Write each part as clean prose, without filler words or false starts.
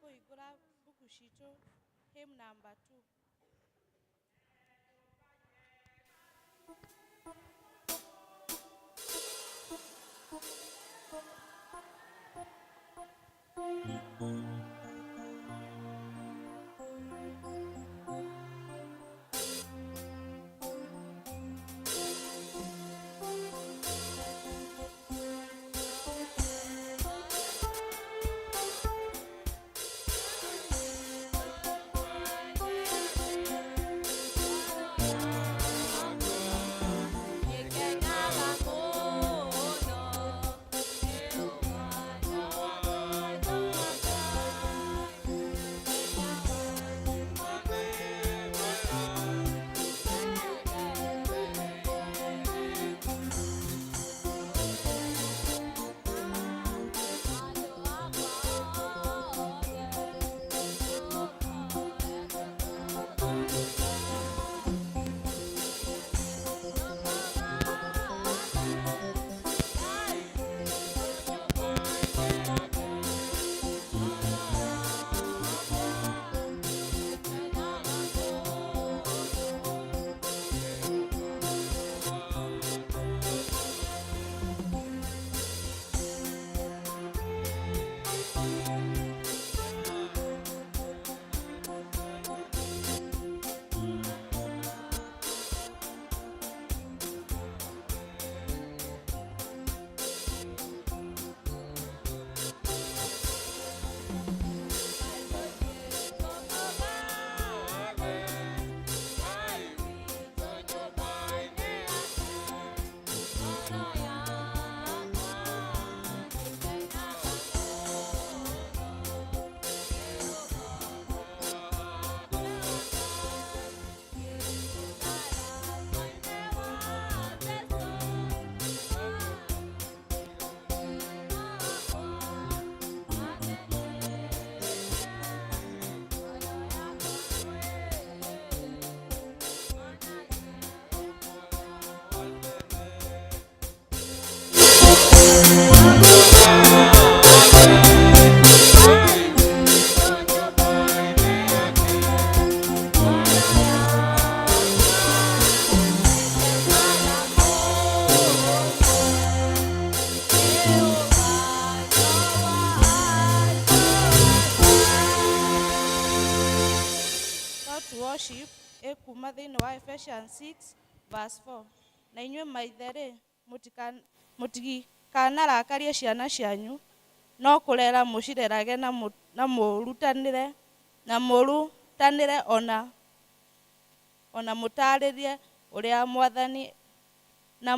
Tũkũhingũra mbuku citũ hymn number 2. Worship ekuma thĩinĩ wa Ephesians 6 verse 4. Na inyuĩ maithe-rĩ, mũtikanarakarie ciana cianyu, no kũrera mũcirerage na mũrutanĩre ona mũtaarĩrie ũrĩa Mwathani na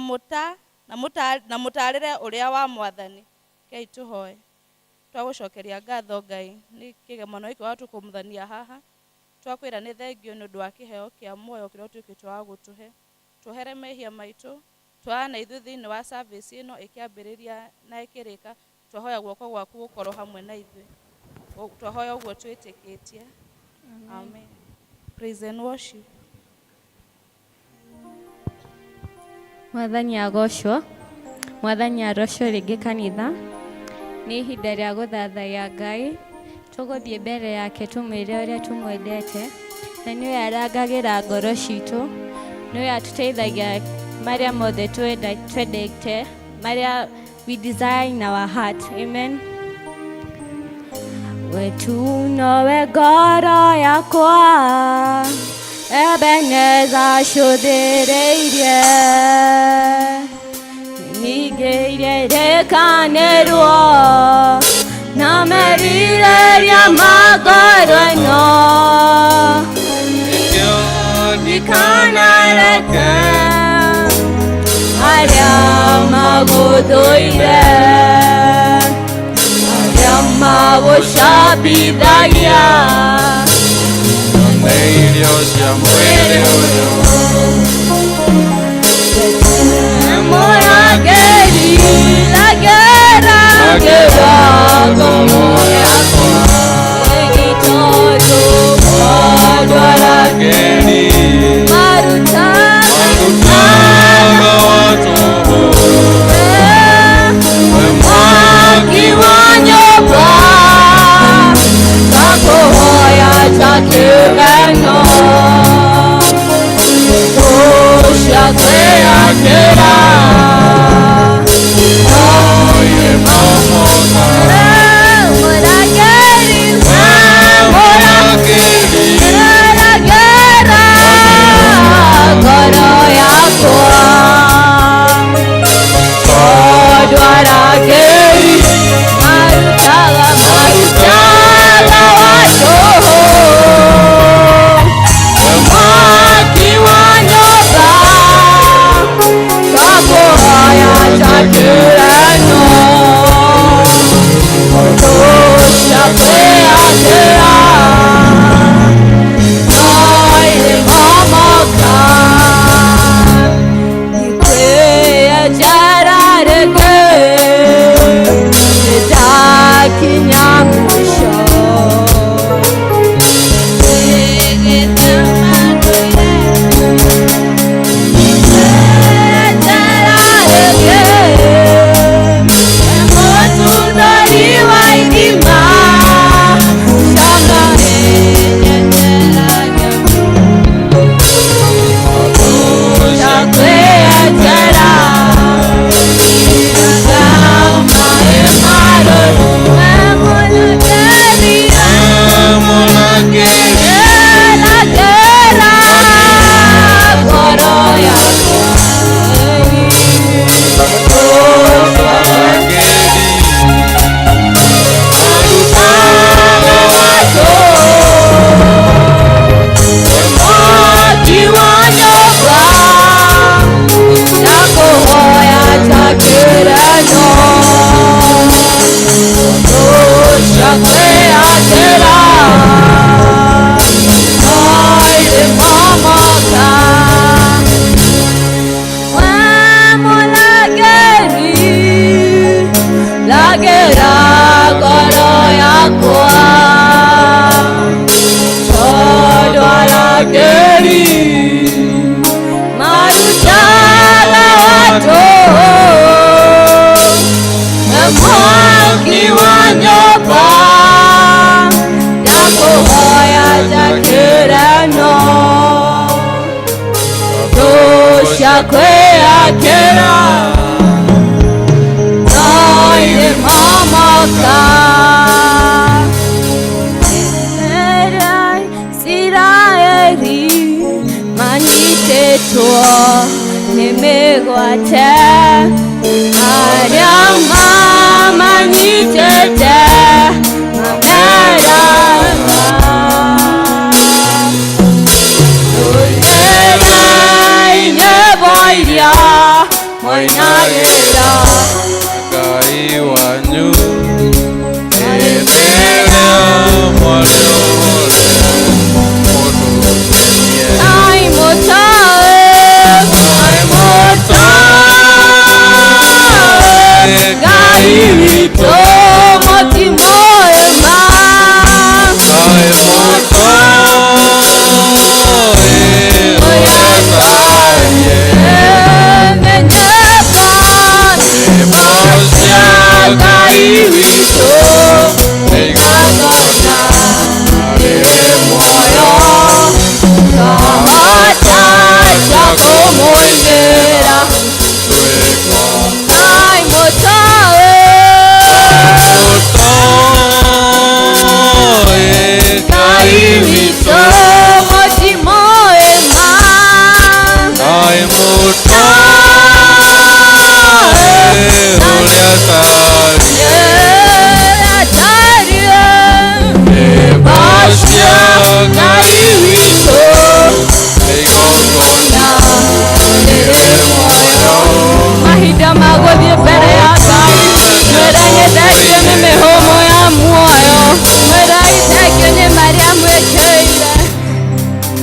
mũtaarĩre ũrĩa wa Mwathani. Kei tũhoe. Twagũcokeria ngatho Ngai nĩ kĩgemano gĩkĩ watũkũmũthania haha. Twakwĩra nĩ thengio nĩ ũndũ wa kĩheo kĩa muoyo kĩrĩa ũtuĩkĩte wa gũtũhe. Tuohere mehia maitũ, twana na ithuĩ thĩinĩ wa service ĩno ĩkĩambĩrĩria na ĩkĩrĩka, twahoya guoko gwaku gũkorwo hamwe na ithuĩ. Twahoya ũguo twĩtĩkĩtie. Amen. Praise and worship. Mwathani agocwo, Mwathani arocwo rĩngĩ kanitha. Nĩ ihinda rĩa gũthathaiya Ngai, tũgũthiĩ mbere yake tũmwĩre ũrĩa tũmwendete, na nĩwe arangagĩra ngoro citũ, nĩwe atũteithagia marĩa mothe twendete, marĩa we desire in our heart. Amen. We tu nowe ngoro yakwa, Ebeneza cũthĩrĩirie, ningĩire rĩkanĩrwo na merirĩria ma ngoro ĩno, Nĩkĩo ndikanareke arĩa magũthũire, arĩa magũcambithagia nĩ irio cia mwĩrĩ ũyũ. Mũrangĩri rangĩra Rangĩra ngoro yakwa. Ĩni tondũ mũndũ Arangĩri maruta marutaga wa tũhũ. We mwaki wa nyũmba. Njakeri marutaga watu na mwaki wa nyũmba ndakũhoya njakĩrano thũ cia kwĩyakĩra no irĩmomoka. Isiraeli manyitĩtwo nĩ mĩgwate arĩa mamanyitĩte mameraga tũinĩrei nyĩmbo iria mwainagĩra Ngai wanyu hĩndĩ ĩrĩa mwarĩ ũhore mũtũkenie. Ngai mũtaĩ, Ngai mũtaĩ, Ngai witũ mũtimũĩ ma. Ngai mũtaĩ ũrĩa atariĩ. Menyeka Nyĩmbo cia Ngai witũ nĩ igongona rĩrĩ muoyo kahota cia kũmũinĩra. Twĩko Ngai mũtaĩ, mũtaĩ Ngai witũ mũtimũĩ ma. Ngai mũtaĩ ũrĩa atariĩ. Atariĩ Nyĩmbo cia Ngai witũ nĩ igongona rĩrĩ muoyo mahinda ma gũthiĩ mbere ya Ngai mwĩre nĩ thengio nĩ mĩhũmũ ya muoyo mwĩre thengio nĩ marĩa mwĩkĩire.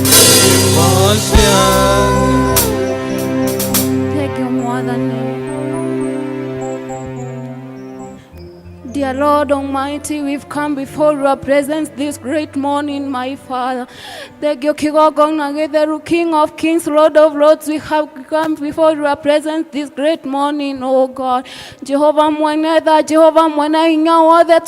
Nyĩmbo cia Thank you, Mwathani. Dear Lord Almighty, we've come before your presence this great morning, my Father. Thank you, Kigogona Getheru, King of Kings, Lord of Lords. We have come before your presence this great morning, oh God. Jehovah Mwenetha, Jehovah Mwene hinya wothe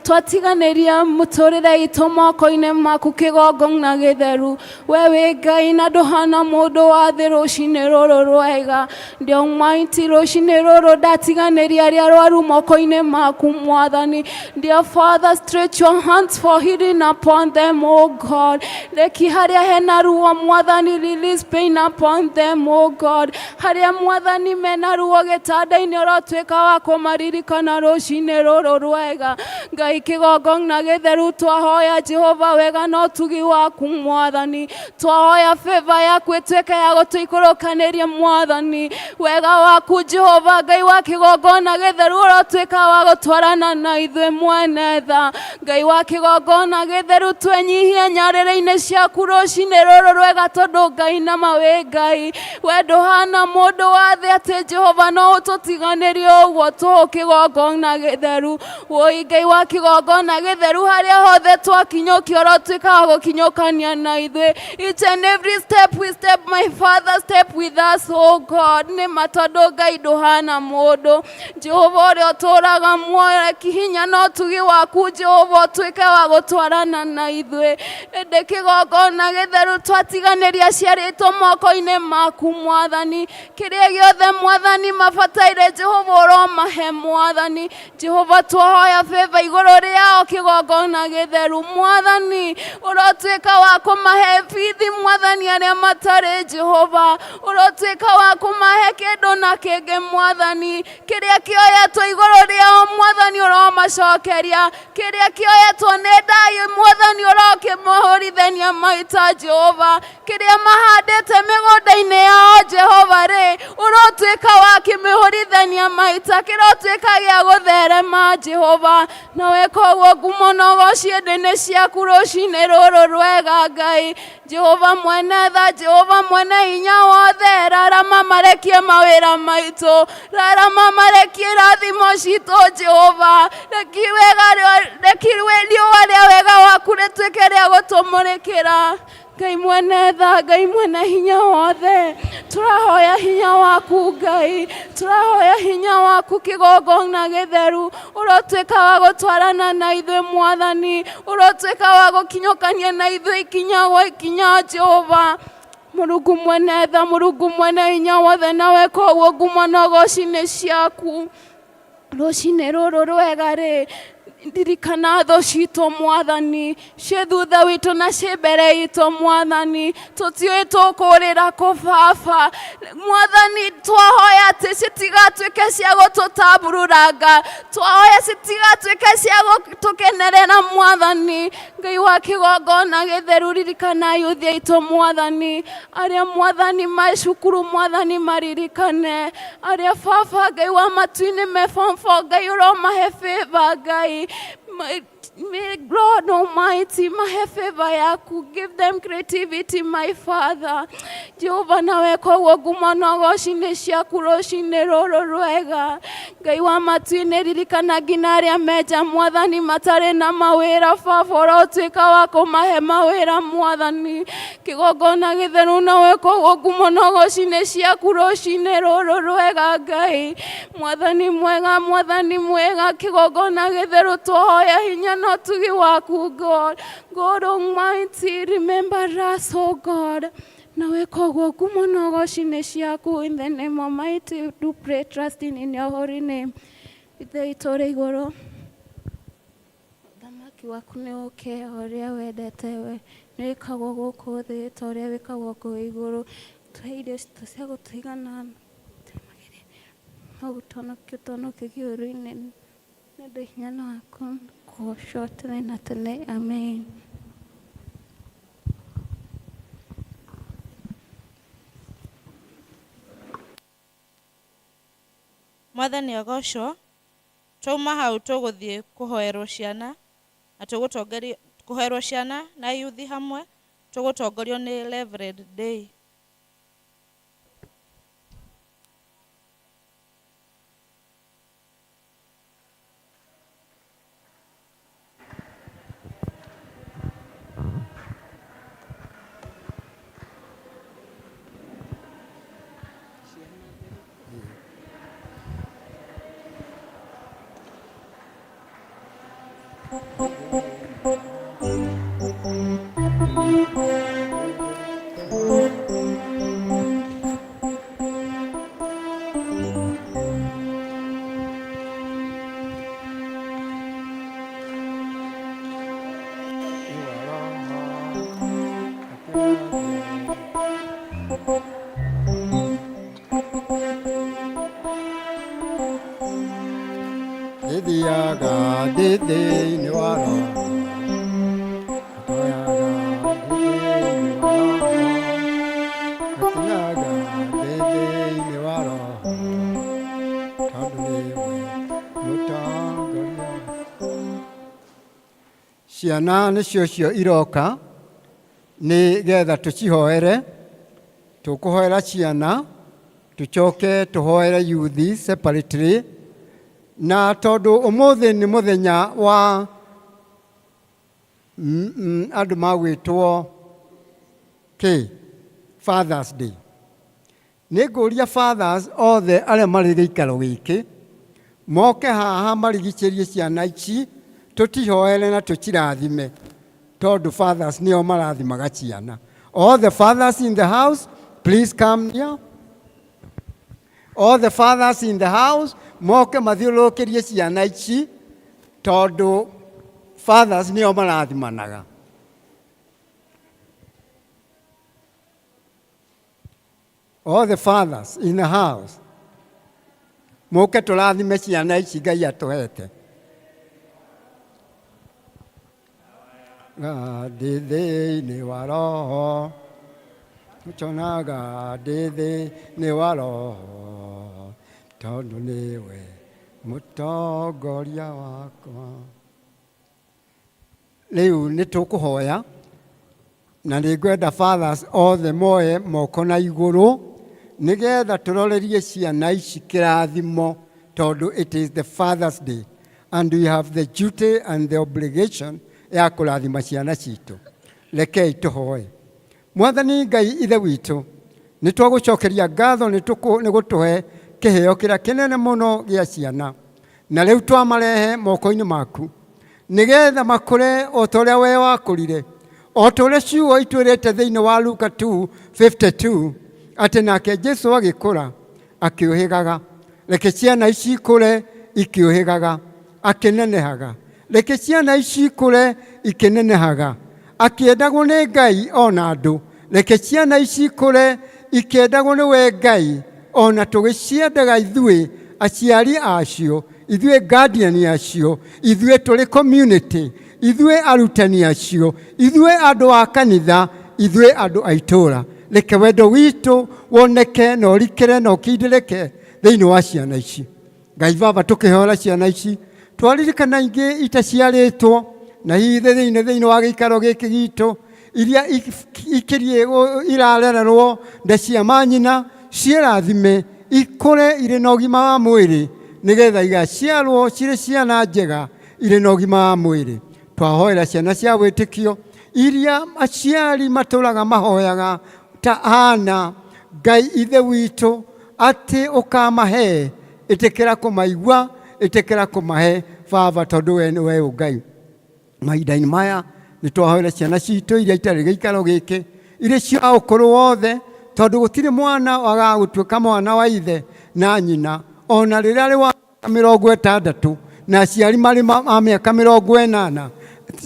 twatiganĩria mũtũrĩre itũ moko-inĩ maku kĩgongona gĩtheru. We wĩ Ngai na ndũhana mũndũ wa thĩ rũcinĩ rũrũ rwega. The Almighty, rũcinĩ rũrũ ndatiganĩria arĩa arwaru moko-inĩ maku Mwathani. Dear Father, stretch your hands for healing upon them, oh God. Reki harĩa hena ruo Mwathani, release pain upon them, oh God. Harĩa Mwathani mena ruo gĩtanda-inĩ ũrotuĩka wa kũmaririkana rũcinĩ rũrũ rwega. Ngai kĩgongona gĩtheru twahoya Jehova wega na ũtugi waku Mwathani. Twahoya favor yaku ĩtuĩke ya gũtũikũrũkanĩria Mwathani. Wega waku Jehova Ngai wa kĩgongona gĩtheru ũrotuĩka wa gũtwarana na ithuĩ mwene tha. Ngai wa kĩgongona gĩtheru twenyihie nyarĩrĩ-inĩ ciaku rũcinĩ rũrũ rwega tondũ Ngai nama wĩ Ngai. We ndũhana mũndũ wa thĩ atĩ Jehova no ũtũtiganĩrie ũguo tũhũ kĩgongona gĩtheru. Woi Ngai wa kĩgongona gĩtheru harĩa hothe twakinyũkia ũrotuĩka wa gũkinyũkania na ithuĩ. Each and every step we step, my Father, step with us, oh God. Nĩ ma tondũ Ngai ndũhana mũndũ. Jehova ũrĩa ũtũũraga muoyo reki hinya na ũtugi waku Jehova ũtuĩke wa gũtwarana na ithuĩ. Ĩndĩ kĩgongona gĩtheru twatiganĩria aciarĩtwo moko-inĩ maku Mwathani. Kĩrĩa gĩothe Mwathani mabataire Jehova ũromahe Mwathani. Jehova twahoya favor igũrũ rĩao kĩgongona gĩtheru Mwathani. Ũrotuĩka wa kũmahe bithi Mwathani arĩa matarĩ Jehova. Ũrotuĩka wa kũmahe kĩndũ na kĩngĩ Mwathani. Kĩrĩa kĩoyetwo igũrũ rĩao Mwathani ũromacokeria. Kĩrĩa kĩoyetwo nĩ ndai Mwathani ũrokĩmahũrithania maita Jehova. Kĩrĩa mahandĩte mĩgũnda-inĩ yao Jehova rĩ ũrotuĩka wa kĩmĩhũrithania maita kĩrotuĩka gĩa gũtherema Jehova. Na weka ũguo ngumo na ũgoci ĩndĩ nĩ ciaku rũcinĩ rũrũ rwega Ngai. Jehova mwene tha, Jehova mwene hinya wothe, rarama marekie mawĩra maitũ, rarama marekie irathimo citũ Jehova. Reki wega reki riũa rĩa wega waku rĩtuĩke rĩa gũtũmũrĩkĩra. Ngai mwene tha, Ngai mwene hinya wothe, tũrahoya hinya waku Ngai, tũrahoya hinya waku kĩgongona gĩtheru, ũrotuĩka wa gũtwarana na ithuĩ Mwathani, ũrotuĩka wa gũkinyũkania na ithuĩ ikinya gwa ikinya Jehova. Mũrungu mwene tha, Mũrungu mwene hinya wothe, nawe koguo ngumo na ũgoci nĩ ciaku. Rũcinĩ rũrũ rwega rĩ, ndirikana thũ citũ Mwathani, ciĩ thutha witũ na ciĩ mbere itũ Mwathani, tũtiũĩ tũkũrĩra kũ Baba. Mwathani, twahoya atĩ citigatuĩke cia gũtũtambururanga, twahoya citigatuĩke cia gũtũkenerera Mwathani. Ngai wa kĩgongona gĩtheru, ririkana yuthi aitũ Mwathani, arĩa Mwathani me cukuru Mwathani maririkane, arĩa Baba Ngai wa matu-inĩ me form four Ngai ũromahe favor Ngai. May God Almighty mahe favor yaku, give them creativity my Father. Jehova nawe koguo ngumo na ũgoci nĩ ciaku rũcinĩ rũrũ rwega. Ngai wa matu-inĩ ririkana nginya arĩa menja Mwathani matarĩ na mawĩra Baba ũrotuĩka wa kũmahe mawĩra Mwathani. Kĩgongona gĩtheru nawe koguo ngumo na ũgoci nĩ ciaku rũcinĩ rũrũ rwega Ngai. Mwathani mwega, Mwathani mwega, kĩgongona gĩtheru twahoya hinya na ũtugi waku God. God Almighty, remember us, oh God. Nawe koguo ngumo na ũgoci nĩ ciaku. In the name Almighty, do pray, trusting in your holy name. Ithe witũ ũrĩ igũrũ, ũthamaki waku nĩ ũke o ũrĩa wendete we, nĩ wĩkagwo gũkũ thĩ ta ũrĩa wĩkagwo kũu igũrũ. Tũhe irio citũ cia gũtũigana, no gũtũhonokia ũtũhonokie ũũru-inĩ, nĩ ũndũ hinya nĩ waku, kũgocwo tene na tene. Amen. Mwathani agocwo. Twauma hau tũgũthiĩ kũhoerwo ciana na tũgũtongorio kũhoerwo ciana na yuthi hamwe, tũgũtongorio nĩ Reverend Day. Ndĩthiaga ndĩ thĩinĩ wa roho, ndoyaga ndĩ thĩinĩ wa roho, ngakinyaga ndĩ thĩinĩ wa roho, tondũ nĩwe mũtongoria. Ciana nĩcio cio iroka nĩ getha tũcihoere, tũkũhoera ciana tũcoke tũhoere yuthi separately, na tondũ ũmũthĩ nĩ mũthenya wa andũ magwĩtwo kĩ Fathers Day. Nĩ ngũria fathers othe arĩa marĩ gĩikaro gĩkĩ moke haha marigicĩrie ciana ici, tũtihoere na tũcirathime, tondũ fathers nĩo marathimaga ciana. All the fathers in the house, please come here. All the fathers in the house moke mathiũrũrũkĩrie ciana ici, tondũ fathers nĩo marathimanaga. All the fathers in the house moke tũrathime ciana ici Ngai atũhete. Ndĩ thĩinĩ wa roho, njonaga ndĩ thĩinĩ wa roho, tondũ nĩwe mũtongoria wakwa. Rĩu nĩ tũkũhoya na nĩ ngwenda fathers othe moe moko na igũrũ nĩgetha tũrorerie ciana ici kĩrathimo, tondũ it is the Fathers Day and we have the duty and the obligation ya kũrathima ciana citũ. Rekei tũhoe. Mwathani Ngai Ithe witũ, nĩ twagũcokeria ngatho nĩ gũtũhe kĩheo kĩrĩa kĩnene mũno gĩa ciana, na rĩu twamarehe moko-inĩ maku nĩgetha makũre o ta ũrĩa we wakũrire, o ta ũrĩa ciugo itwĩrĩte thĩinĩ wa Luka 2:52 atĩ nake Jesu agĩkũra akĩũhĩgaga. Reke ciana ici ikũre ikĩũhĩgaga, akĩnenehaga. Reke ciana ici ikũre ikĩnenehaga, akĩendagwo nĩ Ngai ona andũ. Reke ciana ici ikũre ikĩendagwo nĩ we Ngai ona tũgĩciendaga ithuĩ aciari acio, ithuĩ guardian acio, ithuĩ tũrĩ community, ithuĩ arutani acio, ithuĩ andũ a kanitha, ithuĩ andũ a itũũra. Reke wendo witũ woneke na ũrikĩre na ũkindĩrĩke thĩinĩ wa ciana ici. Ngai Baba, tũkĩhoera ciana ici, twaririkana ingĩ itaciarĩtwo na hihi thĩinĩ wa gĩikaro gĩkĩ gitũ, iria ikĩrie irarererwo nda cia manyina, ciĩrathime ikũre irĩ na ũgima wa mwĩrĩ, nĩgetha igaciarwo cirĩ ciana njega irĩ na ũgima wa mwĩrĩ. Twahoera ciana cia wĩtĩkio iria aciari matũraga mahoyaga ta Hana, Ngai Ithe witũ atĩ ũkamahe, ĩtĩkĩra kũmaigua, ĩtĩkĩra kũmahe Baba, tondũ we nĩwe Ngai. Mahinda-inĩ maya nĩ twahoera ciana citũ iria itarĩ gĩikaro gĩkĩ, irĩ cia ũkũrũ wothe, tondũ gũtirĩ mwana wagaga gũtuĩka mwana wa ithe na nyina, ona rĩrĩa arĩ wa 60 na aciari marĩ a mĩaka 80,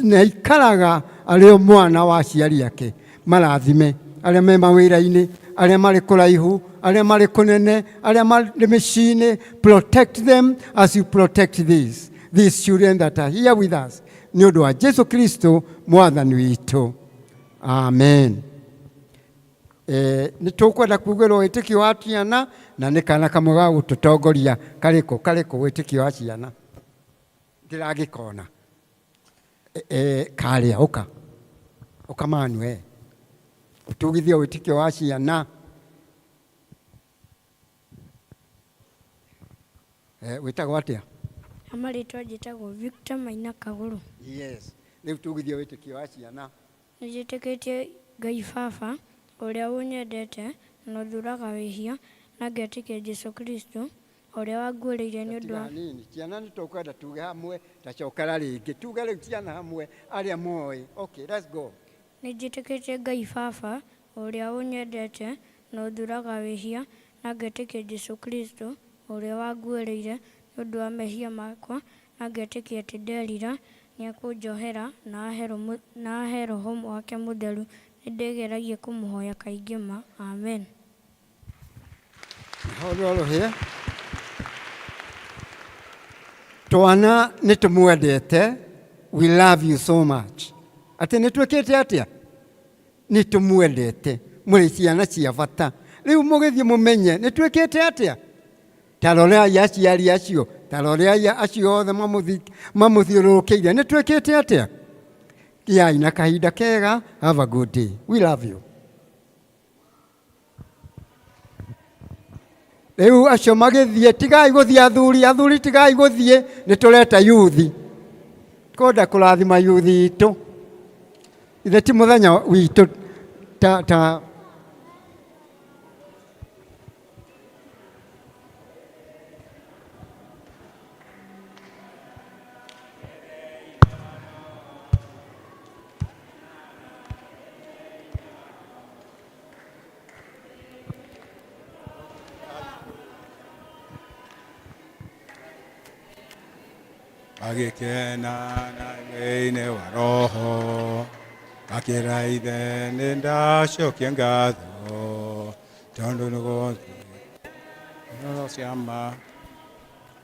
na ikaraga arĩ o mwana wa aciari ake. Marathime arĩa me mawĩra-inĩ, arĩa marĩ kũraihu, arĩa marĩ kũnene, arĩa marĩ mĩciĩ-inĩ. Protect them as you protect these children that are here with us. Nĩ ũndũ wa Jesu Kristo Mwathani witũ, amen. Nĩ tũkwenda kugĩrwo wĩtĩkio wa ciana, na nĩ kana kamwe ga gũtũtongoria. Karĩkũ karĩkũ wĩtĩkio wa ciana? Ndĩragĩkona karĩa. Ũka ũka Manuel, ũtugithie wĩtĩkio wa ciana. Wĩtagwo atĩa? Amarĩtwa njĩtagwo Victor Maina Kagũrũ. Yes, rĩu tugithie wĩtĩkio wa ciana. Nĩnjĩtĩkĩtie Ngai Baba ũrĩa ũnyendete na ũthũraga wĩhia, na ngetĩkia Jesũ Kristo ũrĩa wanguĩrĩire nĩ ũndũ wa hanini ciana, nĩ tũkwenda tuge hamwe, tacokera rĩngĩ tuge rĩu ciana hamwe arĩa moĩ. Okay, let's go. Nĩnjĩtĩkĩtie Ngai Baba ũrĩa ũnyendete na ũthũraga wĩhia, na ngetĩkia Jesũ Kristo ũrĩa wanguĩrĩire nĩ ũndũ wa mehia makwa, na ngetĩkia atĩ nderira nĩekũnjohera na ahe Roho wake Mũtheru. Nĩndĩgeragia kũmũhoya kaingĩ ma. Amen. Hũrwo rũhĩ. Twana nĩ tũmwendete, we love you so much. Atĩ nĩ twĩkĩte atĩa? Nĩ tũmwendete, mũrĩ ciana cia bata. Rĩu mũgĩthiĩ mũmenye nĩ twĩkĩte atĩa. Ta rorai aciari acio, ta rorai acio othe mamũthiũrũrũkĩirie, nĩ twĩkĩte atĩa? Gĩai na kahinda kega. Have a good day, we love you. Rĩu acio magĩthiĩ, tigai gũthiĩ athuri, athuri tigai gũthiĩ, nĩ tũreta yuthi, kwenda kũrathima yuthi itũ. Ithe ti mũthenya witũ ta ta Agĩkena na thĩinĩ wa roho, akĩra ithe, nĩ ndacokia ngatho tondũ nĩguo ciama.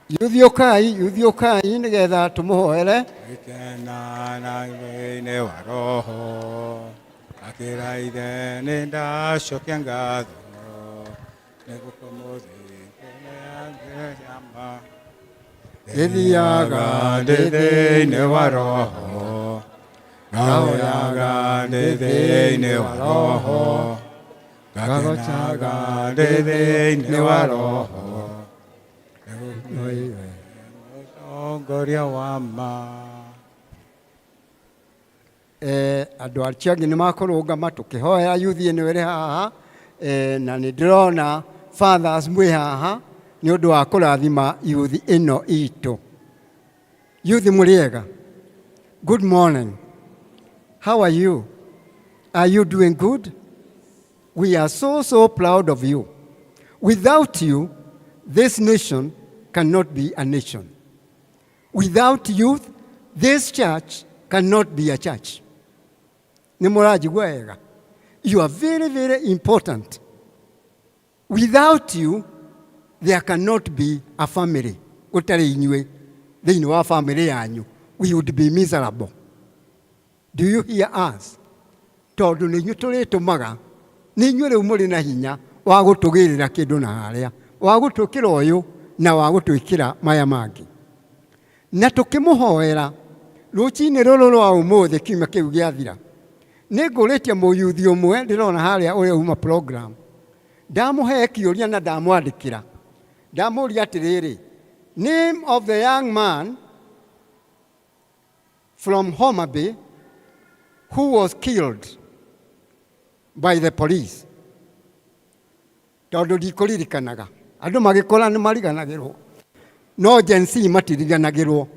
Yuthi ũkai, yuthi ũkai nĩgetha tũmũhoere. Agĩkena na thĩinĩ wa roho, akĩra ithe, nĩ ndacokia ngatho nĩguo ciama. Ndĩthiaga ndĩ thĩinĩ wa roho, ngahoyaga ndĩ thĩinĩ wa roho, ngakenaga ndĩ thĩinĩ wa roho, mũtongoria wa ma. Eh, andũ acio angĩ nĩ makũrũngama tũkĩhoya yuthi ĩno ĩrĩ haha eh, na nĩ ndĩrona fathers mwĩ haha nĩ ũndũ wa kũrathima yuthi ĩno itũ. Yuthi mũrĩ ega? Good morning. How are you? Are you doing good? We are so, so proud of you. Without you, this nation cannot be a nation. Without youth, this church cannot be a church. Nĩ mũranjigua wega? You are very, very important. Without you, there cannot be a family. Gũtarĩ inyuĩ thĩinĩ wa family yanyu, we would be miserable. Do you hear us? Tondũ nĩ inyuĩ tũrĩtũmaga, nĩ inyuĩ rĩu mũrĩ na hinya wa gũtũgĩrĩra kĩndũ na harĩa, wa gũtwĩkĩra ũyũ na wa gũtwĩkĩra maya mangĩ. Na tũkĩmũhoera rũcinĩ rũrũ rwa ũmũthĩ kiumia kĩu gĩathira, nĩ ngũrĩtie mũyuthi ũmwe ndĩrona harĩa ũrĩa uma program, ndamũhe kĩũria na ndamwandĩkĩra, ndamũria atĩrĩrĩ, name of the young man from Homa Bay who was killed by the police. Tondũ ndikũririkanaga, andũ magĩkũra nĩ mariganagĩrwo, no Gen Z matiriganagĩrwo.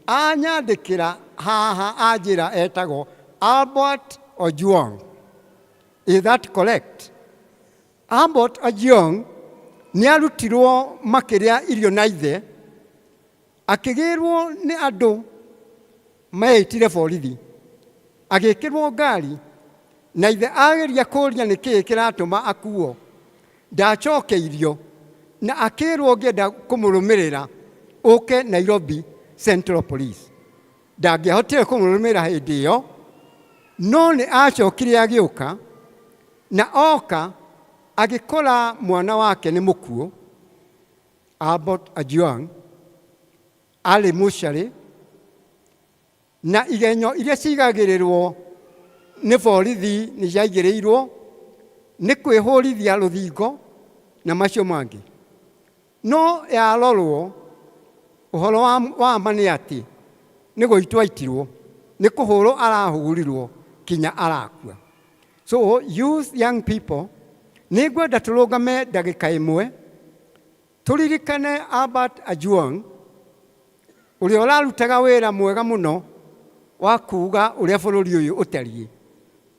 Anyandĩkĩra haha anjĩra etagwo Albert Ojwang. Is that correct? Albert Ojwang nĩ arutirwo makĩrĩa irio na ithe, akĩgĩrwo nĩ andũ meĩtire borithi, agĩkĩrwo ngari na ithe ageria kũria nĩ kĩĩ kĩratũma akuo, ndacokeirio na akĩrwo ũngĩenda kũmũrũmĩrĩra ũke Nairobi Central Police. Ndangĩahotire kũmũrũmĩrĩra hĩndĩ ĩyo, no nĩ acokire agĩũka na oka agĩkora mwana wake nĩ mũkuũ. Albert Ojwang arĩ mũcarĩ na igenyo iria cigagĩrĩrwo nĩ borithi nĩ ciaigĩrĩirwo nĩ kwĩhũrithia rũthingo na macio mangĩ. No yarorwo ũhoro wa, wa ma nĩ atĩ nĩ gũitwo aitirwo, nĩ kũhũrwo arahũrirwo kinya arakua. So youth, young people, nĩ ngwenda tũrũgame ndagĩka ĩmwe tũririkane Albert Ojwang ũrĩa ũrarutaga wĩra mwega mũno wa kuga ũrĩa bũrũri ũyũ ũtariĩ,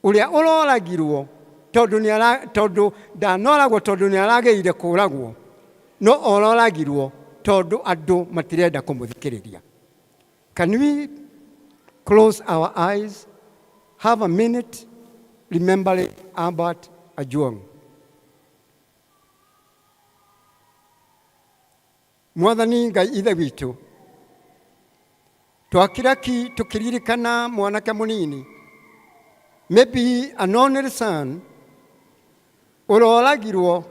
ũrĩa ũroragirwo tondũ nĩ ara, tondũ ndanoragwo tondũ nĩ aragĩrĩire kũragwo, no ororagirwo tondũ andũ matirenda kũmũthikĩrĩria. Can we close our eyes, have a minute, remembering Albert Ojwang? Mwathani Ngai Ithe witũ, twakira ki tũkĩririkana mwanake mũnini, maybe an only son, ũroragirwo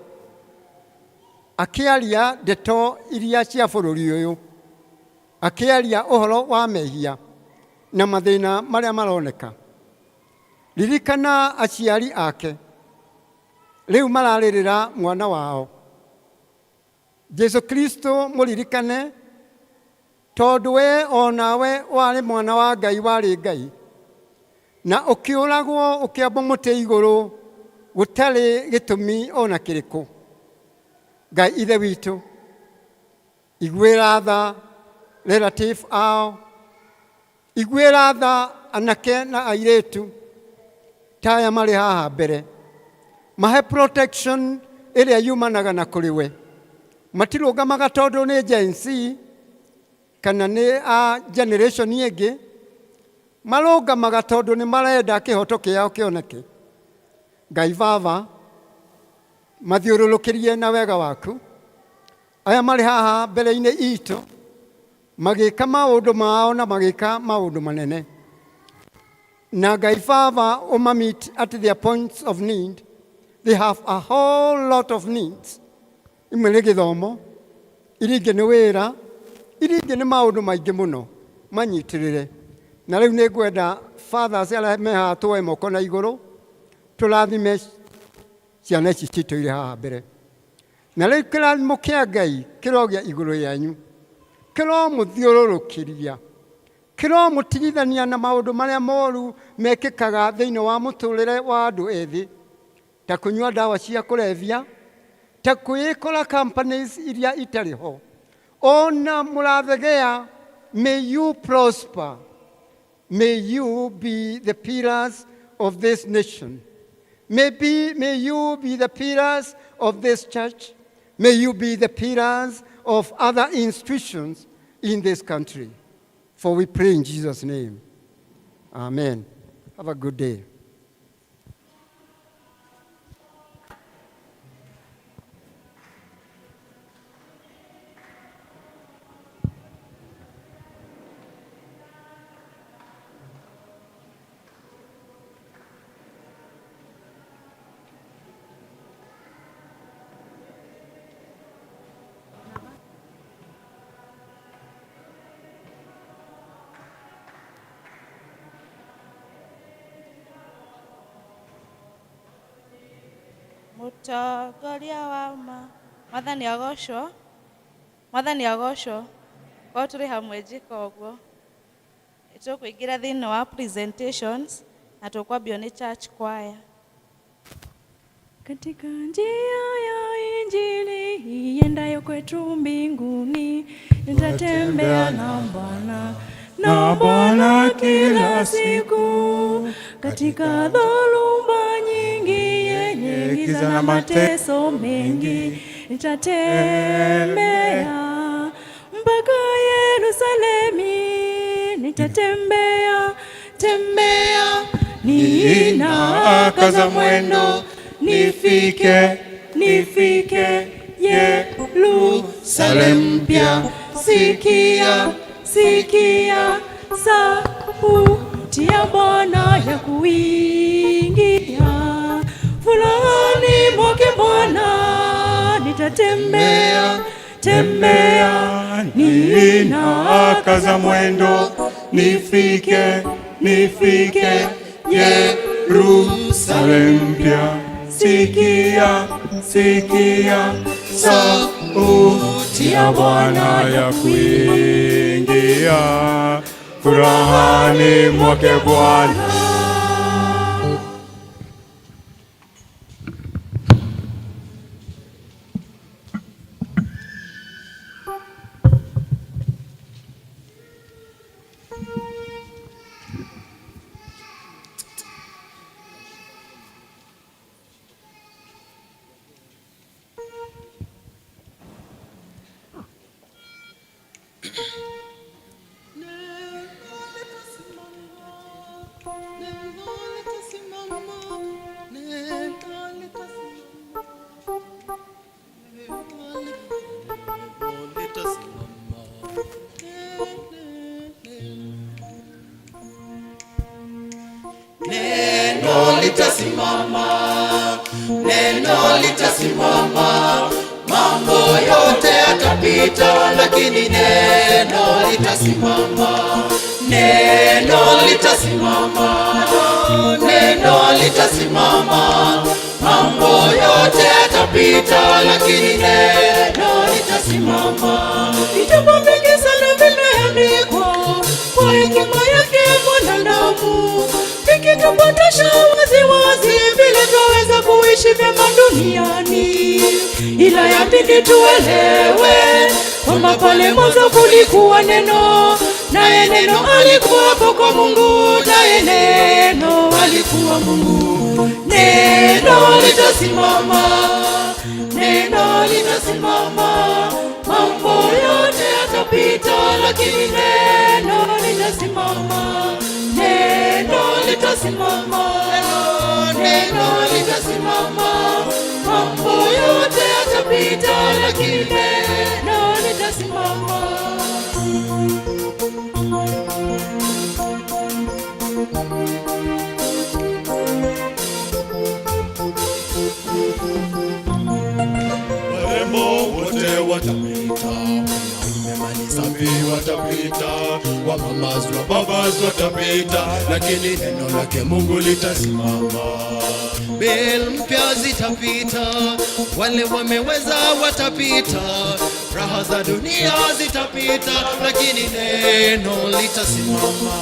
akĩaria ndeto iria cia bũrũri ũyũ, akĩaria ũhoro wa mehia na mathĩna marĩa maroneka. Ririkana aciari ake, rĩu mararĩrĩra mwana wao. Jesu Kristo mũririkane, tondũ we onawe warĩ mwana wa Ngai, warĩ Ngai, na ũkĩũragwo ũkĩambwo mũtĩ igũrũ gũtarĩ gĩtũmi ona kĩrĩkũ. Ngai Ithe witũ, iguĩra tha relative ao, iguĩra tha anake na airĩtu ta aya marĩ haha mbere, mahe protection ĩrĩa yumanaga na kũrĩ we. Matirũgamaga tondũ nĩ Gen Z kana nĩ a generation ĩngĩ, marũgamaga tondũ nĩ marenda kĩhoto kĩao kĩoneke. Ngai Baba, mathiũrũrũkĩrie na wega waku. Aya marĩ haha mbere-inĩ itũ magĩka maũndũ mao na magĩka maũndũ manene. Na Ngai Baba ũma meet at their points of need. They have a whole lot of needs. Imwe nĩ gĩthomo, iria ingĩ nĩ wĩra, iria ingĩ nĩ maũndũ maingĩ mũno manyitĩrĩre. Na rĩu nĩ ngwenda fathers arĩa me haha tuoe moko na igũrũ tũrathime ciana ici citũ irĩ haha mbere. Na rĩu kĩrathimo kĩa Ngai kĩrogĩa igũrũ rĩanyu, kĩromũthiũrũrũkĩria. Kĩromũtigithania na maũndũ marĩa moru mekĩkaga thĩinĩ wa mũtũrĩre wa andũ ethĩ, ta kũnyua ndawa cia kũrebia, ta kwĩkora companies iria itarĩ ho. Ona mũrathegea, may you prosper. May you be the pillars of this nation. May you be the pillars of this church. May you be the pillars of other institutions in this country. For we pray in Jesus' name. Amen. Have a good day. Mũtongoria wa ma. Mwathani agocwo. Mwathani agocwo. Korwo tũrĩ hamwe njĩka ũguo. Tũkũingĩra thĩinĩ wa presentations na tũkwambio nĩ church choir. Katika njia ya Injili iendayo kwetu mbinguni, nitatembea na Bwana na Bwana kila siku, katika dhoruba nyingi yenye giza na mateso mengi, nitatembea mpaka Yerusalemi, nitatembea tembea, ninakaza mwendo nifike nifike Yerusalemu mpya. Sikia sikia sauti ya Bwana ya kuingia furahani mwake Bwana, nitatembea tembea, ninakaza mwendo nifike nifike Yerusalemu mpya. Sikia sikia sauti ya Bwana ya kuingia furahani mwake Bwana. Neno litasimama, neno litasimama, mambo yote yatapita, lakini neno litasimama. Neno litasimama, neno litasimama, mambo yote yatapita, lakini neno litasimama. Vitabu vingi sana vimeandikwa kwa hekima yake mwanadamu, vikitupotosha waziwazi vile twaweza kuishi vyema duniani, ila yabidi tuelewe kwamba pale mwanzo kulikuwa neno, naye neno alikuwapo kwa Mungu, naye neno alikuwa Mungu. Neno litasimama, neno litasimama, mambo yote yatapita, lakini neno litasimama. Neno litasimama, neno litasimama, mambo yote yatapita, lakini neno litasimama. Warembo wote watapita, wanaume mali safi watapita, wamamas wa babas watapita, lakini neno lake Mungu litasimama. Bill mpya zitapita, wale wameweza watapita, Raha za dunia zitapita, lakini neno litasimama.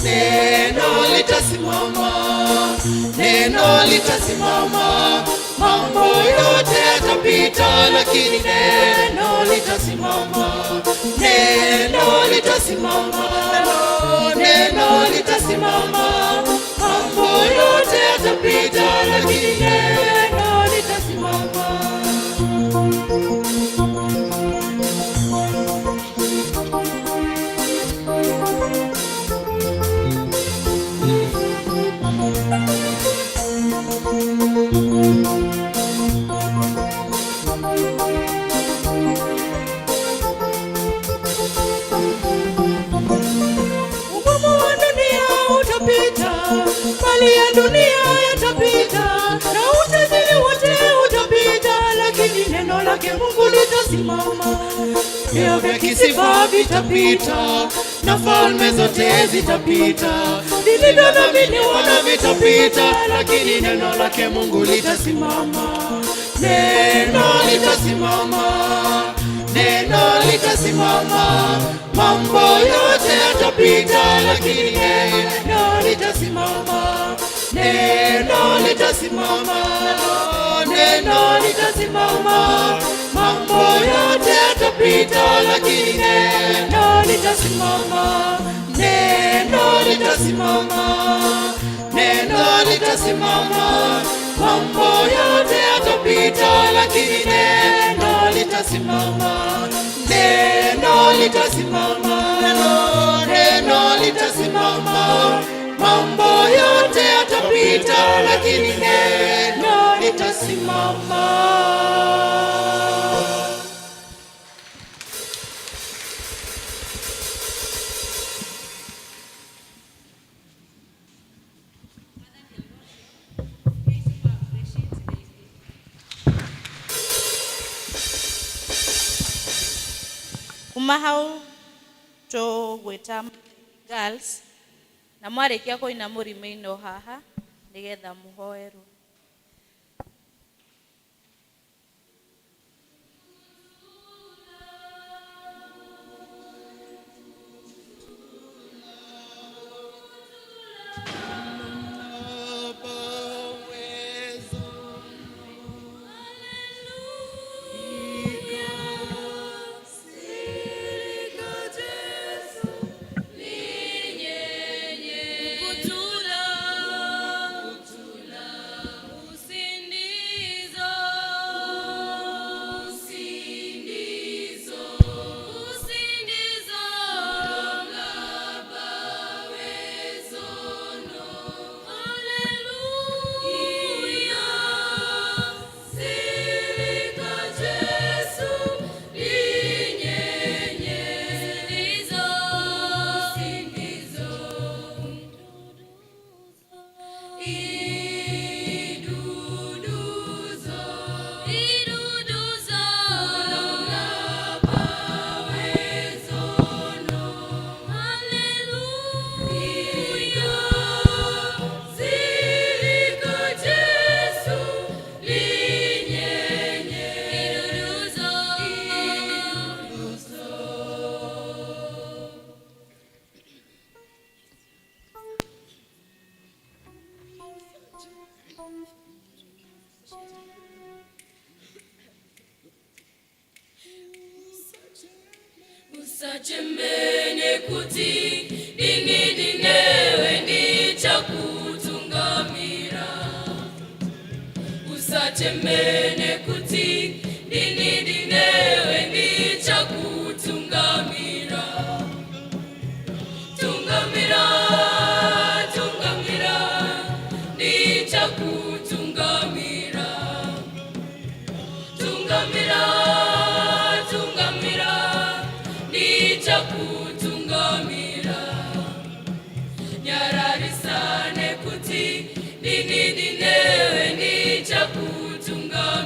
Neno litasimama, neno litasimama. Mambo yote yatapita, lakini neno litasimama. Neno litasimama, neno litasimama. Mambo yote yatapita, lakini neno litasimama. Ugumu wa dunia utapita, mali ya dunia yatapita, na utajiri wote utapita, lakini neno lake Mungu litasimama. Vyeo vya kisifa vitapita, na falme zote zitapita, vilivyodhaminiwa na vitapita, lakini neno lake Mungu litasimama. Neno litasimama, neno litasimama. Mambo yote yatapita, lakini neno litasimama. Neno litasimama, neno litasimama. Mambo yote yatapita, lakini neno litasimama. Neno litasimama, neno litasimama. Mambo yote yatapita, lakini neno litasimama. Neno litasimama, neno litasimama. Mambo yote yatapita, lakini neno litasimama. Kuma hau tũgwĩta girls na mwarĩkia kũina mũrĩme-inĩ haha nĩgetha mũhoerwo. Usachemene kuti dini dinewe ndichakutungamira. Usachemene kuti dini dinewe ndichakutungamira. Tungamira, tungamira, ndichakutungamira. Tungamira, tungamira, ndichakutungamira. Nyararisane kuti dini dinewe ndichakutungamira.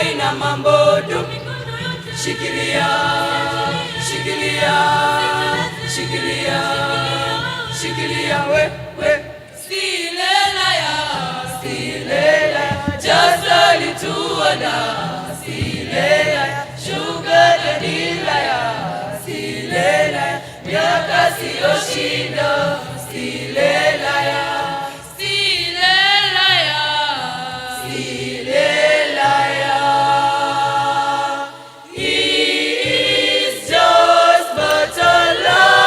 haina mambo du. Shikilia, shikilia, shikilia, shikilia we, we. Silela ya, silela, just alituona. Silela ya, sugar daddy ya, silela ya, miaka siyo shida. Silela ya, silela ya, silela ya. He is just but a liar.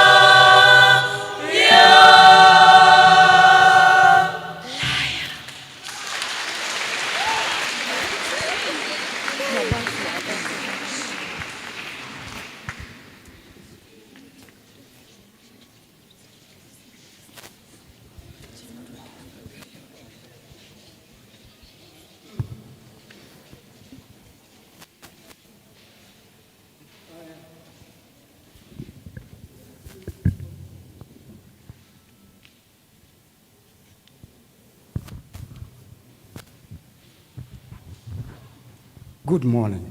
Good morning.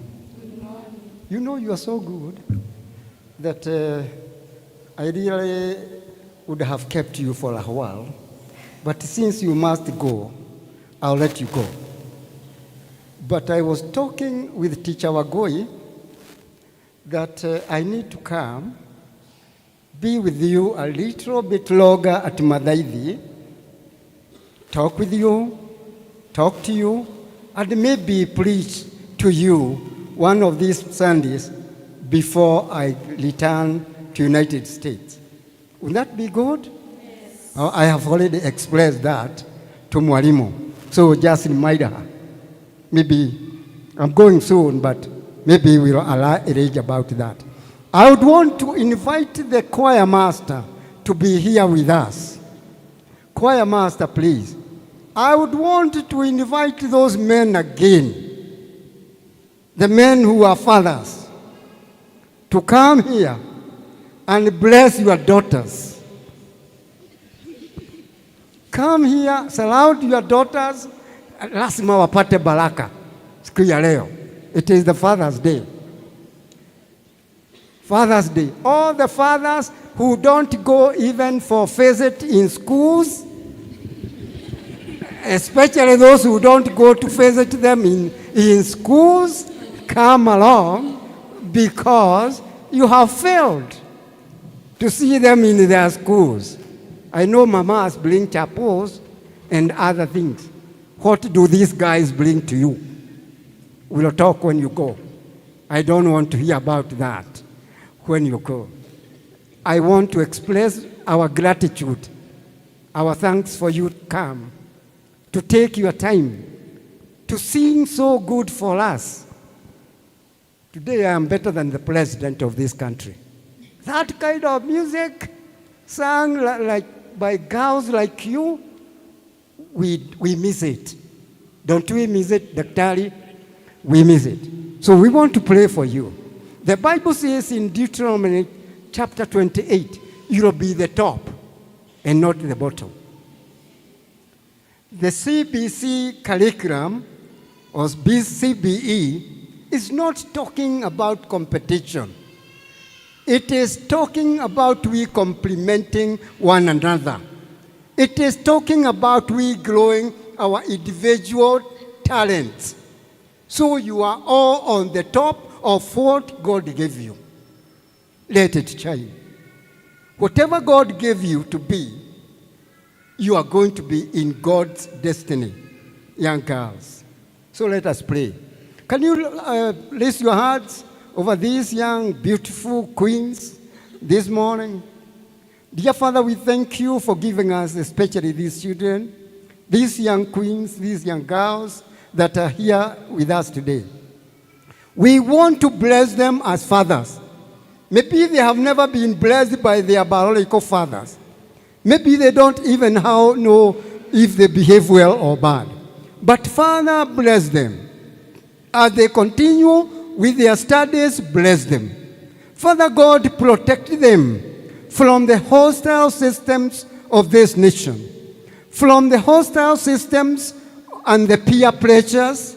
You know, you are so good that I really would have kept you for a while, but since you must go, I'll let you go. But I was talking with Teacher Wagoi that I need to come, be with you a little bit longer at Mathaithi, talk with you, talk to you, and maybe preach to you one of these Sundays before I return to United States. Would that be good? Yes. I have already expressed that to Mwalimu. So just remind her. Maybe I'm going soon, but maybe we'll arrange about that. I would want to invite the choir master to be here with us. Choir master, please. I would want to invite those men again, the men who are fathers, to come here and bless your daughters. Come here, surround your daughters. Lazima wapate baraka siku ya leo. It is the Father's Day. Father's Day. All the fathers who don't go even for visit in schools, especially those who don't go to visit them in schools, come along because you have failed to see them in their schools. I know mamas bring chapels and other things. What do these guys bring to you? We'll talk when you go. I don't want to hear about that when you go. I want to express our gratitude, our thanks for you to come, to take your time, to sing so good for us. Today I am better than the president of this country. That kind of music sung by girls like you, we miss it. Don't we miss it, Daktari? We miss it. So we want to pray for you. The Bible says in Deuteronomy chapter 28, you will be the top and not the bottom. The CBC curriculum, or CBE, is not talking about competition. It is talking about we complementing one another. It is talking about we growing our individual talents. So you are all on the top of what God gave you. Let it shine. Whatever God gave you to be, you are going to be in God's destiny, young girls. So let us pray. Can you raise your hearts over these young, beautiful queens this morning? Dear Father, we thank you for giving us, especially these children, these young queens, these young girls that are here with us today. We want to bless them as fathers. Maybe they have never been blessed by their biological fathers. Maybe they don't even know if they behave well or bad. But Father, bless them. As they continue with their studies, bless them. Father God, protect them from the hostile systems of this nation, from the hostile systems and the peer pressures,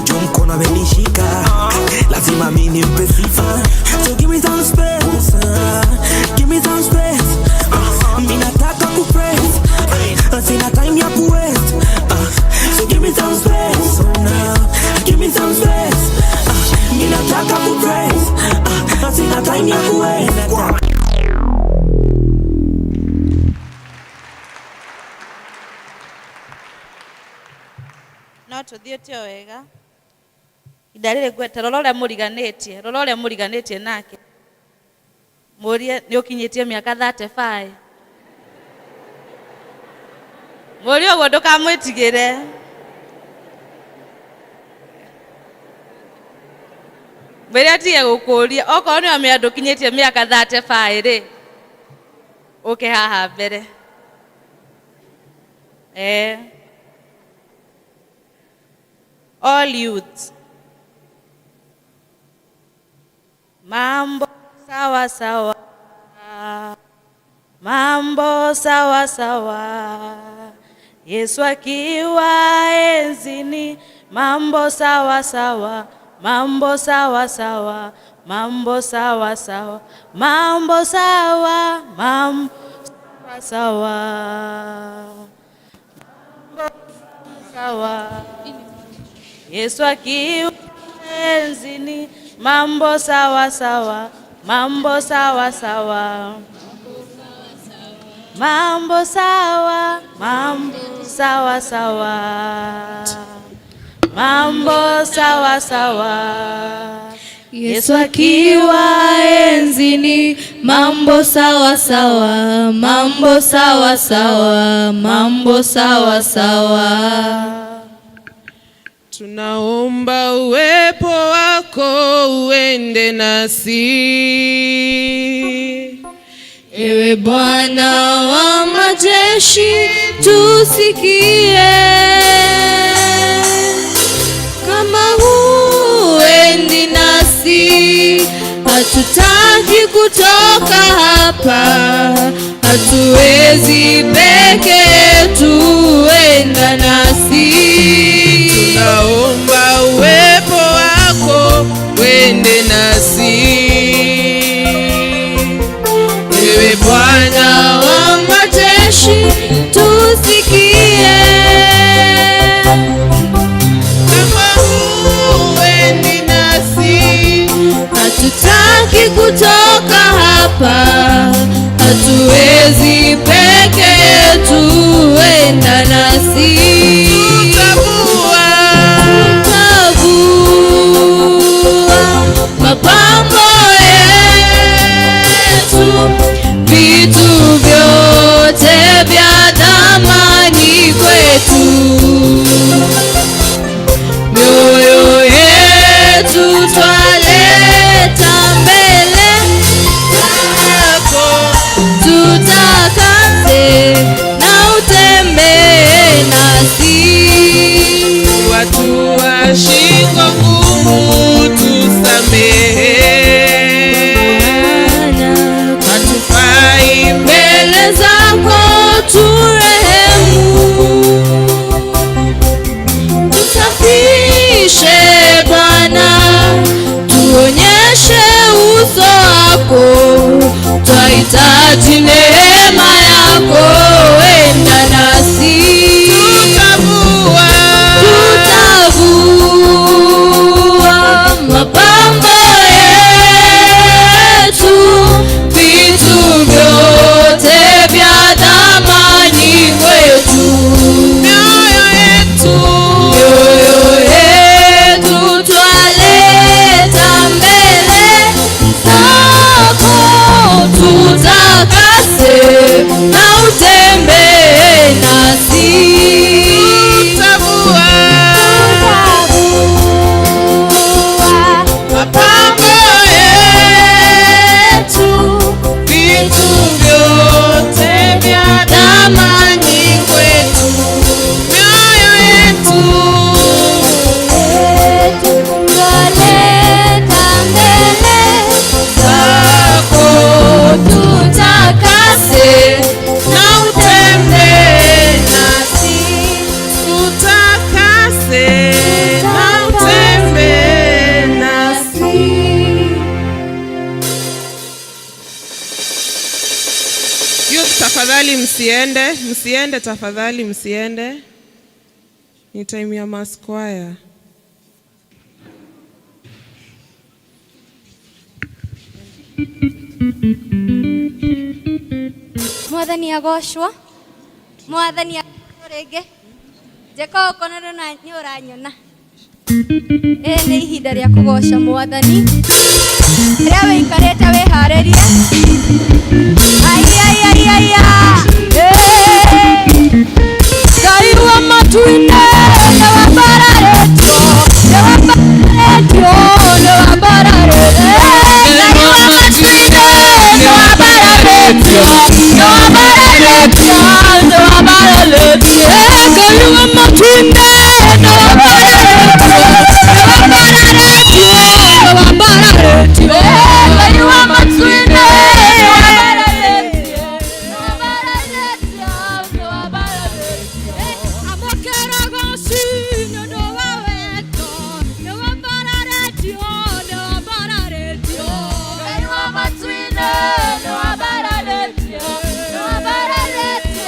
Juu mkono amenishika, lazima mi nimpe sifa. So give me some space, give me some space. Mi nataka kupraise, sina time ya kuwaste. So give me some space now, give me some space. Mi nataka kupraise, sina time ya kuwaste. No tuthiĩte o wega ihinda rĩrĩ ngwete rora ũrĩa mũriganĩtie, rora ũrĩa mũriganĩtie nake, mũrie nĩ ũkinyĩtie mĩaka 35, mũrie ũguo ndũkamwĩtigĩre. Mwĩre atige gũkũria okorwo nĩ wamenya ndũkinyĩtie mĩaka 35 rĩ, ũke haha mbere. All youths, mambo sawa sawa, mambo sawa sawa, Yesu akiwa enzini, mambo sawa sawa, mambo sawa sawa, mambo sawa sawa, mambo sawa, mambo sawa sawa, mambo sawa, Yesu akiwa enzini, mambo sawa sawa, mambo sawa sawa, mambo sawa, mambo sawa sawa, mambo sawa sawa, Yesu akiwa enzini, mambo sawa sawa, mambo sawa sawa, mambo sawa sawa. Tunaomba uwepo wako uende nasi, ewe Bwana wa majeshi, tusikie. Kama huendi nasi, hatutaki kutoka hapa, hatuwezi peke yetu, enda nasi. Tunaomba uwepo wako uende nasi, ewe Bwana wa majeshi, tusikie. Kama huendi nasi, hatutaki kutoka hapa, hatuwezi peke yetu, enda nasi. Tutavua, tutavua mapambo yetu, vitu vyote vya thamani kwetu, mioyo yetu twaleta mbele zako, tutakase na utembee nasi. Watu wa shingo ngumu tusamehe, hatufai mbele zako, turehemu, tusafishe Bwana, tuonyeshe uso wako, twahitaji neema yako, enda nasi. Tutavua, tutavua mapambo yetu, vitu vyote vya thamani kwetu, mioyo yetu, mioyo yetu twaleta mbele zako, tutakase na utembee nasi. Tutavua mapambo yetu, vitu vyote vya thamani kwetu, mioyo yetu twaleta mbele zako, tutakase na utembee nasi, tutakase na utembee. Youth, tafadhali msiende, msiende tafadhali msiende. Ni time ya mass choir. Mwathani agocwo, mwathani agocwo rĩngĩ. Njĩka okorwo nĩ ũranyona. Ĩĩ nĩ ihinda rĩa kũgoca mwathani. Rĩrĩa wĩikarĩte wĩharĩrie. Ai ai ai ai Ngai wa matu-inĩ nĩwambararĩtio, nĩwambararĩtio, nĩwambararĩtio. Ngai wa matu-inĩ nĩwambararĩtio, nĩwambararĩtio, nĩwambararĩtio. Ngai wa matu-inĩ nĩwambararĩtio, nĩwambararĩtio, nĩwambararĩtio. Ngai wa matu-inĩ nĩwambararĩtio, nĩwambararĩtio, nĩwambararĩtio.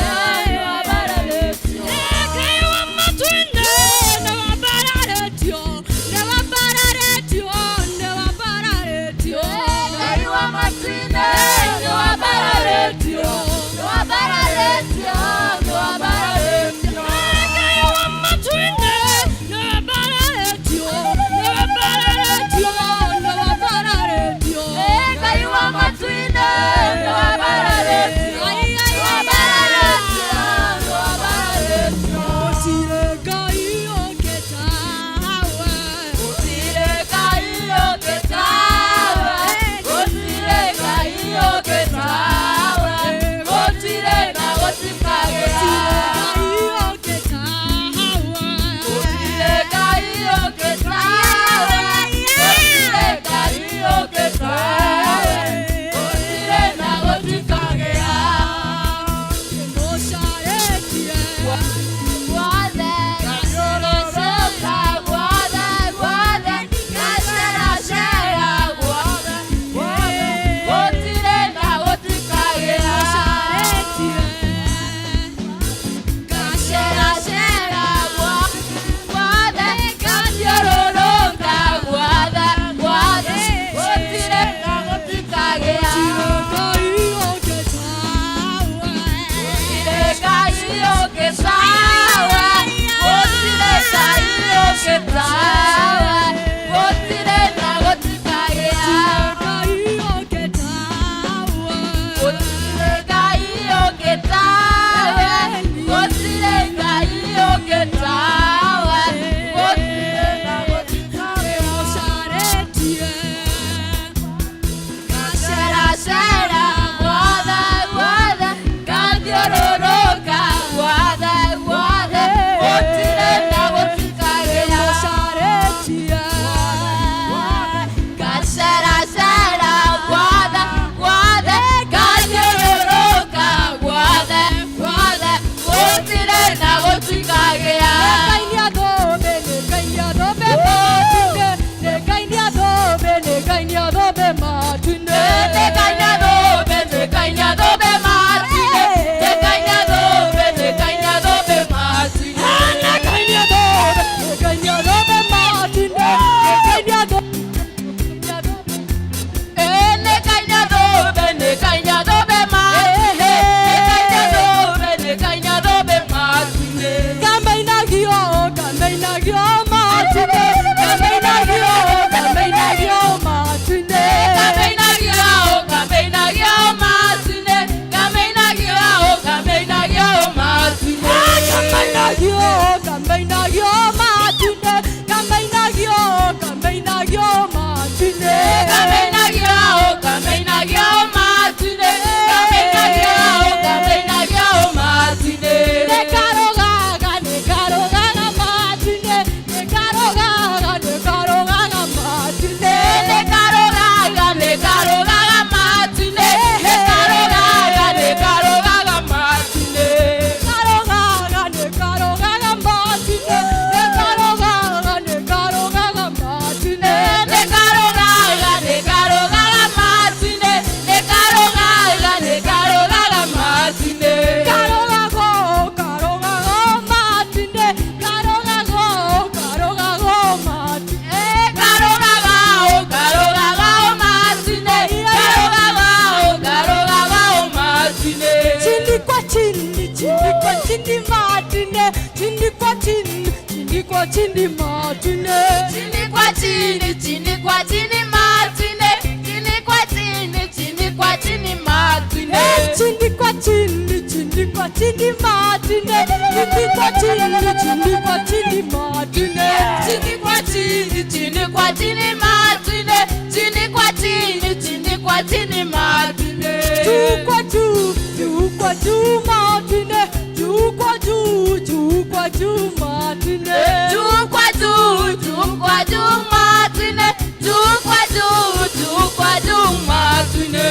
chini, chini kwa chini matwine, chini kwa chini, chini kwa chini matwine. Chini kwa chini, chini kwa chini matwine, chini kwa chini, chini kwa chini matwine. Chini kwa chini, chini kwa chini matwine, chini kwa chini, chini kwa chini matwine. Juu kwa juu, juu kwa juu matwine, juu kwa juu, juu kwa juu matwine. Juu kwa juu, juu kwa juu matwine, juu kwa juu, juu kwa juu matwine.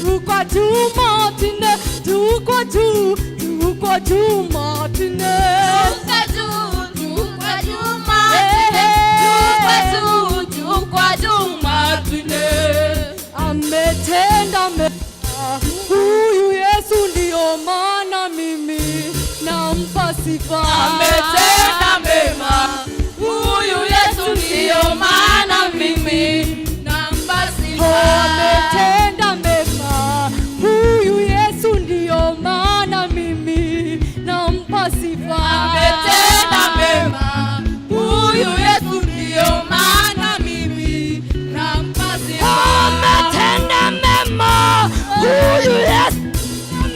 Juu kwa juu matwine, juu kwa juu, juu kwa juu matwine. Juu kwa juu, juu kwa juu matwine, juu kwa juu, juu kwa juu matwine. Ametenda mema huyu Yesu, ndiyo maana mimi nampa sifa. Ametenda mema huyu Yesu, ndiyo maana mimi nampa sifa. Ametenda mema huyu Yesu, ndiyo maana mimi nampa sifa. Ametenda mema huyu Yesu, ndiyo maana mimi nampa sifa. Ametenda mema huyu Yesu,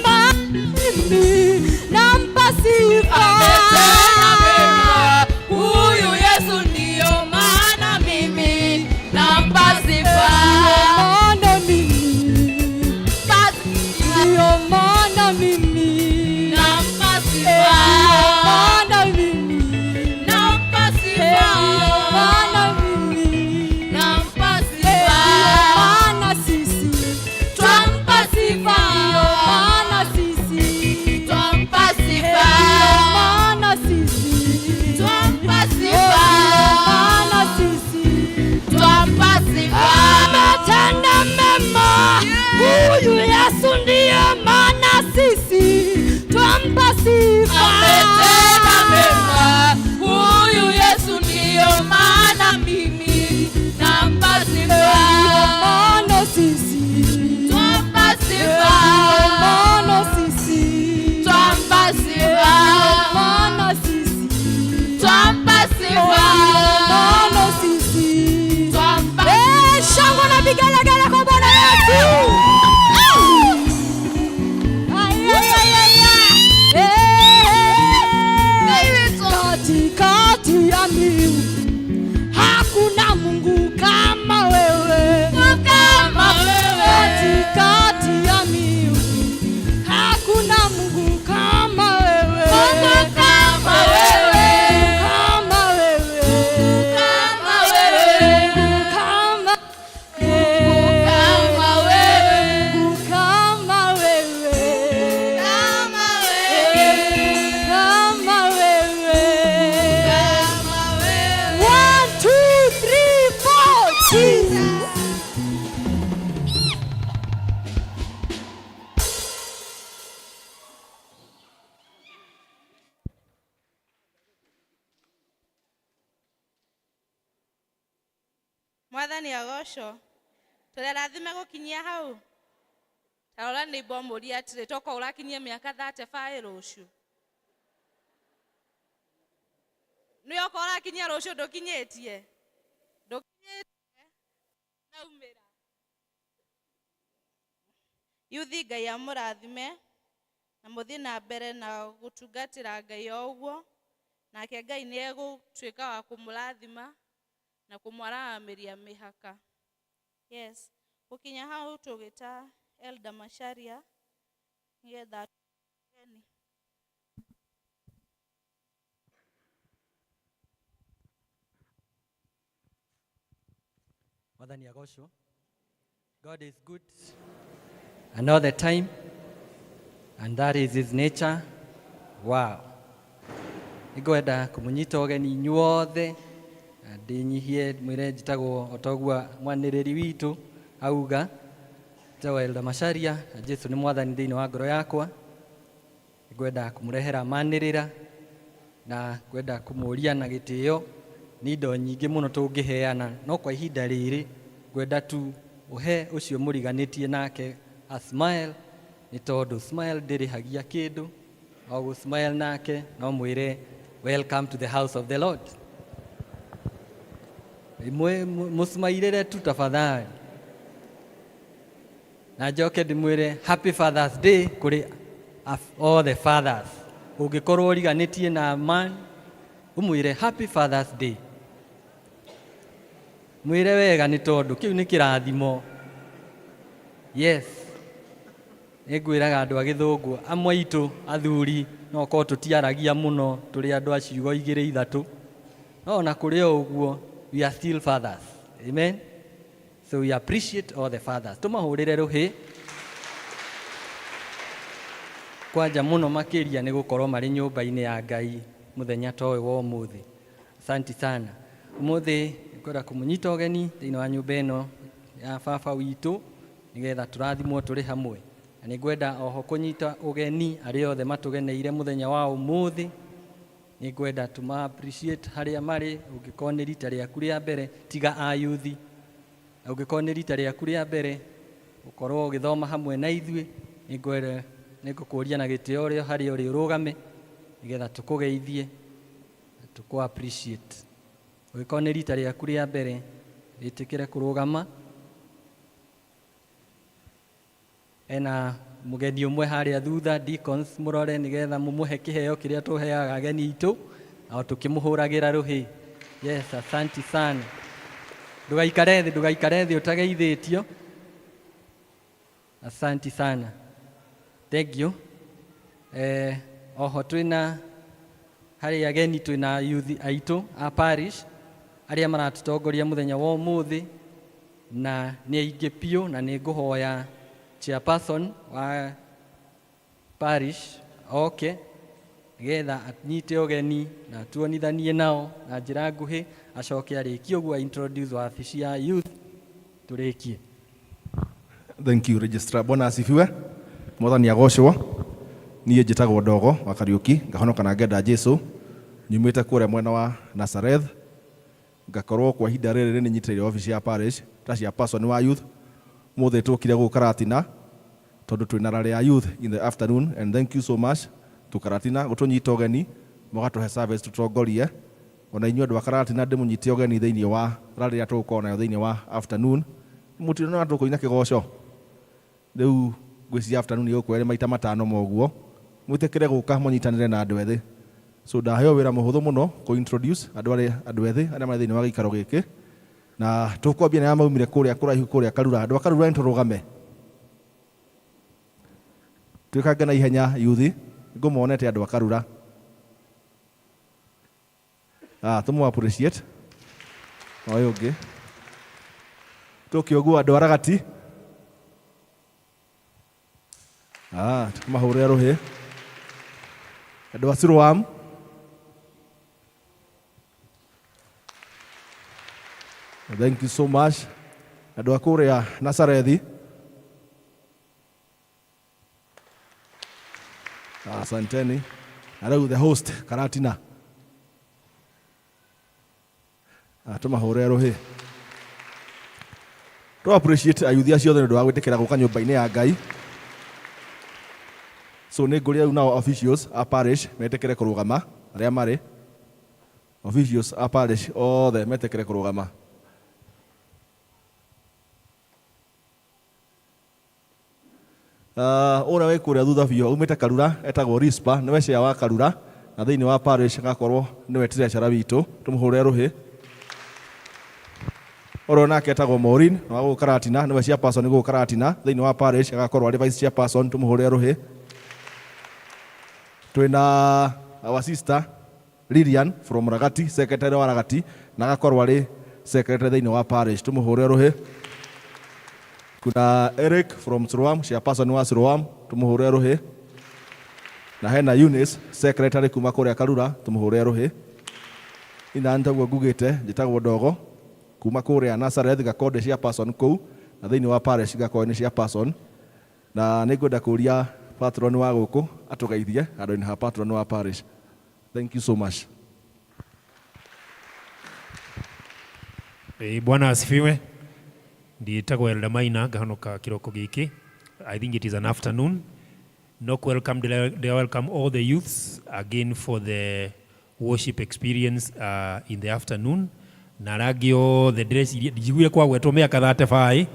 maana mimi nampa sifa. Ametenda mema huyu Yesu, ndiyo maana mimi nampa sifa. Maana mimi, ndiyo maana mimi Nampa sifa. Ndiyo maana mimi Nampa sifa. Ndiyo maana mimi Nampa sifa. Ndiyo maana sisi Twampa sifa. Ndiyo maana sisi Twampa sifa. Ndiyo maana sisi Twampa sifa. Ndiyo maana sisi Twampa sifa. Ametenda mema huyu Yesu, ndiyo maana sisi twampa sifa. Ametenda mema huyu Yesu, ndiyo maana mimi nampa sifa. Ndiyo maana sisi Twampa sifa. Ndiyo maana sisi Twampa sifa. Ndiyo maana sisi Twampa sifa. Ndiyo maana sisi Twampa Eh, shangwe na vigelegele kwa Bwana Yesu. Ay, ay, ay, ay, ay. Eh, katikati ya miungu hakuna Mungu kama wewe, Kama wewe. Katikati ya miungu hakuna Mungu kama wewe, Mungu kama wewe. kama wewe, Kama wewe. kama Kama wewe. kama wewe, Kama wewe. kama wewe. Kama wewe. 1, 2, 3, 4, Jesus. Mwathani agocwo tũrerathime gũkinyia hau tarora nĩ mbomũria atĩrĩ toka ũrakinyia mĩaka 35 rũciũ nĩ oka ũrakinyia rũciũ ndũkinyĩtie ndũkinyĩtie naumĩra yuthi Ngai amũrathime na mũthiĩ na mbere na gũtungatĩra Ngai o ũguo nake Ngai nĩ egũtuĩka wa kũmũrathima na kũmwaramĩria mĩhaka. Yes, gũkinya hau tũgĩta Elder Macharia nĩgetha atũgeni. Mwathani agocwo. God is good and all the time, and that is his nature. Wow. Nĩngwenda kũmũnyita ũgeni inyuothe na ndĩnyihie mwĩre njĩtagwo o toguo mwanĩrĩri witũ auga, njĩtagwo Elder Macharia na Jesu nĩ mwathani thĩinĩ wa ngoro yakwa. Nĩngwenda kũmũrehera manĩrĩra na ngwenda kũmũria na gĩtĩo nĩ indo nyingĩ mũno tũngĩheana, no kwa ihinda rĩrĩ ngwenda tu ũhe ũcio mũriganĩtie nake a smile, nĩ tondũ smile ndĩrĩhagia kĩndũ, o gũ smile nake no mwĩre welcome to the house of the Lord. Mũcimairĩre tu tafadhali. Na njoke ndĩmwĩre happy Father's Day kũrĩ all the fathers. Ũngĩkorwo ũriganĩtie na man, ũmwĩre happy Father's Day. Mwĩre wega nĩ tondũ kĩu nĩ kĩrathimo. Yes. Nĩngwĩraga andũ a gĩthũngũ amwe aitũ athuri no korwo tũtiaragia mũno, tũrĩ andũ a ciugo igĩrĩ ithatũ, no ona kũrĩ o ũguo we are still fathers. Amen. So we appreciate all the fathers. Tũmahũrĩre rũhĩ kwanja mũno makĩria nĩ gũkorwo marĩ nyũmba-inĩ ya Ngai mũthenya ta ũyũ wa ũmũthĩ. Asanti sana. Ũmũthĩ ngwenda kũmũnyita ũgeni thĩinĩ wa nyũmba ĩno ya baba witũ nĩgetha tũrathimwo tũrĩ hamwe. Na nĩngwenda oho kũnyita ũgeni arĩa othe matũgeneire mũthenya wa ũmũthĩ. Nĩngwenda tũma appreciate harĩa marĩ. Ũngĩkorwo nĩ rita rĩaku rĩa mbere, tiga a youth, na ũngĩkorwo nĩ rita rĩaku rĩa mbere gũkorwo ũgĩthoma hamwe na ithuĩ, nĩngwenda nĩngũkũria na gĩtĩo ũrĩa harĩa ũrĩ ũrũgame nĩgetha tũkũgeithie na tũkũ appreciate. Ũngĩkorwo nĩ rita rĩaku rĩa mbere, wĩtĩkĩre kũrũgama. Ena mũgeni ũmwe harĩa thutha, deacons mũrore nĩgetha mũmũhe kĩheo kĩrĩa tũheaga ageni aitũ, o tũkĩmũhũragĩra rũhĩ. Yes, asanti sana. Ndũgaikare thĩ, ndũgaikare thĩ ũtageithĩtio. Asanti sana. Thank you. Oho twĩna harĩ ageni, twĩna youth aitũ a parish arĩa maratũtongoria mũthenya wa ũmũthĩ, na nĩ aingĩ biũ, na nĩ ngũhoya chairperson wa parish oke nĩgetha anyite ũgeni na tuonithanie nao na njĩra nguhĩ, acoke arĩkie ũguo introduce wabici ya youth tũrĩkie. Thank you, Registrar. Bwana asifiwe. Mwathani agocwo. Niĩ njĩtagwo Ndogo wa Kariũki, ngahonoka na ngenda Jesu. Nyumĩte kũrĩa mwena wa Nazareth. Ngakorwo kwa ihinda rĩrĩ nĩ nyitĩrĩire obici ya parish ta chairperson wa youth. Mũthĩ tũkire gũkũ Karatina tondũ twĩna rally ya youth in the afternoon, and thank you so much to Karatina gũtũnyita ũgeni mũgatũhe service tũtongorie. Ona inyuĩ andũ a Karatina ndĩmũnyite ũgeni thĩinĩ wa rally ĩrĩa tũgũkorwo nayo thĩinĩ wa afternoon. Mũtirona tũkũina kĩgoco rĩu, ngwĩciria afternoon ĩgũkorwo ĩrĩ maita matano moguo. Mwĩtĩkĩre gũka mũnyitanĩre na andũ ethĩ. So ndaheo wĩra mũhũthũ mũno kũ introduce andũ arĩa andũ ethĩ arĩa marĩ thĩinĩ wa gĩikaro gĩkĩ, na tũkwambia na arĩa maumire kũrĩa kũraihu, kũrĩa Karura. Andũ a Karura, nĩ tũrũgame twĩkange na ihenya. Yuthi ngũmonete andũ a Karura. Ah, tũmũ appreciate. Na ũyũ ũngĩ tũke ũguo, andũ a Ragati. Ah, tũmahũrĩre rũhĩ. Andũ a Siloam. Thank you so much. Andũ a kũrĩa Nazarethi. Asanteni. Na rĩu the host, Karatina. Ah, tũmahũrĩre rũhĩ. To appreciate ayuthi acio othe nĩ ũndũ wa gwĩtĩkĩra gũka nyũmba-inĩ ya Ngai. So nĩ ngũria rĩu nao officials a parish metĩkĩre kũrũgama arĩa marĩ. Officials a parish othe metĩkĩre kũrũgama. Ũrĩa wĩ kũrĩa thutha biũ aumĩte Karura etagwo Rispa, nĩwe chair wa Karura, na thĩinĩ wa parish agakorwo nĩwe treasurer witũ, tũmũhũrĩre rũhĩ. Ũrĩa nake etagwo Maureen, wa gũkũ Karatina, nĩwe chairperson gũkũ Karatina, thĩinĩ wa parish agakorwo arĩ vice chairperson, tũmũhũrĩre rũhĩ. Twĩna our sister Lilian from Ragati, secretary wa Ragati, na agakorwo arĩ secretary thĩinĩ wa parish, tũmũhũrĩre rũhĩ. Kuna Eric from Siloam, chairperson wa Siloam, tũmũhũrĩre rũhĩ. Na hena Eunice, secretary kuma kũrĩa Karura, tũmũhũrĩre rũhĩ. Ina nĩ taguo ngugĩte, njĩtagwo Ndogo kuma kũrĩa Nazareth, ngakorwo ndĩ chairperson kũu, na thĩinĩ wa parish ngakorwo nĩ chairperson. Na nĩ ngwenda kũria patron wa gũkũ atũgeithie handũ-inĩ ha patron wa parish. Thank you so much. Bwana asifiwe. Ndiĩtagwo Elder Maina, ngahonoka kĩroko gĩkĩ. I think it is an afternoon. No welcome, they welcome all the youths again for the worship experience in the afternoon. Na arĩa angĩ othe ndĩreciria ndijiguire kwagwetwo mĩaka 35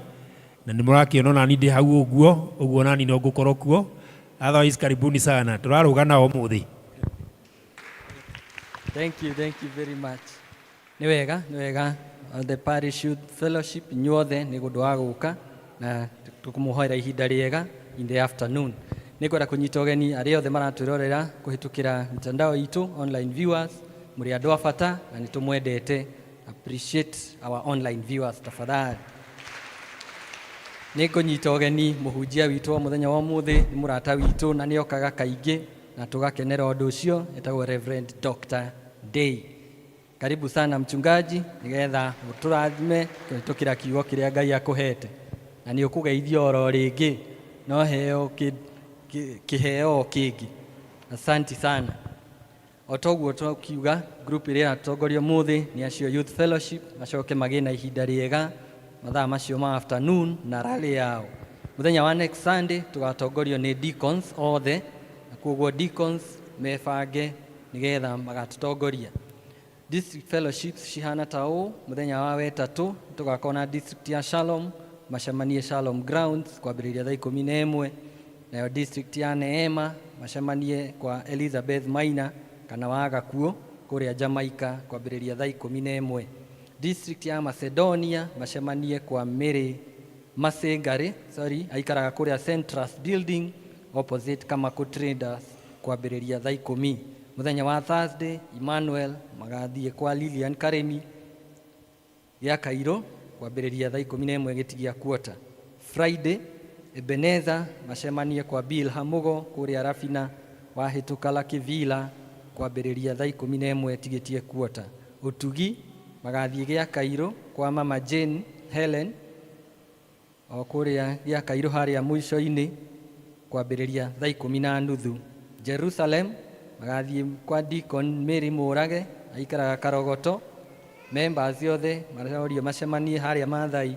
na nĩ mũrakĩona nani ndĩ hau ũguo ũguo nani no ngũkorwo kuo. Otherwise karibuni sana, tũrarũga nao ũmũthĩ. Thank you, thank you very much. Nĩ wega, nĩ wega. The Parish Youth Fellowship inyuothe nĩ ũndũ wa gũka na tũkũmũhoera ihinda rĩega in the afternoon. Nĩ ngwenda kũnyita ũgeni arĩa othe maratwĩrorera kũhĩtũkĩra mitandao itũ, online viewers, mũrĩ andũ a bata na nĩ tũmwendete. Appreciate our online viewers tafadhali. Nĩ ngũnyita ũgeni mũhunjia witũ wa mũthenya wa ũmũthĩ, nĩ mũrata witũ na nĩ okaga kaingĩ na tũgakenera ũndũ ũcio, etagwo Reverend Dr. Day. Karibu sana mchungaji, nĩgetha ũtũrathime kũhĩtũkĩra kiugo kĩrĩa Ngai akũhete. Na nĩ ũkũgeithio oro rĩngĩ, no heo kĩheo o kĩngĩ. Asanti sana. O toguo tũkiuga, group ĩrĩa ĩratongoria ũmũthĩ nĩ acio Youth Fellowship, macoke magĩe na ihinda rĩega mathaa macio ma afternoon na rally yao. Mũthenya wa next Sunday tũgatongorio nĩ deacons othe, na koguo deacons mebange nĩgetha magatũtongoria. District fellowships cihana ta ũũ, mũthenya wa wetatũ tũgakorwo na district ya Shalom, macemanie Shalom Grounds kwambĩrĩria thaa 11, nayo district ya Neema macemanie kwa Elizabeth Maina kana wa Gakuo kũrĩa Jamaica kwambĩrĩria thaa 11. District ya Macedonia macemanie kwa Mary Masengari, sorry, aikaraga kũrĩa Centrus Building opposite Kamako Traders kwambĩrĩria thaa 10. Mũthenya wa Thursday Emmanuel magathiĩ kwa Lilian Karemi gĩa Kairũ kwambĩrĩria thaa 11 gĩtigia quarter. Friday Ebeneza macemanie kwa Bill Hamugo kũrĩa Rafina wahĩtũka Lucky Villa kwambĩrĩria thaa 11 tigĩtie quarter. Ũtugi magathiĩ gĩa Kairũ kwa Mama Jane Helen o kũrĩa gĩa Kairũ harĩa mũico-inĩ kwambĩrĩria thaa 10:30. Jerusalem magathiĩ kwa Deacon Mary Mũrage aikaraga Karogoto. Members othe marorio macemanie harĩa Maathai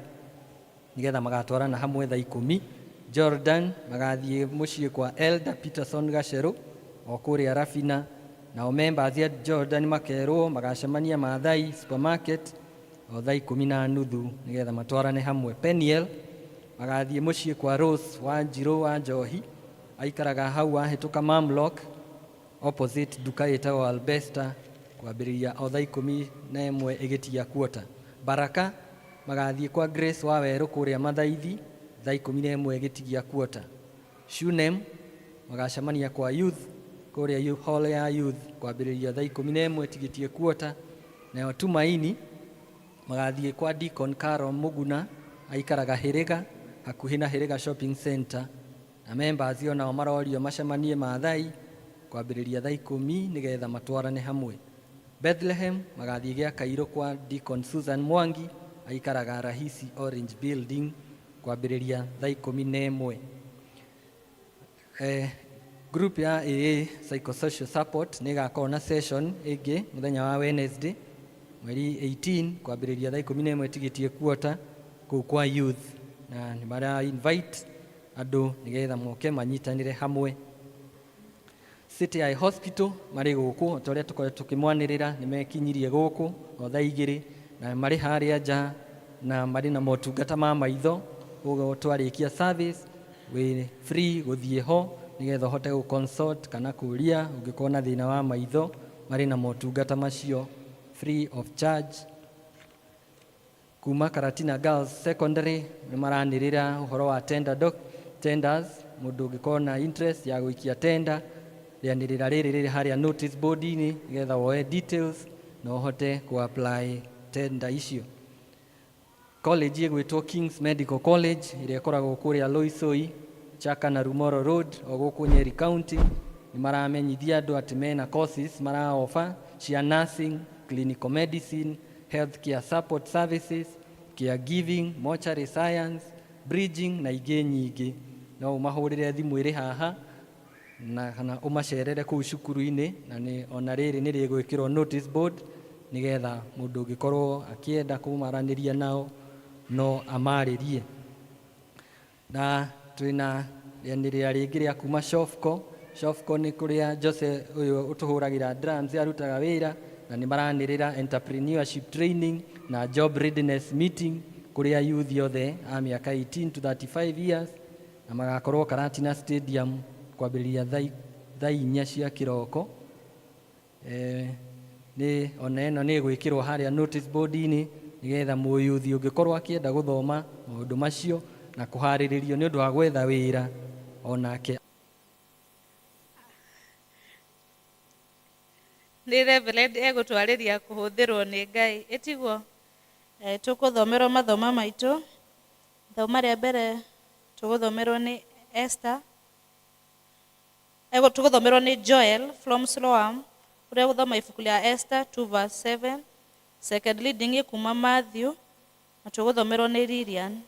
nĩgetha magatwarana hamwe thaa 10. Jordan magathiĩ mũciĩ kwa Elder Peterson Gacerũ o kũrĩa Rafina. Nao members ya Jordan makerwo magacemania Maathai supermarket o thaa 10:30 nĩgetha matwarane hamwe. Peniel magathiĩ mũciĩ kwa Rose Wanjirũ wa Njohi aikaraga hau wahĩtũka Mamlock opposite nduka ĩtagwo Albesta kwambĩrĩria o thaa 11 ĩgĩtigia quarter. Baraka magathiĩ kwa Grace wa Werũ kũrĩa Mathaithi thaa 11 ĩgĩtigia quarter. Shunem magacemania kwa youth kũrĩa hall ya youth kwambĩrĩria thaa 11 ĩtigĩtie quarter. Nayo Tumaini magathiĩ kwa Deacon Carol Muguna aikaraga Hĩrĩga hakuhĩ na Hĩrĩga Shopping Center, na members onao marorio macemanie Maathai kwambĩrĩria thaa 10 nĩgetha matwarane hamwe. Bethlehem magathiĩ gĩa Kairũ kwa Deacon Susan Mwangi aikaraga Rahisi Orange Building kwambĩrĩria thaa 11. Group ya AA Psychosocial Support nĩ ĩgakorwo na session ĩngĩ mũthenya wa Wednesday mweri 18 kwambĩrĩria thaa 11 tigĩtie quarter kũu kwa youth, na nĩ mara invite andũ nĩgetha moke manyitanĩre hamwe. City Eye Hospital marĩ gũkũ o ta ũrĩa tũkoretwo tũkĩmwanĩrĩra, nĩ mekinyirie gũkũ o thaa 2 na marĩ harĩa nja na marĩ na motungata ma maitho, ũguo twarĩkia service wĩ free gũthiĩ ho nĩgetha ũhote gũ consult kana kũria ũngĩkorwo na thĩna wa maitho, marĩ na motungata macio free of charge. Kuma Karatina Girls Secondary nĩ maranĩrĩra ũhoro wa tender doc, tenders, mũndũ ũngĩkorwo na interest ya gũikia tender, rĩanĩrĩra rĩrĩ rĩrĩ harĩa notice board-inĩ nĩgetha woe details na ũhote kũ apply tender icio. College ĩgwĩtwo Kings Medical College ĩrĩa ĩkoragwo kũrĩa Loisoi, Chaka na Rumoro Road o gũkũ Nyeri County, nĩ maramenyithia andũ atĩ mena courses mara offer cia nursing, clinical medicine, healthcare support services, caregiving, mortuary science, bridging na ingĩ nyingĩ. No ũmahũrĩre thimũ ĩrĩ haha na kana ũmacerere kũu cukuru-inĩ, na nĩ ona rĩrĩ nĩ rĩgwĩkĩrwo notice board nĩgetha mũndũ ũngĩkorwo akĩenda kũmaranĩria nao no amarĩrie. Na twĩna rĩanĩrĩra rĩngĩ rĩa kuma Shofco. Shofco nĩ kũrĩa Jose ũyũ ũtũhũragĩra drums arutaga wĩra. Na nĩ maranĩrĩra entrepreneurship training na job readiness meeting kũrĩa youth othe a mĩaka 18 to 35 years, na magakorwo Karatina Stadium kwambĩrĩria thaa 4 cia kĩroko. Nĩ ona ĩno nĩ ĩgwĩkĩrwo harĩa notice board-inĩ nĩgetha mũyuthi ũngĩkorwo akĩenda gũthoma maũndũ macio na kũharĩrĩrio nĩ ũndũ wa gwetha wĩra onake. Nĩ Reverend egũtwarĩria kũhũthĩrwo nĩ Ngai ĩtiguo. Tũkũthomerwo mathoma maitũ. Thoma rĩa mbere tũgũthomerwo nĩ Esther, tũgũthomerwo nĩ Joel from Siloam, ũrĩa gũthoma ibuku rĩa Esther 2 verse 7. Second reading ĩkuma Matthew na tũgũthomerwo nĩ Lilian.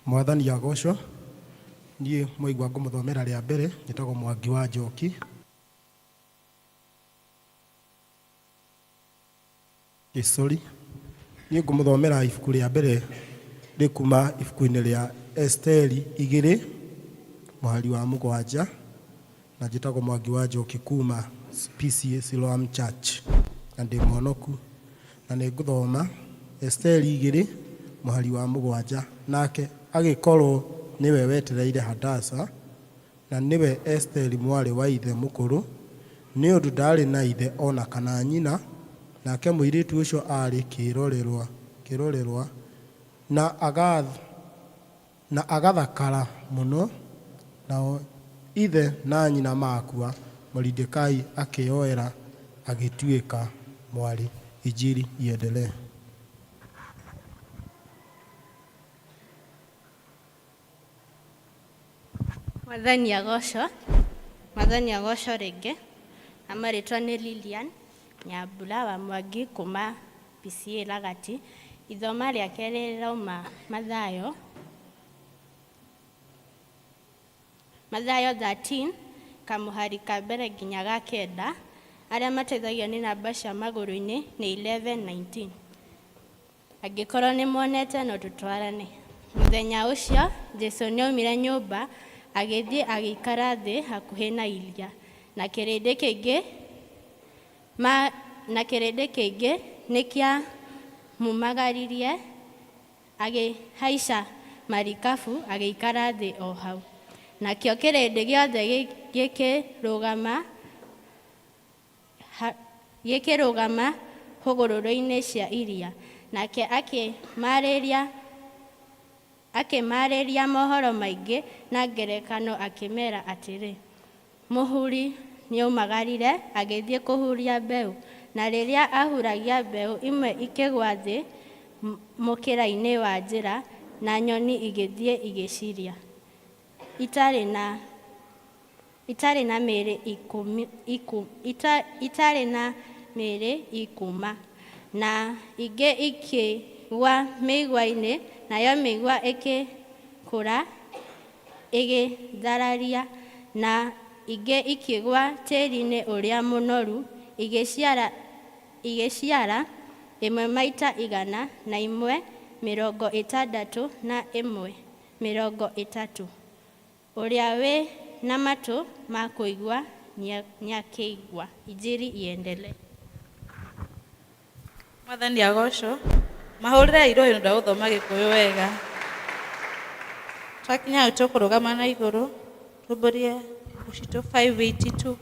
Mwathani agocwo. Niĩ mwaigua ngũmũthomera rĩa mbere, njĩtagwo Mwangi wa Njoki Sorry. Niĩ ngũmũthomera ibuku rĩa mbere rĩkuma ibuku-inĩ rĩa Esteri 2 mũhari wa 7, na njĩtagwo Mwangi wa Njoki kuma PCA Siloam Church, na ndĩ mũhonoku, na nĩ ngũthoma Esteri 2 mũhari wa 7. Nake agĩkorwo nĩwe wetereire Hadasa, na nĩwe Esteri mwarĩ wa ithe mũkũrũ, nĩ ũndũ ndarĩ na ithe ona kana nyina. Nake mũirĩtu ũcio aarĩ kĩrorerwa na agathakara mũno. Nao ithe na nyina makua, Moridekai akĩoera agĩtuĩka mwarĩ. Injili iendelee. Mwathani agocwo. Mwathani agocwo rĩngĩ. Na marĩtwa nĩ Lilian Nyambura wa Mwangi kuma PCA Lagati. Ithoma rĩa kerĩ rĩrauma Mathayo, Mathayo 13 kamũhari ka mbere nginya ga 9. Arĩa mateithagio nĩ namba cia magũrũ-inĩ nĩ 11 19. Angĩkorwo nĩ monete, no tũtwarane. Mũthenya ũcio Jesu nĩaumire nyũmba agĩthiĩ agĩikara thĩ hakuhĩ na iria, na kĩrĩndĩ kĩingĩ nĩkĩamumagaririe. Agĩhaica marikabu agĩikara thĩ o hau, nakĩo kĩrĩndĩ gĩothe gĩkĩrũgama hũgũrũrũ-inĩ cia iria. Nake akĩmaarĩria mohoro maingĩ na ngerekano, akĩmeera atĩrĩ: Mũhuri nĩaumagarire agĩthiĩ kũhuria mbeũ. Na rĩrĩa ahuragia mbeũ, imwe ikĩgũa thĩ mũkĩra-inĩ wa njĩra, na nyoni igĩthiĩ igĩciria. Itarĩ na mĩri ikũma. Na ingĩ ikĩgũa mĩigua-inĩ, nayo mĩigua ĩgĩkũra ĩgĩthararia. Na ingĩ ikĩgũa tĩĩri-inĩ ũrĩa mũnoru, igĩciara, ĩmwe maita 100, na ĩmwe 60, na ĩmwe 30. Ũrĩa wĩ na matũ ma kũigua nĩakĩigua. Injili iendelee. Mwathani agocwo. Mahũrĩre irũĩ nĩ ũndũ wa gũthoma Gĩkũyũ wega. Twakinya hau tũkũrũgama na igũrũ tũmbũrie citũ 582.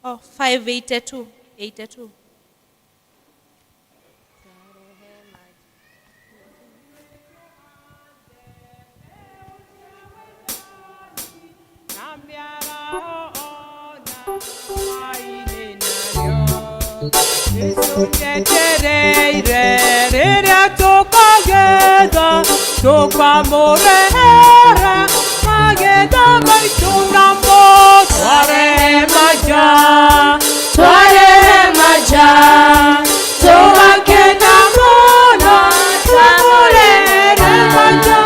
Oh, 582, 82. Njetereire rĩrĩa tũkagetha, tũkamũrehera magetha maitũ na. Twarehe maja, twarehe maja, tũgakena mũno twamũrehere maja.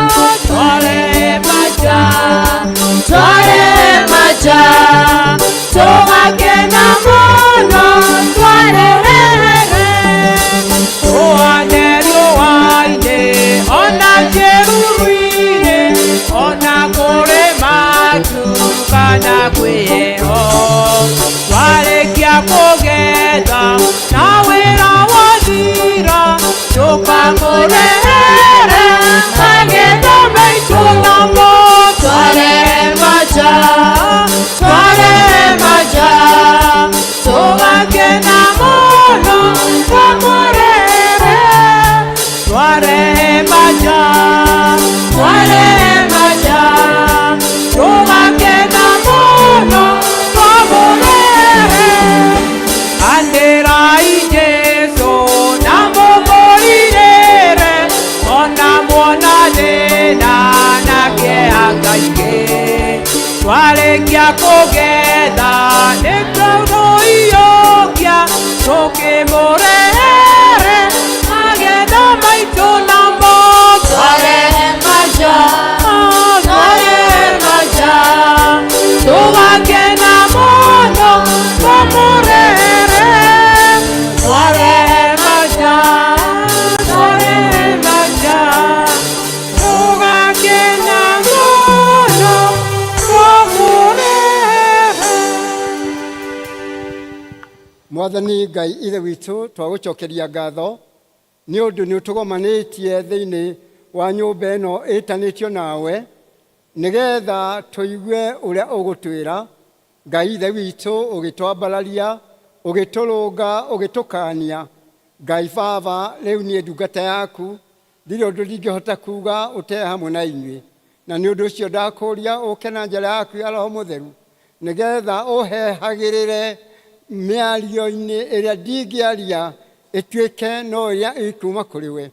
Twarehe maja, twarehe maja, tũgakena mũno twarehere. Tũhande riũa-inĩ ona kĩruru-inĩ, ona kũrĩ matu kana kwĩ heho. Twarĩkia kũgetha na wĩra wathira, tũkamũrehere magetha maitũ namo. Twarehe maja, twarehe maja, tũgakena mũno twamũrehere. Twarehe maja, twarehe maja, tũgakena mũno twamũrehere. Anĩrai Jesũ na mũmũrĩrĩre, ona muona thĩna na kĩeha kaingĩ. Twarĩkia kũgetha nĩtũrũiyũkia, tũkĩmũrehere magetha maitũ namo. Twarehe maja, twarehe maja, tũgakena mũno twamũrehere. Twarehe maja, twarehe maja, tũgakena mũno twamũrehere. Mwathani Ngai ithe witũ, twagũcokeria ngatho nĩ ũndũ nĩ ũtũgomanĩtie thĩinĩ wa nyũmba ĩno ĩtanĩtio nawe, nĩgetha tũigue ũrĩa ũgũtwĩra. Ngai ithe witũ, ũgĩtwambararia, ũgĩtũrũnga, ũgĩtũkania. Ngai Baba, rĩu niĩ ndungata yaku ndirĩ ũndũ ndingĩhota kuga ũte hamwe na inyuĩ, na nĩ ũndũ ũcio ndakũria ũke na njĩra yaku ya Roho Mũtheru, nĩgetha ũhehagĩrĩre mĩario-inĩ ĩrĩa ndingĩaria ĩtuĩke no ĩrĩa ĩkuuma kũrĩ we.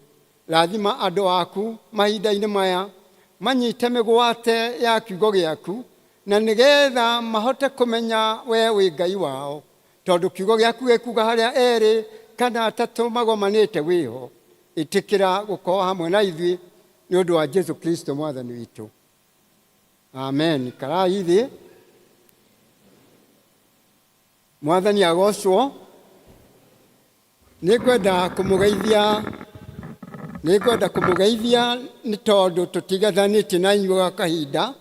Rathima andũ aku mahinda-inĩ maya, manyite mĩgwate ya kiugo gĩaku, na nĩgetha mahote kũmenya we wĩ Ngai wao, tondũ kiugo gĩaku gĩkuga harĩa erĩ kana atatũ magomanĩte wĩho. Ĩtĩkĩra gũkorwo hamwe na ithuĩ nĩ ũndũ wa Jesu Kristo mwathani witũ, amen. Karai thĩ. Mwathani agocwo. Nĩ ngwenda kũmũgeithia, nĩ ngwenda kũmũgeithia nĩ tondũ tũtigathanĩtie na inyuĩ gwa kahinda.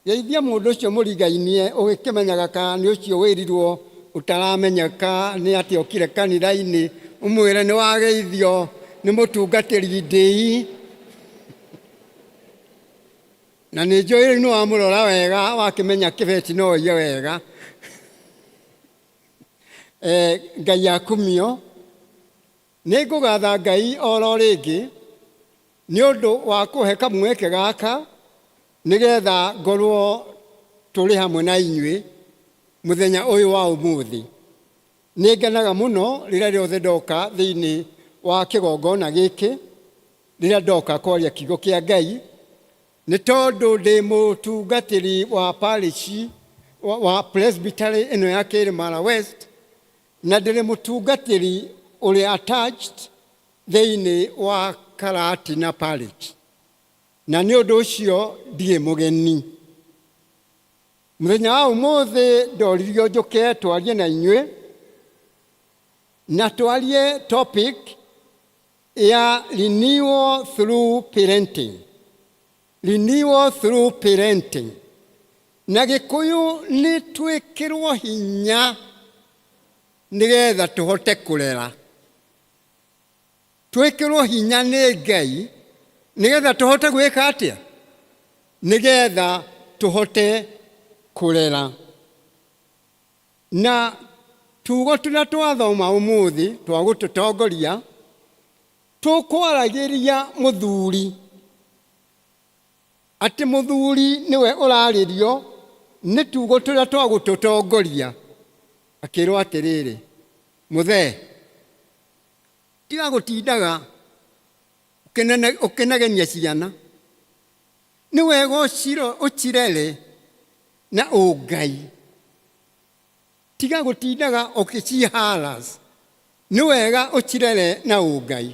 Geithia mũndũ ũcio mũrigainie ũgĩkĩmenyaga kana nĩ ũcio wĩrirwo ũtaramenyeka nĩ atĩ okire kanitha-inĩ, ũmwĩre nĩ wageithio nĩ mũtungatĩri ndĩi. Na nĩ njũĩ rĩu nĩ wamũrora wega wakĩmenya kĩbeti no oige wega. Ngai akumio. Nĩ ngũgatha Ngai oro rĩngĩ nĩ ũndũ wa kũhe kamweke gaka nĩgetha ngorwo tũrĩ hamwe na inyuĩ mũthenya ũyũ wa ũmũthĩ. Nĩ ngenaga mũno rĩrĩa rĩothe ndoka thĩinĩ wa kĩgongona gĩkĩ, rĩrĩa ndoka kwaria kiugo kĩa Ngai, nĩ tondũ ndĩ mũtungatĩri wa parish wa presbytery ĩno ya Kĩrĩmara West, na ndĩrĩ mũtungatĩri ũrĩ attached thĩinĩ wa Karatina parish, na nĩ ũndũ ũcio ndirĩ mũgeni. Mũthenya wa ũmũthĩ ndoririo njũke twarie na inyuĩ, na twarie topic ya renewal through parenting. Renewal through parenting. Na Gĩkũyũ nĩ twĩkĩrwo hinya nĩgetha tũhote kũrera. Twĩkĩrwo hinya nĩ Ngai nĩgetha tũhote gwĩka atĩa? Nĩgetha tũhote kũrera. Na tugo tũrĩa twathoma ũmũthĩ twa gũtũtongoria, tũkwaragĩria mũthuri, atĩ mũthuri nĩwe ũrarĩrio nĩ tugo tũrĩa twa gũtũtongoria. Akĩrwo atĩrĩrĩ, mũthee, tiga gũtindaga ũkĩnegenia ciana, nĩ wega ũcirere na ũngai. Tiga gũtindaga ũgĩciharas, nĩ wega ũcirere na ũngai.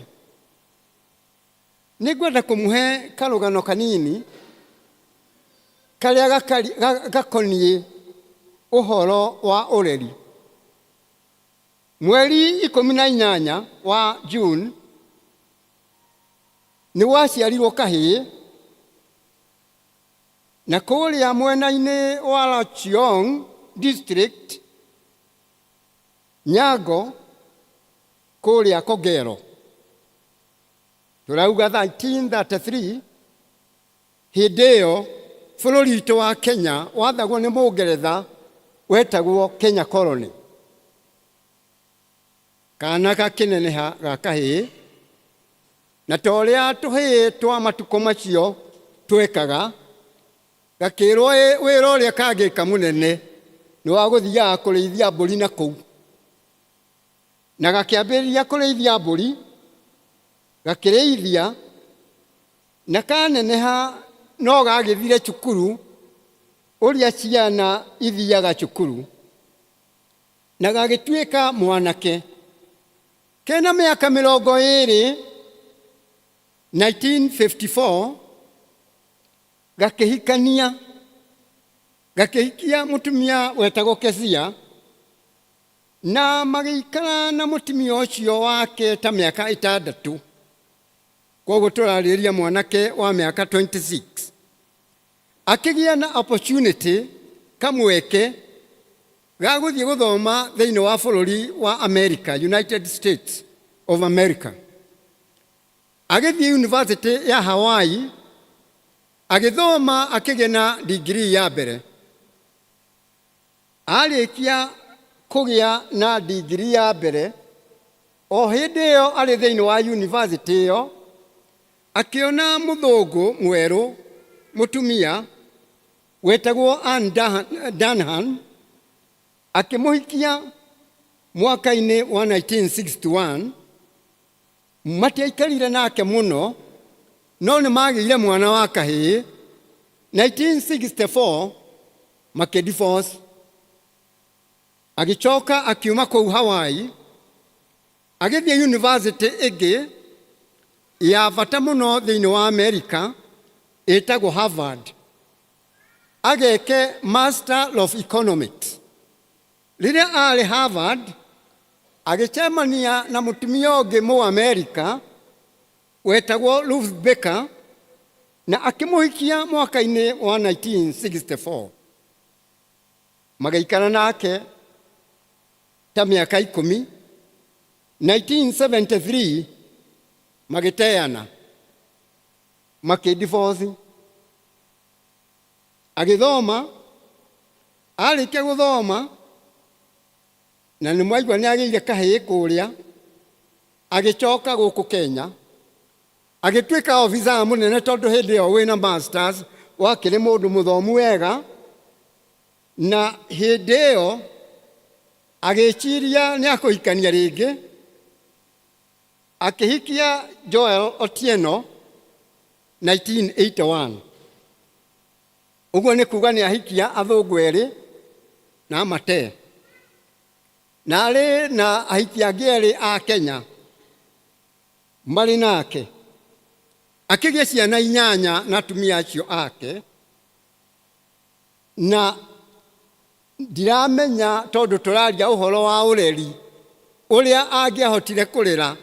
Nĩ ngwenda kũmũhe karũgano kanini karĩa gakoniĩ ũhoro wa ũreri. Mweri 18 wa June nĩ gwaciarirwo kahĩĩ, na kũrĩa mwena-inĩ wa Rachiong district, Nyango, kũrĩa Kogelo. Tũrauga 1933, hĩndĩ ĩyo bũrũri witũ wa Kenya wathagwo nĩ Mũngeretha wetagwo Kenya Colony. Kana gakĩneneha ga kahĩĩ, na ta ũrĩa tũhĩĩ twa matukũ macio twekaga, gakĩrwo wĩra ũrĩa kangĩka mũnene nĩ wa gũthiaga kũrĩithia mbũri na kũu. Na gakĩambĩrĩria kũrĩithia mbũri, gakĩrĩithia, na kaneneha no gagĩthire cukuru ũrĩa ciana ithiaga cukuru, na gagĩtuĩka mwanake. Kena mĩaka 20, 1954, gakĩhikania, gakĩhikia mũtumia wetagwo Kezia, na magĩikara na mũtumia ũcio wake ta mĩaka 6. Koguo tũrarĩrĩria mwanake wa mĩaka 26. Akĩgĩa na opportunity, kamweke ga gũthiĩ gũthoma thĩinĩ wa bũrũri wa America, United States of America. Agĩthiĩ University ya Hawaii, agĩthoma, akĩgĩa na degree ya mbere. Arĩkia kũgĩa na degree ya mbere, o hĩndĩ ĩyo arĩ thĩinĩ wa university ĩyo, akĩona mũthũngũ mwerũ mũtumia wetagwo Ann Dunham, akĩmũhikia mwaka-inĩ wa 1961. Matiaikarire nake mũno, no nĩ magĩire mwana wa kahĩĩ. 1964 makĩdivorce. Agĩcoka akiuma kũu Hawaii, agĩthiĩ university ĩngĩ ya bata mũno thĩinĩ wa Amerika ĩtagwo Harvard, ageke Master of Economics. Rĩrĩa arĩ Harvard, agĩcemania na mũtumia ũngĩ Mũamerika wetagwo Ruth Baker, na akĩmũhikia mwaka-inĩ wa 1964. Magĩikara nake ta mĩaka 10. 1973 magĩteana, makĩdivorce. Agĩthoma, arĩkia gũthoma, na nĩ mwaigua nĩ agĩire kahĩĩ kũrĩa, agĩcoka gũkũ Kenya, agĩtuĩka obithaa mũnene, tondũ hĩndĩ ĩyo wĩna masters wakĩrĩ mũndũ mũthomu wega. Na hĩndĩ ĩyo agĩciria nĩ akũhikania rĩngĩ, akĩhikia Joel Otieno 1981. Ũguo nĩ kuga nĩ ahikia athũngũ erĩ na mate, na arĩ na ahiki angĩ erĩ a Kenya marĩ nake. Akĩgĩa ciana 8 na atumia acio ake, na ndiramenya, tondũ tũraria ũhoro wa ũreri, ũrĩa angĩahotire kũrera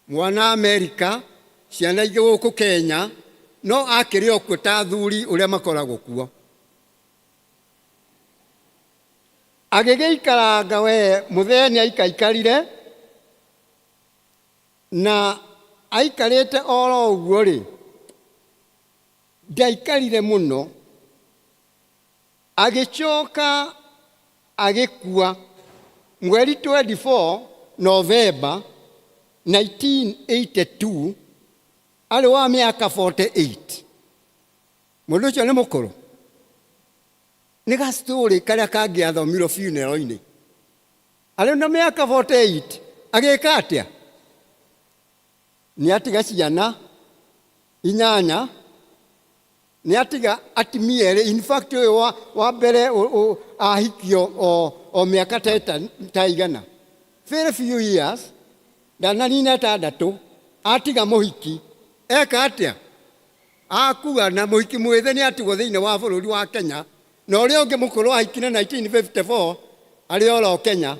mwana Amerika, ciana ingĩ gũkũ Kenya, no akĩrĩ o kuo ta athuri ũrĩa makoragwo kuo. Agĩgĩikaranga we mũthee nĩ aikaikarire, na aikarĩte oro ũguo rĩ, ndaikarire mũno, agĩcoka agĩkua mweri 24 November 1982, arĩ wa mĩaka 48. Mũndũ ũcio nĩ mũkũrũ, nĩ gastorĩ karĩa kangĩathomirwo funeral-inĩ. Arĩ na mĩaka 48 agĩka atĩa? Nĩ atiga ciana 8. Nĩ atiga atimia erĩ. In fact ũyũ wa, wa mbere ahikio o, o mĩaka ta ta igana. Very few years, ndananina ĩtandatũ, atiga mũhiki. Eka atĩa? Akua na mũhiki mwĩthĩ nĩ atigwo thĩinĩ wa bũrũri wa Kenya, na ũrĩa ũngĩ mũkũrũ ahikire 1954 arĩ oro Kenya.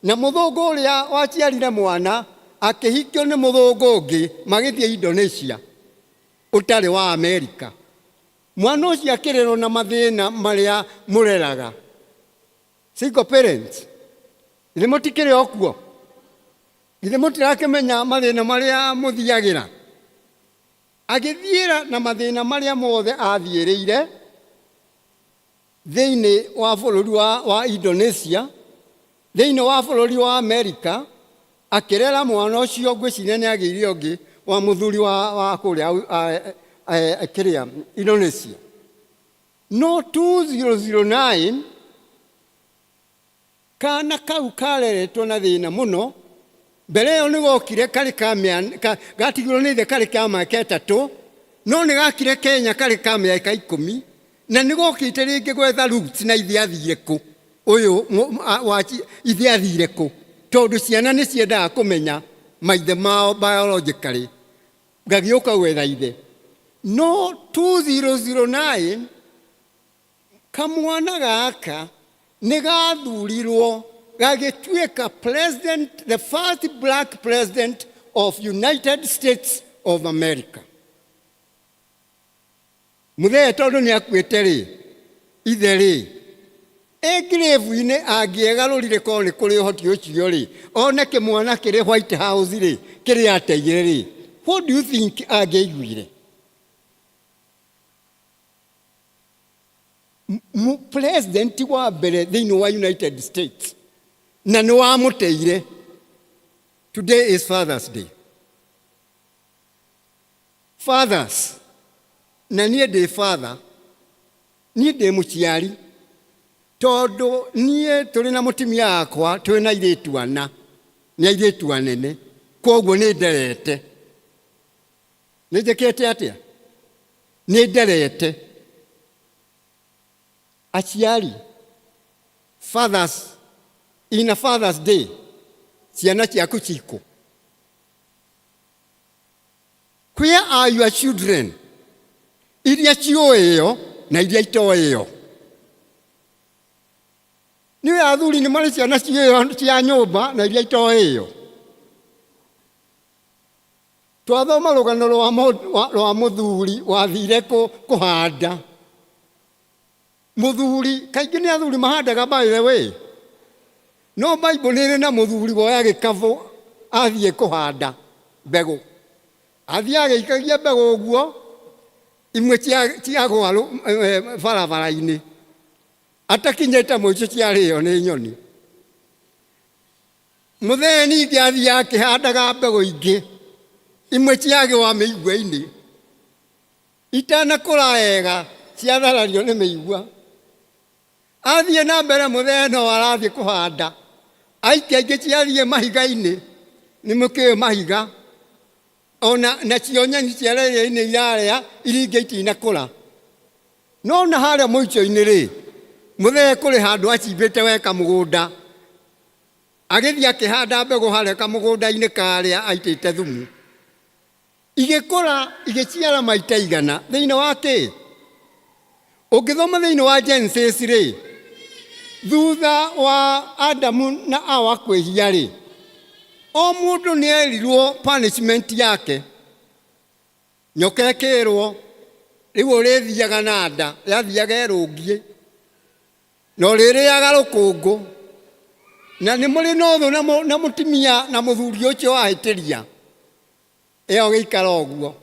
Na mũthũngũ ũrĩa waciarire mwana akĩhikio nĩ mũthũngũ ũngĩ magĩthiĩ Indonesia ũtarĩ wa Amerika. Mwana ũcio akĩrerwo na mathĩna marĩa mũreraga. Single parents, githĩ mũtikĩrĩ o kuo? Githĩ mũtirakĩmenya mathĩna marĩa mũthiagĩra? Agĩthiĩra na mathĩna marĩa mothe athiĩrĩire thĩinĩ wa bũrũri wa, wa Indonesia, thĩinĩ wa bũrũri wa Amerika, akĩrera mwana ũcio, ngwĩciria nĩ agĩire ũngĩ wa mũthuri wa, wa kũrĩa kĩrĩa Indonesia. No 2009 Kana kau kareretwo na thĩna mũno. Mbere ĩyo nĩ gokire karĩ ka mĩa, ka, gatigirwo nĩ ithe karĩ ka mĩaka ĩtatũ, no nĩ gakire Kenya karĩ ka mĩaka ikũmi, na nĩ gokĩte rĩngĩ gwetha roots na ithe athire kũ, ũyũ wa ithe athire kũ, tondũ ciana nĩ ciendaga kũmenya maithe mao biologically, gagĩũka gwetha ithe. No 2009 Kamwana gaka nĩ gathurirwo gagĩtuĩka president, the first black president of United States of America. Mũthee tondũ nĩ akuĩte rĩ, ithe rĩ, ĩ grave-inĩ angĩegarũrire korwo nĩ kũrĩ ũhoti ũcio rĩ, one kĩmwana kĩrĩ White House rĩ, kĩrĩa ateire rĩ, what do you think angĩaiguire? President wa mbere thĩinĩ wa United States na nĩ wamũteire. Today is Father's Day. Fathers, na niĩ ndĩ father, niĩ ndĩ mũciari, tondũ niĩ tũrĩ na mũtumia wakwa twĩ na airĩtu ana, nĩ airĩtu anene, koguo nĩ nderete. Nĩ njĩkĩte atĩa? Nĩ nderete. Aciari, fathers, in a Father's Day, ciana ciaku cikũ? Where are your children? Iria ciũĩo na iria itoĩo. Nĩ athuri nĩ marĩ ciana ciũĩo cia nyũmba na iria itoĩo. Twathoma rũgano rwa rwa mũthuri wathire kũhanda. Mũthuri, kaingĩ nĩ athuri mahandaga by the way. No Bible nĩ ĩrĩ na mũthuri woya gĩkabũ athiĩ kũhanda mbegũ. Athiĩ agĩikagia mbegũ ũguo, imwe ciagũa barabara-inĩ. Atakinyĩte mũico ciarĩo nĩ nyoni. Mũthee ningĩ athiaga akĩhandaga mbegũ ingĩ, imwe ciagĩwa mĩigua-inĩ, itanakũra wega ciatharario nĩ mĩigua. Athiĩ na mbere mũthee no arathiĩ kũhanda, aikia ingĩ ciathiĩ mahiga-inĩ, nĩ mũkĩũĩ mahiga, ona nacio nyeni cia rĩera-inĩ irarĩa, iria ingĩ itinakũra. No na harĩa mũico-inĩ rĩ, mũthee kũrĩ handũ acimbĩte we kamũgũnda, Agĩthiĩ akĩhanda mbegũ harĩa kamũgũnda-inĩ karĩa aitĩte thumu. Igĩkũra, igĩciara maita igana. Thĩinĩ wa kĩ? Ũngĩthoma thĩinĩ wa Genesis rĩ, thutha wa Adamu na Awa kwĩhia rĩ, o mũndũ nĩ erirwo punishment yake. Nyoka ĩkĩrwo, rĩu ũrĩthiaga na nda, yathiaga ĩrũngiĩ. Na ũrĩrĩaga rũkũngũ. Na nĩ mũrĩ na ũthũ na mũtumia na mũthuri ũcio wahĩtĩria. Ĩyo gĩikara ũguo.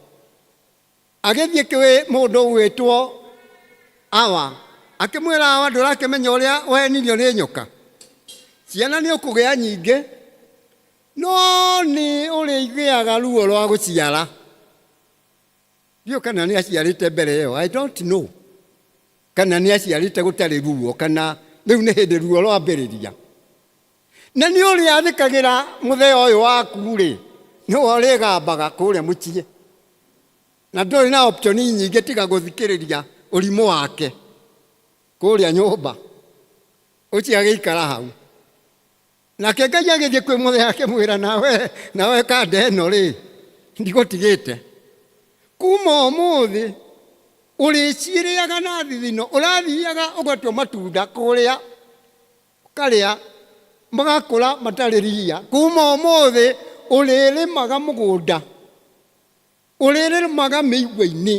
Agĩthiĩ kwĩ mũndũ ũgwĩtwo Awa, akĩmwĩra Awa ndũrakĩmenya ũrĩa ũhenirio nĩ nyoka? Ciana nĩ ũkũgĩa nyingĩ, no nĩ ũrĩgĩaga ruo rwa gũciara. Ndiũĩ kana nĩ aciarĩte mbere ĩyo, I don't know. Kana nĩ aciarĩte gũtarĩ ruo, kana rĩu nĩ hĩndĩ ruo rwambĩrĩria. Na nĩ ũrĩathĩkagĩra mũthee ũyũ waku-rĩ, nĩwe ũrĩgambaga kũrĩa mũciĩ. Na ndũrĩ na option nyingĩ tiga gũthikĩrĩria ũrimũ wake kũrĩa nyũmba. Ũcio agĩikara hau. Nake Ngai agĩthiĩ kwĩ mũthee akĩmwĩra nawe nawe kanda ĩno rĩ ndigũtigĩte. Kuma ũmũthĩ ũrĩcirĩaga na thithino, ũrathiaga ũgatua matunda kũrĩa ũkarĩa magakũra matarĩ ria. Kuma ũmũthĩ ũrĩrĩmaga mũgũnda, ũrĩrĩmaga mĩigua-inĩ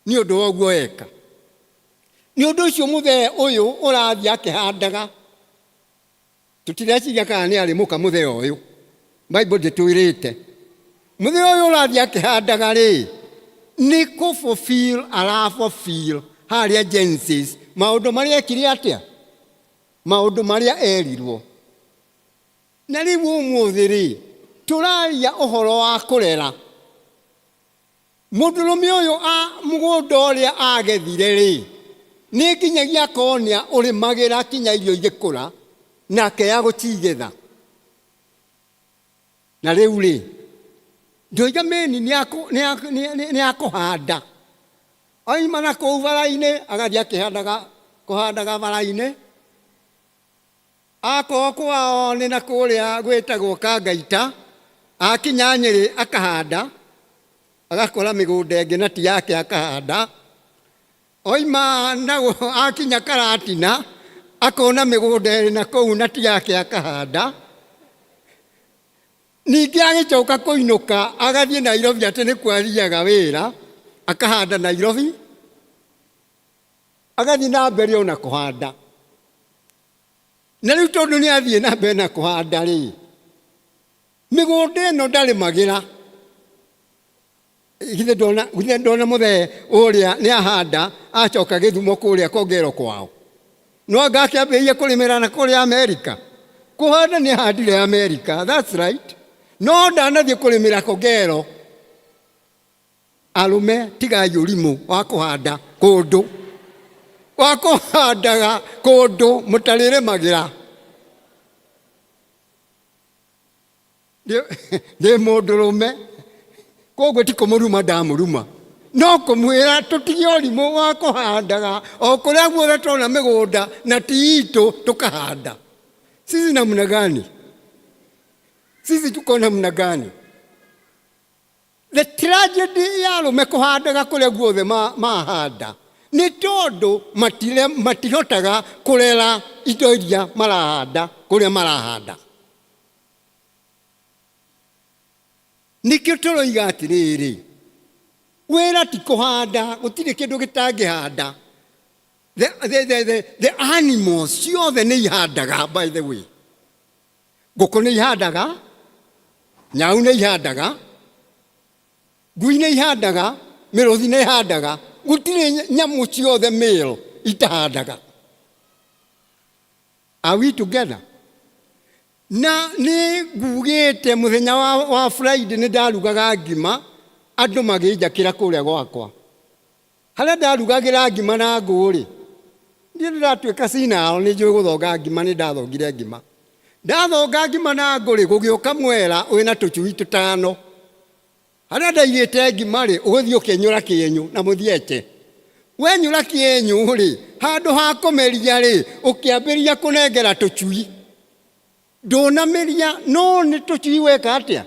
nĩ ũndũ wa ũguo eka. Nĩ ũndũ ũcio mũthee ũyũ ũrathiĩ akĩhandaga, tũtireciria kana nĩ arĩ mũka mũthee ũyũ, Bible ndĩtwĩrĩte. Mũthee ũyũ ũrathiĩ akĩhandaga rĩ, nĩ kũ fulfill ara fulfill harĩa Genesis maũndũ marĩa ekire atĩa? Maũndũ marĩa erirwo. Na rĩu ũmũthĩ rĩ, tũraria ũhoro wa kũrera. Mũndũrũme ũyũ a mũgũnda ũrĩa agethire rĩ, nĩ nginyagia akorwo nĩ ũrĩmagĩra kinya irio igĩkũra, nake ya gũcigetha. Na rĩu rĩ, ndoiga mĩni nĩ akũhanda. Oima na kũu bara-inĩ, agathiĩ akĩhandaga, kũhandaga bara-inĩ. Akorwo kwao nĩ na kũrĩa gwĩtagwo Kangaita, akinya Nyĩrĩ akahanda, agakora mĩgũnda ĩngĩ na ti yake akahanda. Oima na akinya Karatina, akona mĩgũnda ĩrĩ na kũu na ti yake akahanda. Ningĩ agĩcoka kũinũka agathiĩ Nairobi atĩ nĩkuo athiaga wĩra, akahanda Nairobi, agathiĩ na mbere ona kũhanda. Na rĩu tondũ nĩ athiĩ na mbere na kũhanda rĩ, mĩgũnda ĩno ndarĩmagĩra. Githĩ ndona, githĩ ndona mũthee ũrĩa nĩ ahanda acoka Gĩthumo kũrĩa Kongero kwao. No anga akĩambĩrĩria kũrĩmĩra na kũrĩa Amerika. Kũhanda nĩ ahandire Amerika, that's right. No ndanathiĩ kũrĩmĩra Kongero. Arũme tigai ũrimũ wa kũhanda kũndũ wa kũhandaga kũndũ mũtarĩrĩmagĩra. Ndĩ mũndũrũme koguo ti kũmũruma ndamũruma, no kũmwĩra tũtige ũrimũ wa kũhandaga o kũrĩa guothe tuona mĩgũnda na ti itũ tũkahanda. Sisi namna gani? Sisi tuko namna gani? The tragedy ya arũme kũhandaga kũrĩa guothe mahanda nĩ tondũ matihotaga kũrera indo iria marahanda kũrĩa marahanda. Nĩkĩo tũroiga atĩrĩrĩ, wĩra ti kũhanda, gũtirĩ kĩndũ gĩtangĩhanda. The animals ciothe nĩ ihandaga, by the way. Ngũkũ nĩ ihandaga, nyau nĩ ihandaga, ngui nĩ ihandaga, mĩrũthi nĩ ihandaga, gũtirĩ nyamũ ciothe male itahandaga. Are we together? Na nĩ ngugĩte mũthenya wa Friday nĩ ndarugaga ngima, andũ magĩnjakĩra kũrĩa gwakwa. Harĩa ndarugagĩra ngima na ngũ-rĩ, niĩ nĩndatuĩka sinao, nĩ njũĩ gũthonga ngima, nĩ ndathongire ngima. Ndathonga ngima na ngũ-rĩ, gũgĩũka mwera wĩna tũcui tũtano. Harĩa ndaigĩte ngima-rĩ, ũgĩthiĩ ũkĩenyũra kĩenyũ na mũthiete. Wenyũra kĩenyũ-rĩ, handũ ha kũmeria-rĩ, ũkĩambĩrĩria kũnengera tũcui. Ndũnamĩria, no nĩ tũcui weka atĩa?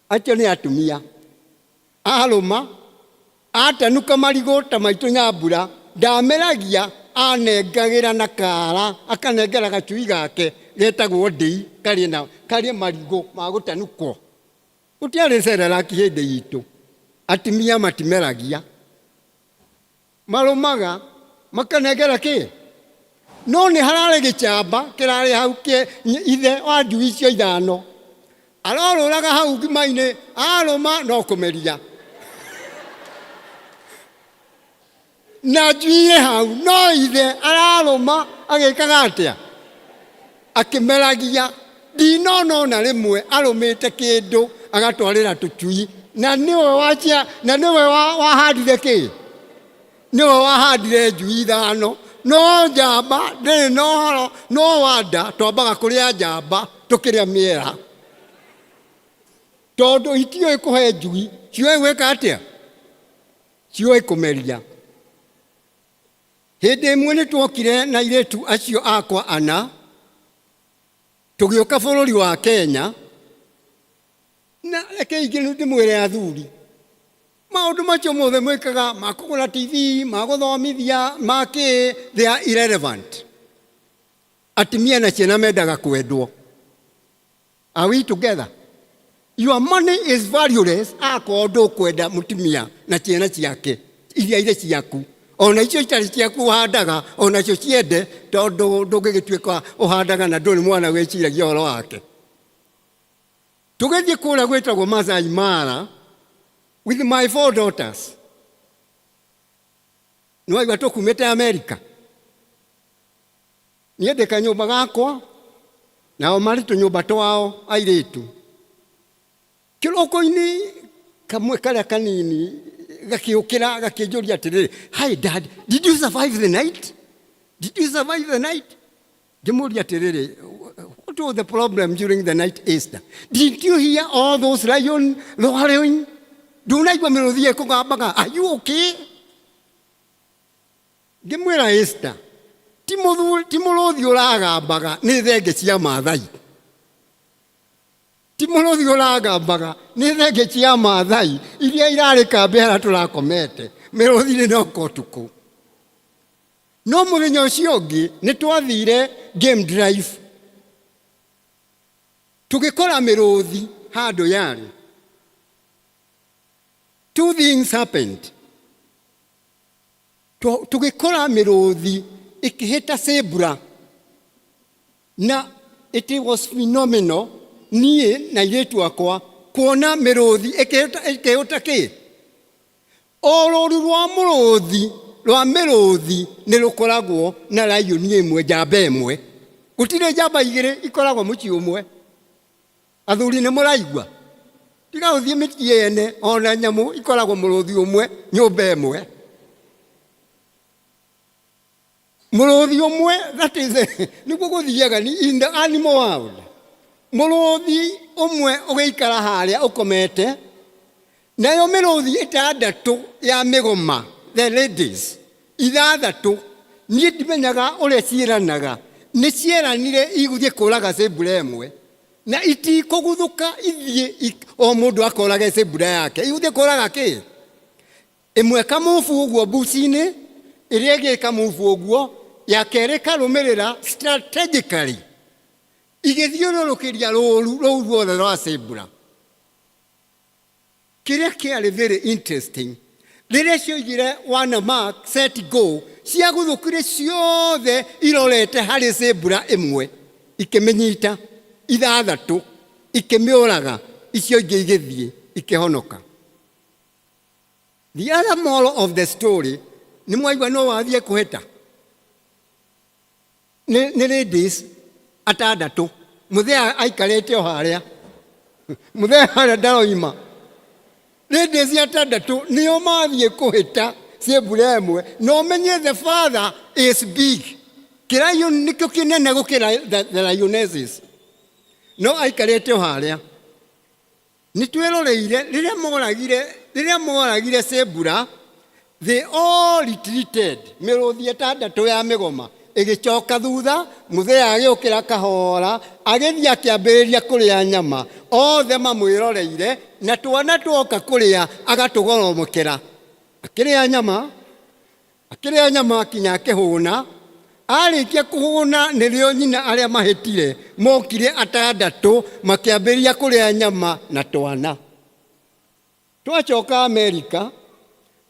Acio nĩ atumia. Arũma, atanuka marigũ ta maitũ Nyambura, ndameragia, anengagĩra na kara, akanengera gacui gake getagwo ndĩi karĩe na karĩe marigũ ma gũtanukwo. Gũtiarĩ Cerelac hĩndĩ itũ, atumia matimeragia. Marũmaga makanengera kĩ? No nĩ hararĩ gĩchamba kĩrarĩ hau kĩ ithe wa njui icio ithano. Arorũraga hau ngima-inĩ, arũma no kũmeria. Na njui ĩ hau, no ithe ararũma agĩkaga atĩa? Akĩmeragia. Ndinona ona rĩmwe arũmĩte kĩndũ agatwarĩra tũcui, na nĩwe wacia, na nĩwe wahandire kĩ? Nĩwe wahandire njui ithano. No njamba ndĩrĩ na ũhoro, no wanda twambaga kũrĩa njamba tũkĩrĩa mĩera. Tondũ itiũĩ kũhe njui, ciũĩ gwĩka atĩa? Ciũĩ kũmeria. Hĩndĩ ĩmwe nĩ twokire na airĩtu acio akwa ana, tũgĩũka bũrũri wa Kenya, na reke ingĩ ndĩmwĩre athuri, maũndũ macio mothe mwĩkaga ma kũgũra TV, ma gũthomithia, ma kĩ, they are irrelevant. Atumia na ciana mendaga kwendwo. Are we together? Your money is valueless akorwo ndũkwenda mũtumia na ciana ciake iria irĩ ciaku ona icio itarĩ ciaku ũhandaga onacio ciende tondũ ndũngĩgĩtuĩka ũhandaga na ndũrĩ mwana wĩciragia ũhoro wake. Tũgĩthiĩ kũrĩa gwĩtagwo Masai Mara with my four daughters. Nĩwaigua tũkumĩte Amerika. Niĩ ndĩ kanyũmba gakwa, nao marĩ tũnyũmba twao airĩtu. Kĩroko-inĩ kamwe karĩa kanini gakĩũkĩra gakĩnjũria atĩrĩrĩ, hi dad, did you survive the night? Did you survive the night? Ngĩmũria atĩrĩrĩ, what was the problem during the night, Esther? Did you hear all those lion roaring? Ndũnaigua mĩrũthi ĩkũgambaga? Are you okay? Ngĩmwĩra Esther, ti mũthuri ti mũrũthi ũragambaga nĩ thenge cia Maathai. Ti mũrũthi ũragambaga nĩ thenge cia Maathai iria irarĩ kambĩ harĩa tũrakomete. Mĩrũthi nĩ noka ũtukũ. No mũthenya ũcio ũngĩ nĩ twathire game drive tũgĩkora mĩrũthi handũ yarĩ. Two things happened. Tũgĩkora mĩrũthi ĩkĩhĩta zebra na it was phenomenal niĩ na airĩtu akwa kuona mĩrũthi ĩkĩhĩta kĩ o rũru rwa mũrũthi rwa mĩrũthi nĩ rũkoragwo na lion ĩmwe njamba ĩmwe gũtirĩ njamba igĩrĩ ikoragwo mũciĩ ũmwe. Athuri nĩ mũraigua? Tiga gũthiĩ mĩciĩ yene ona nyamũ ikoragwo mũrũthi ũmwe nyũmba ĩmwe. Mũrũthi ũmwe that is nĩguo gũthiaga ni in the animal world. Mũrũthi ũmwe ũgĩikara harĩa ũkomete nayo mĩrũthi ĩtandatũ ya mĩgoma the ladies ithathatũ niĩ ndimenyaga ũrĩa ciĩranaga nĩ cieranire igũthiĩ kũraga zebra ĩmwe. Na itikũguthũka ithiĩ o mũndũ akorage zebra yake. Igũthiĩ kũraga kĩ? Ĩmwe ĩkamubu ũguo mbuci-inĩ, ĩrĩa ĩngĩ ĩkamubu ũguo, ya kerĩ ĩkarũmĩrĩra strategically igĩthiũrũrũkĩria rũru rũu ruothe rwa zebra. Kĩrĩa kĩarĩ very interesting, rĩrĩa cioigire one mark, set, go, ciaguthũkire ciothe irorete harĩ zebra ĩmwe, ikĩmĩnyita ithathatũ, ikĩmĩũraga, icio ingĩ igĩthiĩ ikĩhonoka. The other moral of the story, nĩ mwaigua no wathiĩ kũhĩta? Nĩ, nĩ ladies atandatũ mũthee aikarĩte o harĩa mũthee harĩa ndaroima ladies atandatũ nĩo mathiĩ kũhĩta ciĩ mbura ĩmwe na ũmenye the father is big kĩraiũ nĩkĩo kĩnene gũkĩra the lionesses no aikarĩte o harĩa Nĩ tweroreire rĩrĩa moragire rĩrĩa moragire zebra, they all retreated, mĩrũthi ĩtandatũ ya mĩgoma ĩgĩcoka thutha, mũthee agĩũkĩra kahora, agĩthiĩ akĩambĩrĩria kũrĩa nyama, othe mamwĩroreire, na twana twoka kũrĩa agatũgoromokera. Akĩrĩa nyama, Akĩrĩa nyama kinya akĩhũna. Arĩkia kũhũna nĩrĩo nyina arĩa mahĩtire mokire atandatũ makĩambĩrĩria kũrĩa nyama na twana. Twacoka Amerika,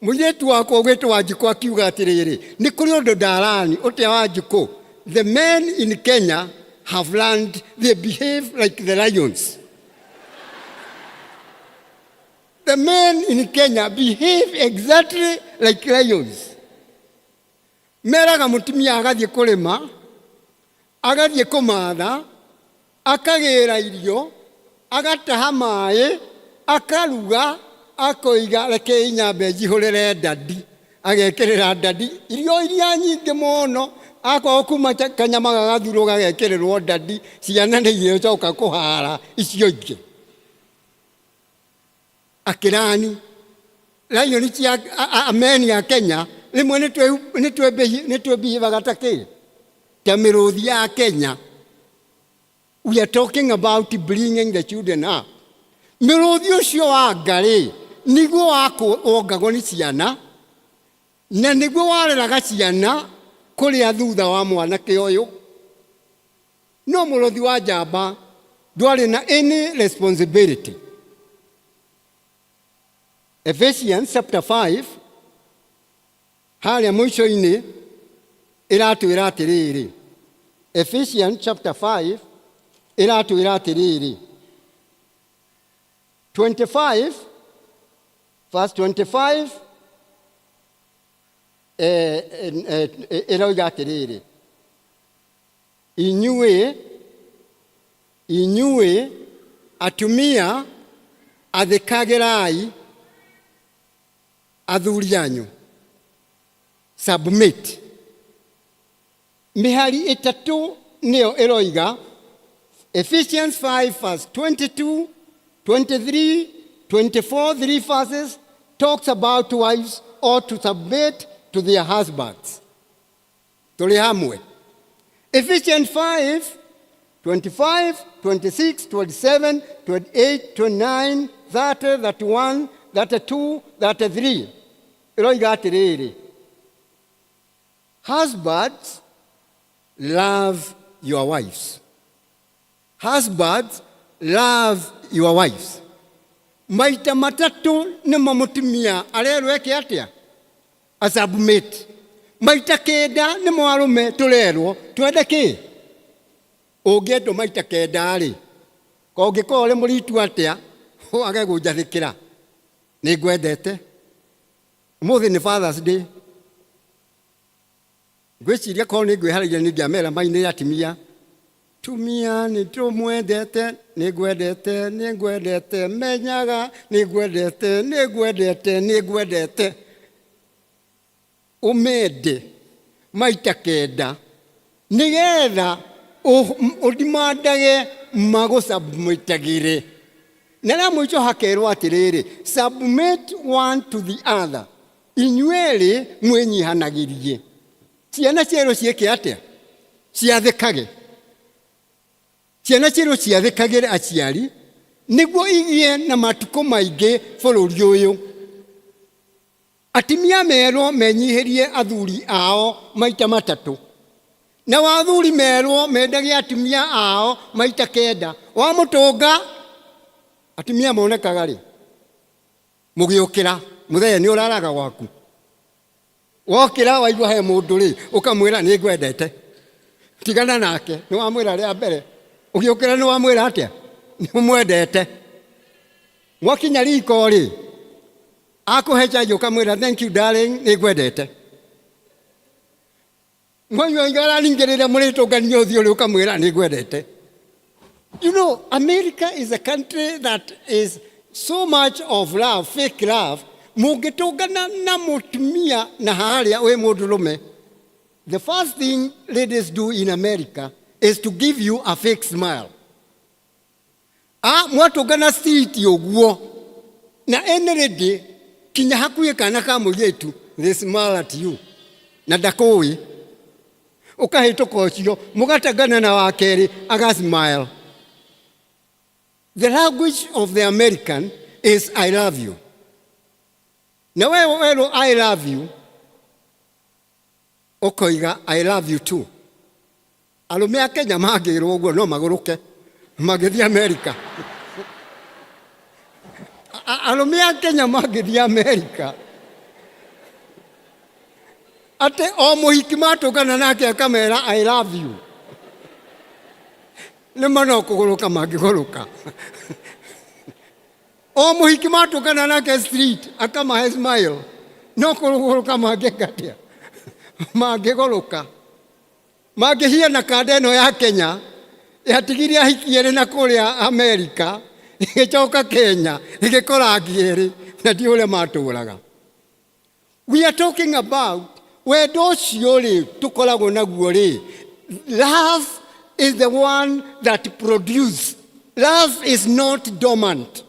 mũirĩtu wakwa ũgwĩtwo Wanjikũ akiuga atĩrĩrĩ, nĩ kũrĩ ũndũ ndarani ũtĩa Wanjikũ, the men in Kenya have learned they behave like the lions. The men in Kenya behave exactly like lions. Meraga mũtumia agathiĩ kũrĩma, agathiĩ kũmatha, akagĩra irio, agataha maĩ, akaruga, akoiga rekei nyambe njihũrĩre ndadi. Agekĩrĩra ndadi irio iria nyingĩ mũno, akorwo kuma kanyama gagathurwo gagekĩrĩrwo ndadi, ciana nĩ igĩcoka kũhara icio ingĩ. Akĩrani lion cia ameni a Kenya rĩmwe nĩtwĩbihivaga ta kĩ ta mĩrũthi ya Kenya. We are talking about bringing the children up. Mĩrũthi ũcio wa nga-rĩ nĩguo wongagwo nĩ ciana na nĩguo wareraga ciana kũrĩa thutha wa mwanake ũyũ. No mũrũthi wa njamba ndwarĩ na any responsibility. Ephesians chapter 5 harĩa mũico-inĩ ĩratwĩra atĩrĩrĩ. Ephesians chapter 5 ĩratwĩra atĩrĩrĩ. 25 verse 25 ĩroiga atĩrĩrĩ, inyuĩ atumia athĩkagĩrai athuri anyu. Submit. Mĩhari ĩtatũ nĩyo ĩroiga Ephesians 5 verse 22, 23, 24, three verses talks about wives ought to submit to their husbands. Tũrĩ hamwe. Ephesians 5, 25, 26, 27, 28, 29, 30, 31, 32, 33. Ĩroiga atĩrĩrĩ, husbands, love your wives. Husbands, love your wives. Maita matatũ nĩmo mũtumia arerwo eke atĩa? Asubmit. Maita kenda nĩmo arũme tũrerwo twende kĩ? Ũngĩendwo maita kenda rĩ, kongĩkorwo ũrĩ mũritu atĩa, wage gũnjathĩkĩra. Nĩngwendete. Ũmũthĩ nĩ Father's Day. Ngwĩciria korwo nĩ ngwĩharĩria nĩngĩamera mainĩre atumia. Tumia nĩtũmwendete, nĩngwendete, nĩngwendete, menyaga, nĩngwendete, nĩngwendete, nĩngwendete. Ũmende maita kenda nĩgetha ũdimandage magũsubmitagĩre. Na rĩa mũico hakerwo atĩrĩrĩ, submit one to the other. Inyuerĩ mwĩnyihanagĩrie. Ciana cierũ ciĩke atĩa? Ciathĩkage. Ciana cierũ ciathĩkagĩre aciari nĩguo igĩe na matukũ maingĩ bũrũri ũyũ. Atumia merwo menyihĩrie athuri ao maita matatũ. Na athuri merwo mendage atumia ao maita kenda. Wamũtũnga atumia monekaga rĩ? Mũgĩũkĩra mũthenya nĩ ũraraga gwaku. Wokĩra waigua he mũndũ rĩ, ũkamwĩra nĩ ngwendete. Tigana nake, nĩ wamwĩra rĩa mbere. Ũgĩũkĩra nĩ wamwĩra atĩa? Nĩ ũmwendete. Mwakinya riko rĩ, akũhe chai ũkamwĩra thank you darling, nĩ ngwendete. Mwanyua igararingĩrĩra mũrĩtũngania ũthiũ rĩ, ũkamwĩra nĩ ngwendete. You know, America is a country that is so much of love, fake love. Mũngĩtũngana na mũtumia na harĩa wĩ mũndũrũme, the first thing ladies do in America is to give you a fake smile. Mwatũngana street ũguo, na any lady kinya hakuhĩ kana ka mũirĩtu, they smile at you. Na ndakũĩ. Ũkahĩtũka ũcio, mũgatangana na wa kerĩ, aga smile. The language of the American is I love you. Na wewe werwo I love you, ũkoiga I love you too. Arũme a Kenya mangĩrwo ũguo no magũrũke magĩthiĩ America. Arũme a Kenya mangĩthiĩ America atĩ o mũhiki matũngana nake akamera I love you, nĩma no kũgũrũka mangĩgũrũka. O mũhiki matũngana nake street akamahe smile, no kũgũrũka mangĩka atĩa? Mangĩgũrũka. Mangĩhiana kanda ĩno ya Kenya yatigire ahiki erĩ na kũrĩa Amerika, ĩgĩcoka Kenya ĩgĩkora angĩ erĩ na ti ũrĩa matũraga. We are talking about wendo ũcio rĩ tũkoragwo naguo rĩ. Love is the one that produce. Love is not dormant.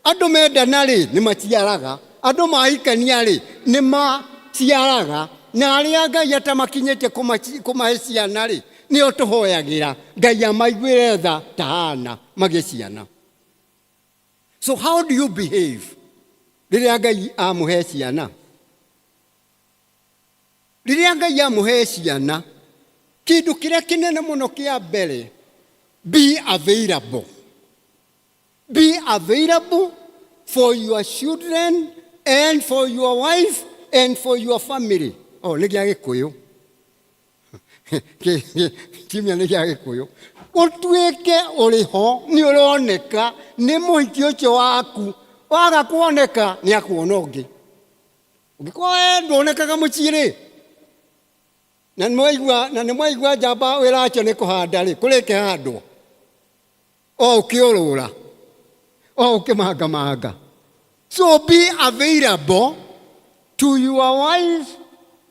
Andũ mendana rĩ nĩ maciaraga, andũ mahikania rĩ nĩ maciaraga, na arĩa Ngai atamakinyĩtie kũmahe ciana rĩ nĩo tũhoyagĩra Ngai amaiguĩre tha ta Hana magĩe ciana. So how do you behave rĩrĩa Ngai amũhe ciana? Rĩrĩa Ngai amũhe ciana, kĩndũ kĩrĩa kĩnene mũno kĩa mbere, be available. Be available for your children and for your wife and for your family. Oh, nĩ gĩa Gĩkũyũ. Kimya nĩ gĩa Gĩkũyũ. Ũtuĩke ũrĩ ho, nĩ ũroneka nĩ mũhiki ũcio waku. Waga kuoneka nĩ akuona ũngĩ. Ũngĩkorwo we nduonekaga mũciĩ rĩ, na nĩ na nĩ mwaigua njamba wĩra nĩ kũhanda rĩ, kũrĩ kĩhandwo o ũkĩũrũra o ũkĩmangamanga. So be available to your wife,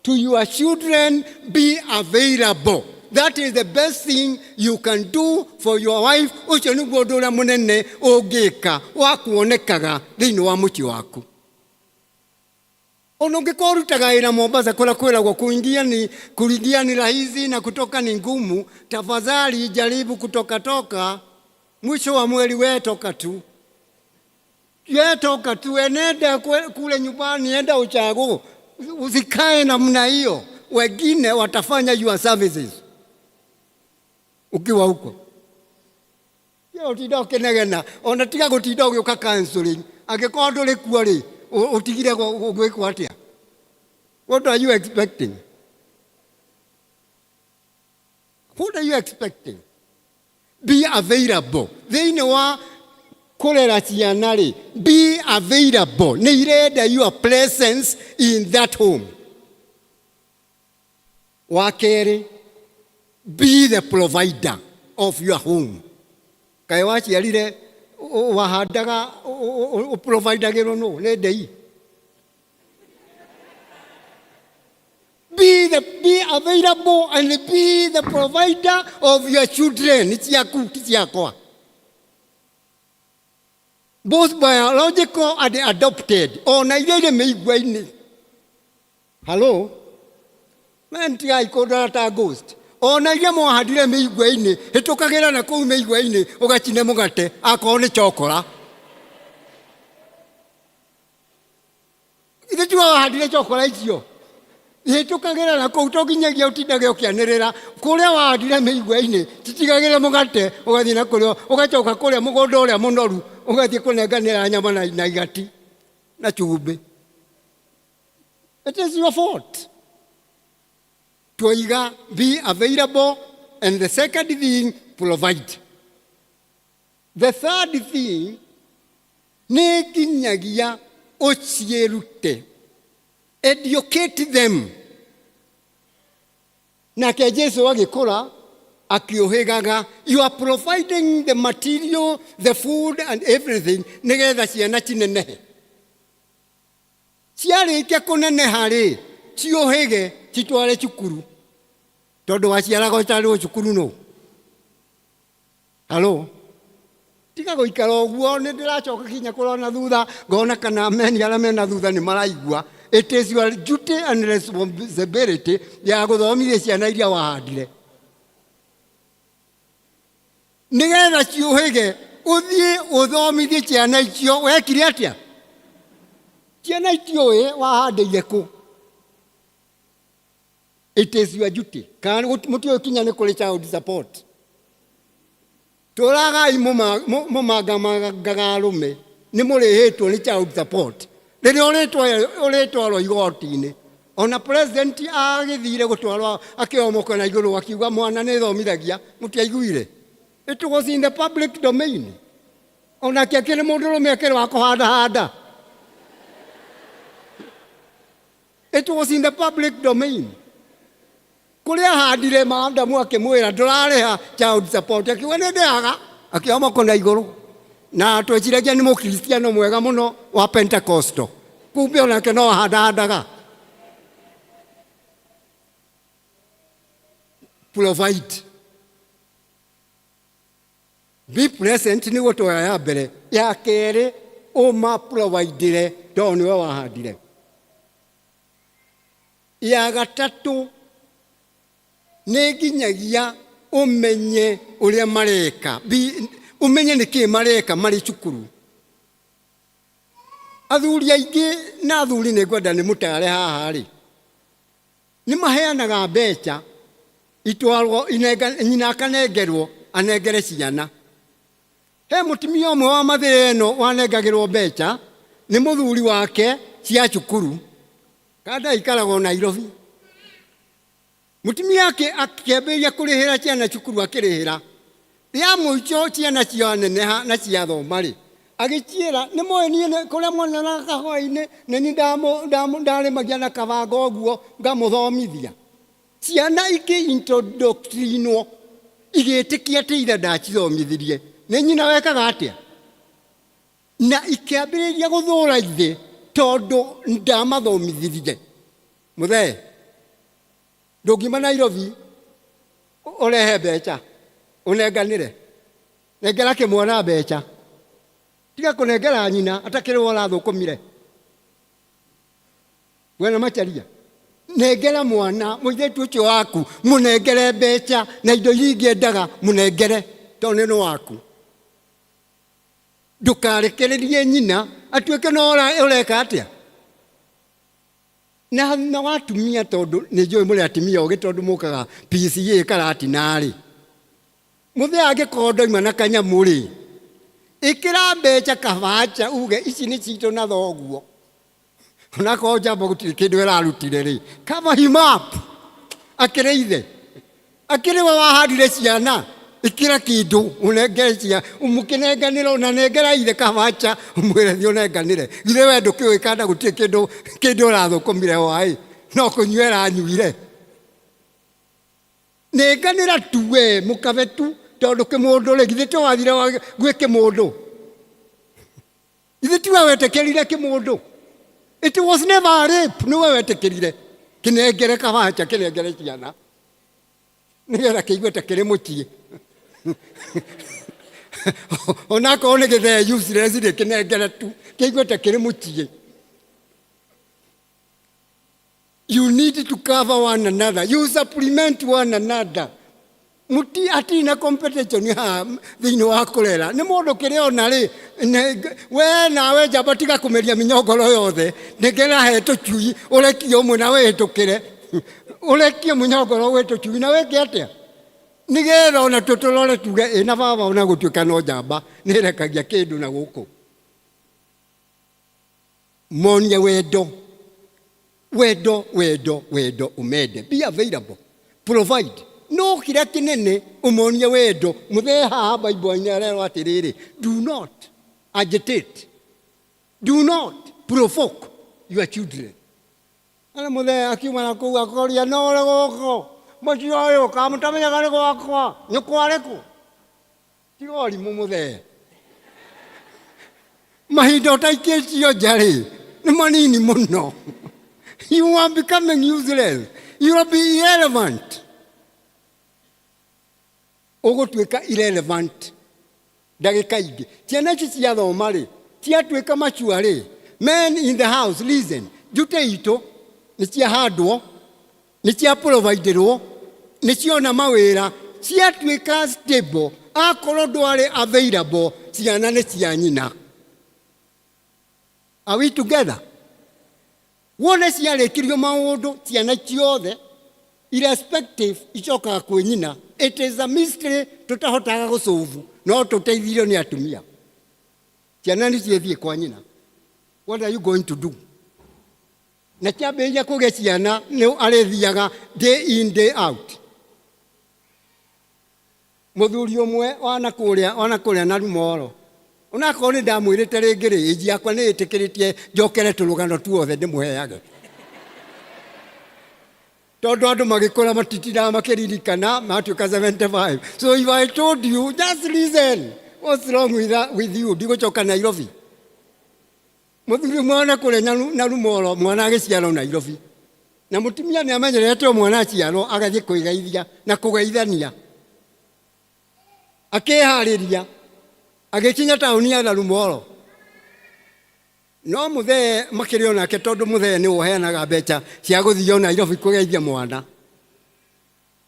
to your children, be available. That is the best thing you can do for your wife. Ũcio nĩguo ũndũ ũrĩa mũnene ũngĩka wa kuonekaga thĩinĩ wa mũciĩ waku. Ona ũngĩkorwo ũrutaga wĩra Mombasa kũrĩa kwĩragwo kuingia ni rahisi na kutoka ni ngumu, tafadhali jaribu kutoka toka, mwisho wa mweri we toka tu. We toka tu, enenda kule nyumbani, enda uchago. Usikae namna hiyo, wengine watafanya your services ukiwa huko. Yo ũtinda ũkĩnegena, ona tiga gũtinda ũgĩũka counseling, angĩkorwo ndũrĩ kuo rĩ, ũtigire gwĩkwo atĩa? What are you expecting? What are you expecting? Be available. Thĩinĩ wa kũrera ciana rĩ, be available. Nĩ irenda your presence in that home. Wa kerĩ, be the provider of your home. Kaĩ waciarire wahandaga ũprovidagĩrwo nũ? Nĩ ndei. Be available and be the provider of your children. Nĩ ciaku ti ciakwa. Both biological and adopted. Ona iria irĩ mĩigua-inĩ. Hello? Man tigai kũndora ta ghost. Ona iria mwahandire mĩigua-inĩ, hĩtũkagĩra na kũu mĩigua-inĩ ũgacine mũgate akorwo nĩ chokora. Ithe tiwe wahandire chokora icio. Hĩtũkagĩra na kũu to nginyagia ũtindage ũkĩanĩrĩra kũrĩa wahandire mĩigua-inĩ, titigagĩre mũgate ũgathiĩ na kũrĩa ũgacoka kũrĩa mũgũnda ũrĩa mũnoru ũgathiĩ kũnenganĩra nyama na igati na cumbĩ. It is your fault. Twoiga be available, and the second thing, provide. The third thing, nĩ nginyagia ũciĩrute. Educate them. Nake Jesu agĩkũra akĩũhĩgaga. You are providing the material, the food and everything nĩgetha ciana cinenehe. Ciarĩkia kũneneha rĩ, ciũhĩge citware cukuru. Tondũ waciaraga ũtarĩ cukuru nũ? Hello? Tiga gũikara ũguo, nĩ ndĩracoka kinya kũrora thutha ngona kana meni arĩa mena thutha nĩ maraigua. It is your duty and responsibility ya gũthomithia ciana iria wahandire. Nĩgetha ciũhĩge, ũthiĩ ũthomithie ciana icio. Wekire atĩa? Ciana itiũĩ wahandĩire kũ. It is your duty. Kana mũtiũĩ kinya nĩ kũrĩ child support. Tũragai mũmangamangaga arũme nĩ mũrĩhĩtwo nĩ child support. Rĩrĩa ũrĩtwarwo igoti-inĩ, ona president agĩthire gũtwarwo akĩomoka na igũrũ akiuga mwana nĩ thomithagia, mũtiaiguire? It was in the public domain. Onake akĩrĩ mũndũrũme akĩrĩ wa kũhandahanda. It was in the public domain. Kũrĩa ahandire Adamu akĩmwĩra ndũrarĩha child support, akiuga nĩ ndĩhaga, akĩoya moko na igũrũ. Na tweciragia nĩ mũkristiano mwega mũno wa Pentecostal, kumbe onake no ahandahandaga. Provide. Be present nĩguo twoya ya mbere. Ya kerĩ, Ũmaprovidĩre tondũ nĩwe wahandire. Ya gatatũ nĩ nginyagia ũmenye ũrĩa mareka, ũmenye nĩkĩĩ mareka marĩ cukuru. Athuri aingĩ na athuri nĩ ngwenda nĩ mũtare haha rĩ, nĩ maheanaga mbeca itwarwo nyina akanengerwo anengere ciana. He mũtumia ũmwe wa Mathĩra ĩno wanengagĩrwo mbeca nĩ mũthuri wake cia cukuru, kanda aikaragwo Nairobi. Mũtumia akĩambĩrĩria kũrĩhĩra ciana cukuru akĩrĩhĩra. Rĩa mũico ciana cianeneha na ciathoma rĩ, agĩciĩra nĩ moĩ niĩ kũrĩa mwanyonaga kahũa-inĩ nĩ niĩ ndarĩmagia na kabanga ũguo ngamũthomithia. Ciana ikĩ introdoctrinwo igĩtĩkia atĩ ithe ndacithomithirie, nĩ nyina wekaga atĩa? Na ikĩambĩrĩria gũthũra ithe tondũ ndamathomithirie. Mũthee, ndũngiuma Nairobi ũrehe mbeca ũnenganĩre. Nengera kĩmwana mbeca, tiga kũnengera nyina atakĩrĩ we ũrathũkũmire. Bwana Macharia, nengera mwana mũirĩtu ũcio waku, mũnengere mbeca na indo iria ingĩ endaga mũnengere, tondũ nĩ waku. Ndũkarekererie nyina atuĩke no ũreka atĩa na watumia, tondũ nĩ njũĩ mũrĩ atumia ogĩ, tondũ mũkaga PCA karatina-rĩ, mũthee angĩkorwo ndoima na kanyamũ-rĩ, ĩkĩra mbeca kabacha uge ici nĩ citũ na thoguo, onakorwo njamba gũtirĩ kĩndũ ĩrarutire rĩ, cover him up. Akĩrĩ ithe, akĩrĩ we wahandire ciana, ĩkĩra kĩndũ ũnengere cia mũkĩnenganĩra, ona nengera ithe kabacha ũmwĩre thiĩ ũnenganĩre. Githĩ we ndũkĩũĩ kana gũtirĩ kĩndũ ũrathũkũmire hwaĩ, no kũnyua ĩranyuire. Nenganĩra tu we mũkabe tu, tondũ kĩmũndũ rĩ, githĩ to wathire gwĩ kĩmũndũ? Githĩ tiwe wetĩkĩrire kĩmũndũ? It was never a rape, nĩwe wetĩkĩrire. Kĩnengere kabacha, kĩnengere ciana nĩgetha kĩigue ta kĩrĩ mũciĩ, onakorwo nĩ gĩthee useless rĩ, kĩnengere tu kĩigue ta kĩrĩ mũciĩ. You need to cover one another, you supplement one another. Muti hatirĩ na competition haha thĩinĩ wa kũrera nĩ mũndũ kĩrĩa ona rĩ. We nawe njamba, tiga kũmeria mĩnyongoro yothe, nĩngera he tũcui ũrekie ũmwe na wĩhĩtũkĩre, ũrekie mũnyongoro gwĩ tũcui na wĩke atĩa, nĩgetha ona tũtũrore tuge ĩ na baba, ona gũtuĩka no njamba nĩ ĩrekagia kĩndũ na gũkũ. Monie wendo, wendo, wendo, wendo, umende, be available, provide, no kĩrĩa kĩnene ũmonie wendo. Mũthee haha Bible-inĩ arerwo atĩrĩrĩ, do not agitate, do not provoke your children. Ana mũthee akiuma na kũu akoria no ũrĩ gũkũ mũciĩ ũyũ kamũtamenyaga nĩ gwakwa nyũkwa arĩkũ. Tiga ũrimũ mũthee, mahinda ũtaikĩtio nja rĩ nĩ manini mũno. You are becoming useless, you will be irrelevant, ũgũtuĩka irrelevant ndagĩka ingĩ. Ciana ici ciathoma rĩ, ciatuĩka mature rĩ, men in the house, listen, njute itũ nĩ ciahandwo, nĩ ciaproviderwo, nĩ ciona mawĩra, ciatuĩka stable, akorwo ndwarĩ available, ciana nĩ cia nyina. Are we together? Wone ciarĩkirio maũndũ, ciana ciothe irrespective icokaga kwĩ nyina. It is a mystery tũtahotaga gũcũvu, no tũteithirio nĩ atumia. Ciana nĩ ciĩthiĩ kwa nyina. What are you going to do? Na kĩambĩrĩria kũgĩa ciana nĩ arĩthiaga day in day out. Mũthuri ũmwe wana kũrĩa na rumoro, onakorwo nĩ ndamwĩrĩte rĩngĩ rĩ, ĩji yakwa nĩ ĩtĩkĩrĩtie njokere tũrũgano tuothe ndĩmũheage, tondũ andũ magĩkũra matitindaga makĩririkana matuĩka 75. So if I told you, just listen. What's wrong with you? Ndigũcoka Nairobi. Mũthuri ũmwe wana kũrĩa na rumoro, mwana agĩciarwo Nairobi, na mũtumia nĩ amenyerete o mwana aciarwo agathiĩ kwĩgeithia na kũgeithania. Akĩharĩria agĩkinya taũni ya Narumoro. No mũthee makĩrĩ onake tondũ mũthee nĩwe ũheanaga mbeca cia gũthiĩ Nairobi kũgeithia mwana.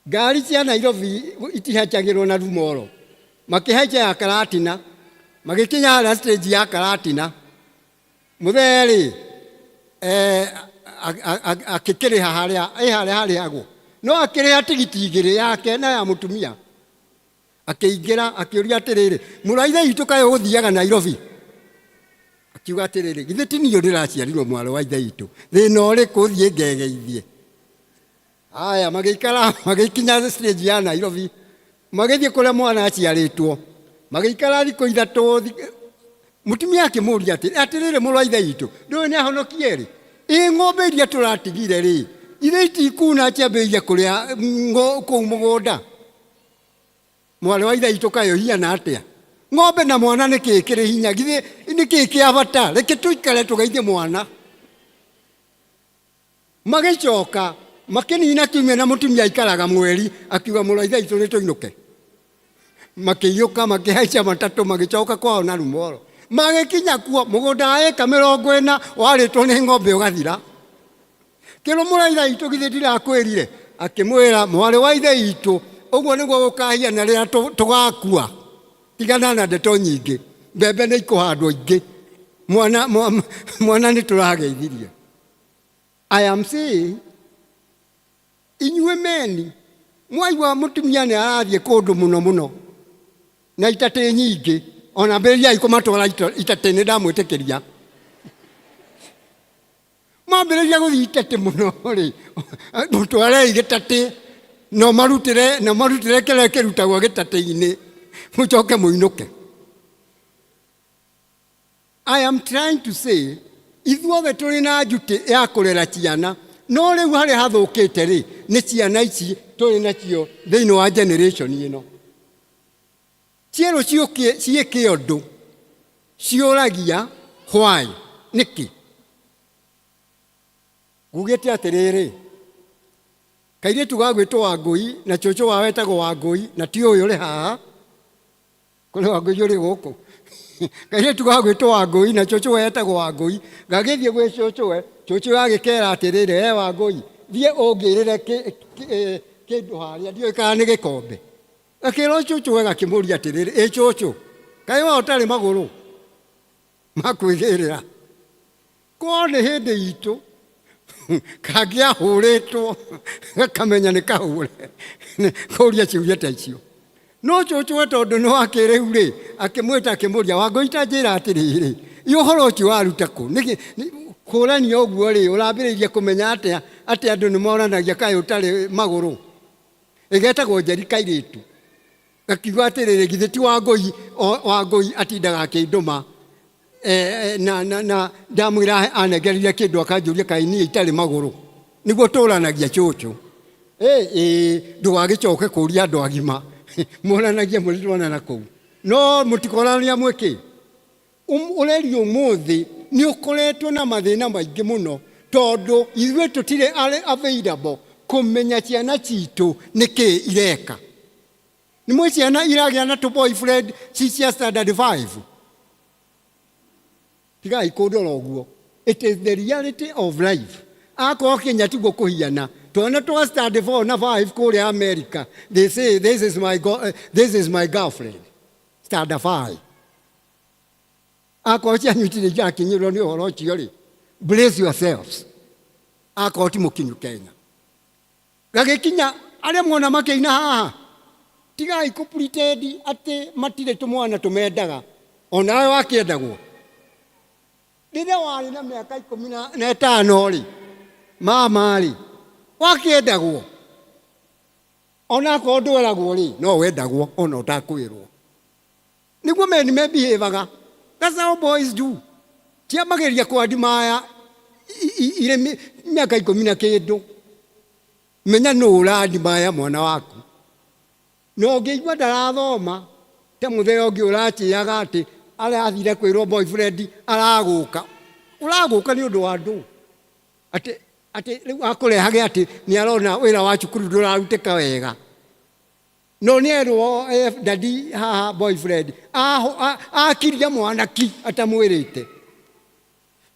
Ngari cia Nairobi itihacagĩrwo na rumoro. Makĩhaica ya Karatina, magĩkinya harĩa stage ya Karatina. Mũthee rĩ, eh, akĩkĩrĩha harĩa ĩ harĩa harĩhagwo. No akĩrĩha tigiti igĩrĩ yake na ya mũtumia. Akĩingĩra akĩũria atĩrĩrĩ, mũrũ wa ithe witũ kaĩ ũgũthiaga Nairobi? Akiuga atĩrĩrĩ, githĩ ti niĩ ndĩraciarirwo mwarĩ wa ithe witũ, thĩna ũrĩkũ thiĩ ngegeithie? Aya magĩikara magĩkinya stage ya Nairobi, magĩthiĩ kũrĩa mwana aciarĩtwo, magĩikara thikũ ithatũ. Mũtumia akĩmũria atĩ atĩrĩrĩ, mũrũ wa ithe witũ, ndũĩ nĩ ahonokie rĩ, ĩ ng'ombe iria tũratigire rĩ, ithe itikuna ciambĩrĩirie kũrĩa kũu mũgũnda? Mwarĩ wa ithe witũ kaĩ ũhiana atĩa? Ng'ombe na mwana nĩ kĩĩ kĩrĩ hinya? Githĩ nĩ kĩĩ kĩa bata? Reke tũikare tũgeithie mwana. Magĩcoka makĩnina kiumia na mũtumia aikaraga mweri, akiuga mũrũ wa ithe witũ nĩ tũinũke. Makĩiyũka makĩhaica matatũ magĩcoka kwao na rumoro. Magĩkinya kuo mũgũnda wa ĩka 40 warĩtwo nĩ ng'ombe ũgathira. Kĩrũ mũrũ wa ithe witũ githĩ ndirakwĩrire? Akĩmwĩra mwarĩ wa ithe witũ, ũguo nĩguo gũkahiana rĩrĩa tũgakua. Tigana na ndeto nyingĩ, mbembe nĩ ikũhandwo ingĩ, mwana, mwana nĩ tũrageithirie. I am saying, inyuĩ meni mwaigua mũtumia nĩ arathiĩ kũndũ mũno mũno na itatĩ nyingĩ, ona mbĩrĩriai kũmatwara itatĩ, nĩ ndamwĩtĩkĩria. Mwambĩrĩria gũthiĩ itatĩ mũno rĩ, mũtwarei gĩtatĩ no marutĩre, no marutĩre kĩrĩa kĩrutagwo gĩtatĩ-inĩ, mũcoke mũinũke. I am trying to say, ithuothe tũrĩ na njutĩ ya kũrera ciana, no rĩu harĩa hathũkĩte rĩ, nĩ ciana ici tũrĩ nacio thĩinĩ wa generation ĩno. Cierũ ciĩke ũndũ, ciũragia why, nĩkĩ? Ngugĩte atĩrĩrĩ, kairĩtu gagwĩtwo Wangũi na cũcũ wao etagwo Wangũi na ti ũyũ ũrĩ haha, kũrĩ Wangũi ũrĩ gũkũ. Kairĩtu gagwĩtwo Wangũi na cũcũ we etagwo Wangũi, gagĩthiĩ gwĩ cũcũwe, cũcũwe agĩkera atĩrĩrĩ, we Wangũi, thiĩ ũngĩrĩre kĩndũ harĩa, ndiũĩ kana nĩ gĩkombe. Gakĩra cũcũwe gakĩmũria atĩrĩrĩ, ĩ cũcũ, kaĩ we ũtarĩ magũrũ ma kwĩgĩrĩra? Korwo nĩ hĩndĩ itũ kangĩahũrĩtwo gakamenya nĩ kahũre kũria ciũria ta icio. No cũcũwe tondũ nĩ wa kĩrĩu rĩ, akĩmwĩta akĩmũria, Wangũi ta njĩra atĩrĩrĩ, ĩ ũhoro ũcio waruta kũ? Nĩkĩ kũrania ũguo rĩ, ũrambĩrĩirie kũmenya atĩa atĩ andũ nĩ moranagia kaĩ ũtarĩ magũrũ? Ĩgetagwo Njeri kairĩtu. Gakiuga atĩrĩrĩ, githĩ ti Wangũi, Wangũi atindaga akĩndũma na, na, na ndamwĩra anengerire kĩndũ akanjũria kaĩ niĩ itarĩ magũrũ. Nĩguo tũranagia cũcũ. Ĩ, ndũgagĩcoke kũria andũ agima. Mũranagia mũrĩ twana na kũu. No mũtikorania mwĩkĩ. Ũreri ũmũthĩ nĩ ũkoretwo na mathĩna maingĩ mũno tondũ ithuĩ tũtirĩ available kũmenya ciana citũ nĩkĩ ireka. Nĩ mwĩ ciana iragĩa na tũ boyfriend ci cia standard 5? Tigai kũndora ũguo. It is the reality of life. Akorwo Kenya tiguo kũhiana, twana twa standard 4 na 5 kũrĩa America, they say this is my, go, this is my girlfriend. Standard 5. Akorwo cianyu itirĩ irakinyĩrwo nĩ ũhoro ũcio rĩ, brace yourselves. Akorwo ti mũkinyu Kenya. Gagĩkinya arĩa muona makĩina haha, tigai kũ pretend atĩ matirĩ tũmwana tũmendaga, onawe wakĩendagwo. Rĩrĩa warĩ na mĩaka 15 rĩ, mama rĩ, wakĩendagwo. Onakorwo ndweragwo rĩ, no wendagwo ona ũtakwĩrwo. Nĩguo men mebihevaga. That's how boys do. Tiambagĩrĩria kwadimaya irĩ mĩaka ikũmi na kĩndũ. Menya nũ ũradimaya mwana waku. Na ũngĩigua ndarathoma, ta mũthenya ũngĩ ũrakĩaga atĩ arathire kwĩrwo boyfriend aragũka. Ũragũka nĩ ũndũ wa ndũ? Atĩ, atĩ rĩu akũrehage atĩ nĩ arona wĩra wa cukuru ndũrarutĩka wega. No nĩ erwo daddy haha boyfriend akiria mwana ki atamwĩrĩte.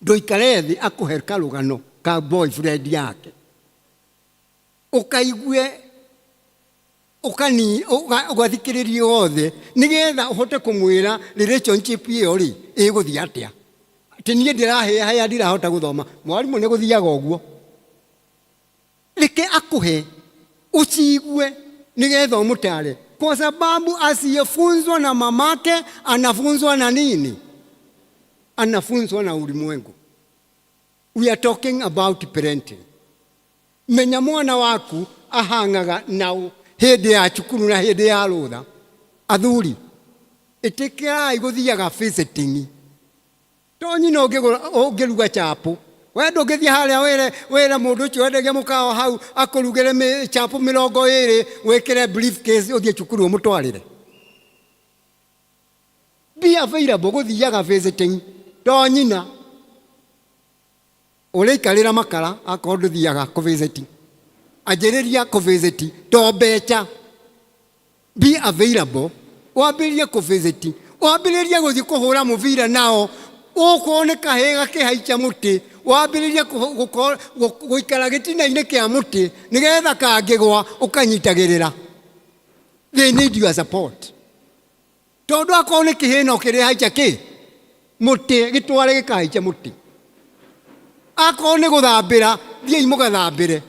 Ndũikare thĩ akũhe karũgano ka boyfriend yake ũkaigue ũkani ũgathikĩrĩria othe nĩgetha ũhote kũmwĩra relationship ĩyo rĩ ĩgũthiĩ atĩa. Atĩ niĩ ndĩrahĩahĩa ndirahota gũthoma, mwarimũ nĩ gũthiaga ũguo. Reke akũhe uciigue nĩgetha ũmũtare, kwa sababu asiyefunzwa na mamake anafunzwa na nini? Anafunzwa na ulimwengu. We are talking about parenting. Menya mwana waku ahang'aga nau hĩndĩ ya cukuru na hĩndĩ ya rũtha. Athuri, ĩtĩkĩrai gũthiaga visiting. To nyina ũngĩruga chapo, we ndũngĩthiĩ harĩa wĩre wĩre mũndũ ũcio wendagia mũkawa hau akũrugĩre chapo 20 wĩkĩre briefcase ũthiĩ cukuru ũmũtwarĩre. Be available gũthiaga visiting to nyina ũrĩikarĩra makara akorwo ndũthiaga kũ-visit. Anjĩrĩria kũ-visit to mbeca. Be available wambĩrĩrie kũ-visit, wambĩrĩrie gũthiĩ kũhũra mũbira nao, ũkorwo nĩ kahĩĩ gakĩhaica mũtĩ wambĩrĩrie gũikara gĩtina-inĩ kĩa mũtĩ nĩgetha kangĩgwa ũkanyitagĩrĩra. They need your support. Tondũ akorwo nĩ kĩhĩĩ no kĩrĩhaica kĩ mũtĩ, gĩtware gĩkahaice mũtĩ. Akorwo nĩ gũthambĩra, thiĩi mũgathambĩre.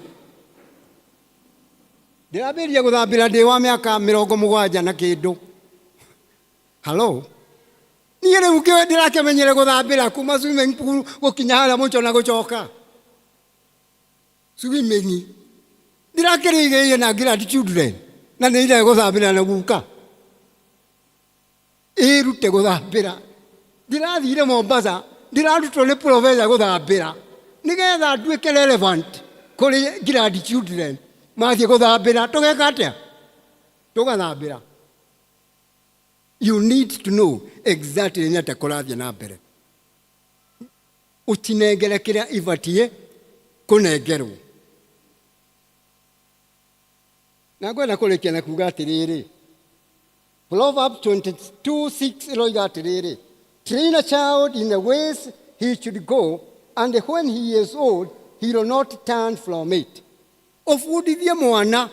Ndĩrambĩrĩria gũthambĩra ndĩ wa mĩaka 70 na kĩndũ. Hello? Niĩ rĩu ndĩrakĩmenyere gũthambĩra kuma swimming pool gũkinya harĩa mũico na gũcoka. Swimming. Ndĩrakĩrĩigĩire na grandchildren na nĩ ire gũthambĩra na guka. Ĩrute gũthambĩra. Ndĩrathire Mombasa, ndĩrarutwo nĩ professor gũthambĩra nĩgetha nduĩke relevant kũrĩ grandchildren. Mathiĩ gũthambĩra, tũgeka atĩa? Tũgathambĩra. You need to know exactly nĩ atĩa kũrathiĩ na mbere. Ũcinengere kĩrĩa ibatiĩ kũnengerwo. Na ngwenda kũrĩkia na kuga atĩrĩrĩ, Proverbs 22:6 ĩroiga atĩrĩrĩ, train a child in the ways he should go, and when he is old, he will not turn from it. Ũbundithie mwana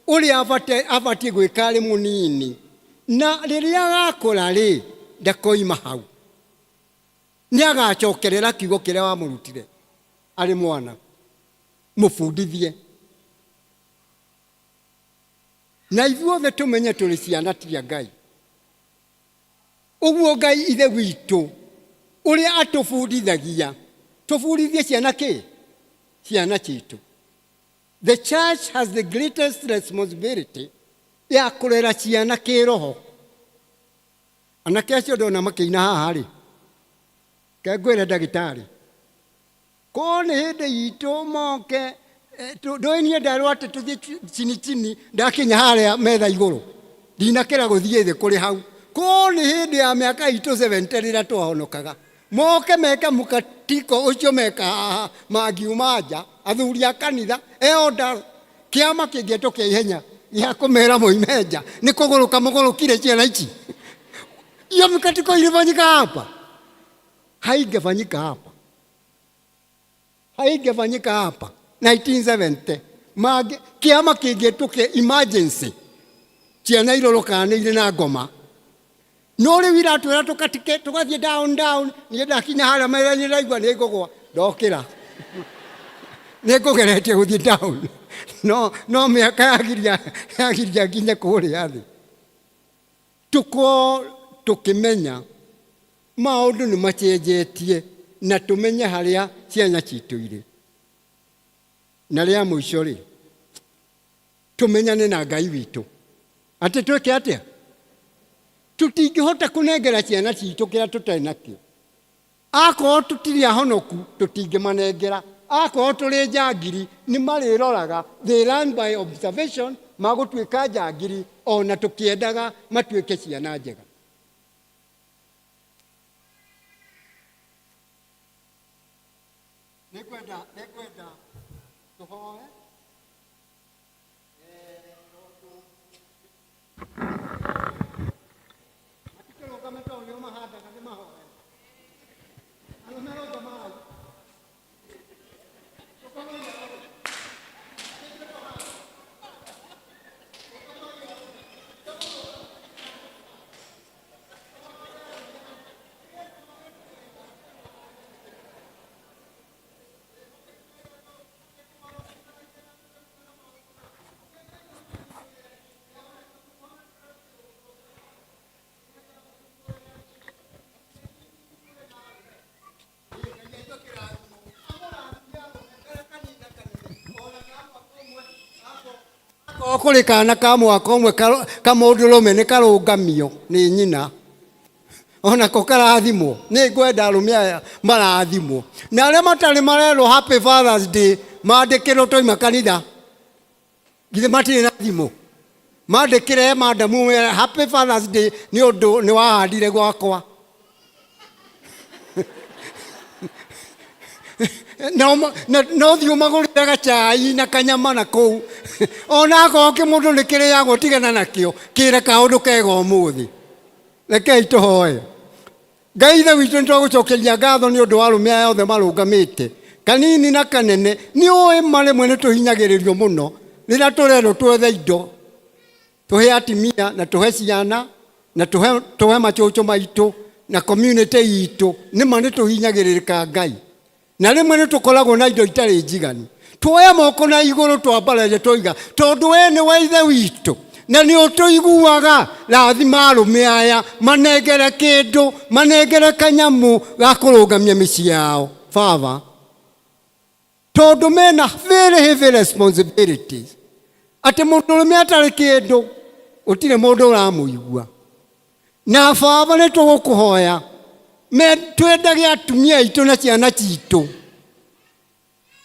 ũrĩa abatiĩ gwĩka arĩ mũnini, na rĩrĩa agakũra rĩ, ndakoima hau. Nĩ agacokerera kiugo kĩrĩa wamũrutire arĩ mwana. Mũbundithie. Na ithuothe tũmenye tũrĩ ciana cia Ngai. Ũguo Ngai ithe witũ ũrĩa atũbundithagia, tũbundithie ciana kĩ? Ciana citũ. The church has the greatest responsibility ya kũrera ciana kĩroho. Anake acio ndona makĩina haha rĩ, ke ngwĩre ndagĩtarĩ, ko nĩ hĩndĩ itũ moke ndũĩ niĩ nderwo atĩ tũthiĩ chini chini, ndakinya harĩa metha igũrũ ndinakĩra gũthiĩ thĩ kũrĩ hau. Ko nĩ hĩndĩ ya mĩaka itũ 70 rĩrĩa twahonokaga, moke meke mũkatiko ũcio meka haha, mangiuma nja athuri a kanitha eoda kĩama kĩngĩetwo kĩa ihenya gĩa kũmera moime nja nĩ kũgũrũka mũgũrũkire ciana ici. Hiyo mikatiko ilifanyika hapa, haingefanyika hapa, haingefanyika hapa 1970. Mangĩ kĩama kĩngĩtwo kĩa emergency ciana irorokanĩire na ngoma, no rĩu iratwĩra tũkatike tũgathiĩ down down. Niĩ ndakinya harĩa metha-inĩ ndaigua nĩ ngũgwa, ndokĩra nĩ ngũgeretie gũthiĩ down, no mĩaka yagiria nginye kũrĩa thĩ. Tũkorwo tũkĩmenya maũndũ nĩ macenjetie na tũmenye harĩa ciana citũ irĩ. Na rĩa mũico rĩ, tũmenyane na Ngai witũ. Atĩ twĩke atĩa? Tũtingĩhota kũnengera ciana citũ kĩrĩa tũtarĩ nakĩo. Akorwo tũtirĩ ahonoku, tũtingĩmanengera. Akorwo tũrĩ njangiri, nĩ marĩroraga. They learn by observation, magũtuĩka njangiri ona tũkĩendaga matuĩke ciana njega. Nĩngwenda tũhoe. Matikĩrũgame tondũ nĩo mahandaga nĩ mahoe. Arũme rũgamai. O kũrĩ kana ka mwaka ũmwe kamũndũrũme nĩ karũngamio nĩ nyina onako karathimwo. Nĩ ngwenda arũme aya marathimwo, na arĩa matarĩ marerwo happy Fathers Day mandĩkĩrwo twaima kanitha, githĩ matirĩ na thimũ, mandĩkĩre madamu happy Fathers Day nĩ ũndũ nĩ wahandire gwakwa. No thiĩ ũmagũrĩre gacai na kanyama na kũu, ona akorwo kĩmũndũ nĩ kĩrĩagwo, tigana nakĩo, kĩre kaũndũ kega ũmũthĩ. Rekei tũhoe. Ngai Ithe witũ, nĩ twagũcokeria ngatho nĩ ũndũ wa arũme aya othe marũgamĩte, kanini na kanene. Nĩ ũĩ ma rĩmwe nĩ tũhinyagĩrĩrio mũno rĩrĩa tũrerwo twethe indo tũhe atimia na tũhe ciana na tũhe macũcũ maitũ na community itũ. Nĩ ma nĩ tũhinyagĩrĩrĩka Ngai, na rĩmwe nĩ tũkoragwo na indo itarĩ njiganu. Tuoya moko na igũrũ twambararia twoiga, tondũ we nĩwe Ithe witũ na nĩ ũtũiguaga, rathima arũme aya, manengere kĩndũ, manengere kanyamũ ga kũrũgamia mĩciĩ yao Baba, tondũ mena very heavy responsibilities, atĩ mũndũrũme atarĩ kĩndũ gũtirĩ mũndũ ũramũigua. Na Baba, nĩ tũgũkũhoya twendage atumia aitũ na ciana citũ,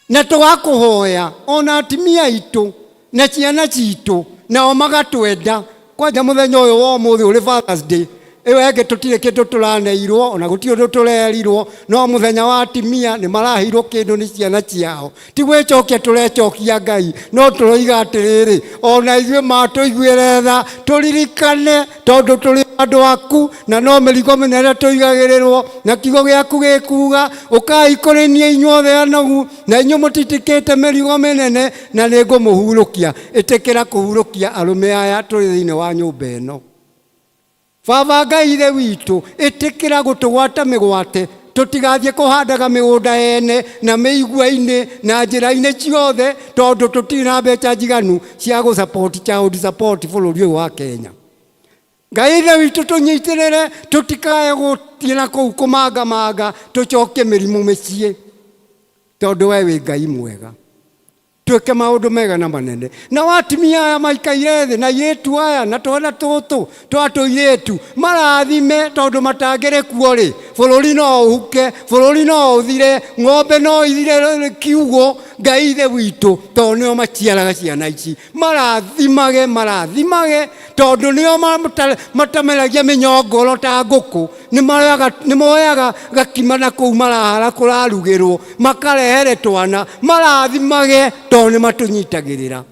na tũgakũhoya ona atumia aitũ na ciana citũ nao magatwenda. Kwanja mũthenya ũyũ wa ũmũthĩ ũrĩ Fathers Day, ĩyo ĩngĩ tũtirĩ kĩndũ tũraneirwo, ona gũtirĩ ũndũ tũrerirwo, no mũthenya wa atimia nĩ maraheirwo kĩndũ nĩ ciana ciao. Ti gwĩcokia tũrecokia Ngai, no tũroiga atĩrĩrĩ, ona ithuĩ matũiguĩre tha, tũririkane tondũ tũrĩ andũ aku, na no mĩrigo mĩnene tũigagĩrĩrwo, na kiugo gĩaku gĩkuga, ũkai kũrĩ niĩ inyuothe anogu na inyuĩ mũtitikĩte mĩrigo mĩnene, na nĩ ngũmũhurũkia. Ĩtĩkĩra kũhurũkia arũme aya tũrĩ thĩinĩ wa nyũmba ĩno. Baba Ngai Ithe witũ, ĩtĩkĩra gũtũgwata mĩgwate, tũtigathiĩ kũhandaga mĩgũnda ene na mĩigua-inĩ na njĩra-inĩ ciothe, tondũ tũtirĩ na mbeca njiganu cia gũ support child support bũrũri ũyũ wa Kenya. Ngai Ithe witũ, tũnyitĩrĩre, tũtikae gũthiĩ na kũu kũmangamanga tũcokie mĩrimũ mĩciĩ, tondũ we wĩ Ngai mwega. Twĩke maũndũ mega na manene. Na watimia aya maikaire thĩ na airĩtu aya na twana tũtũ twa tũirĩtu marathime, tondũ matangĩrĩ kuo rĩ, bũrũri no ũhuke, bũrũri no ũthire, ng'ombe no ithire kiugũ. Ngai Ithe witũ, tondũ nĩo maciaraga ciana ici, marathimage, marathimage, tondũ nĩo matameragia mĩnyongoro ta ngũkũ. Nĩ moyaga gakima na kũu marahara kũrarugĩrwo, makarehere twana, marathimage, tondũ nĩ matũnyitagĩrĩra.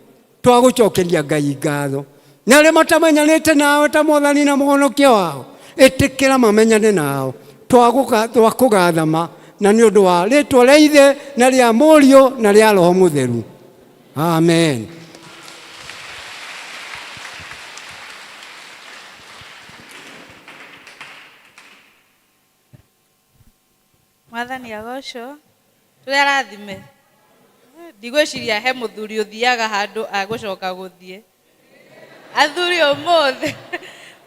Twagũcokeria Ngai ngatho. Na arĩa matamenyanĩte nawe ta Mwathani na Mũhonokia wao, ĩtĩkĩra mamenyane nao. Twakũgathama na nĩ ũndũ wa rĩtwa rĩa Ithe na rĩa Mũriũ na rĩa Roho Mũtheru. Amen. Mwathani agocwo. Tũrĩ arathime. Ndigwĩciria he mũthuri ũthiaga handũ agũcoka gũthiĩ. Athuri ũmũthĩ,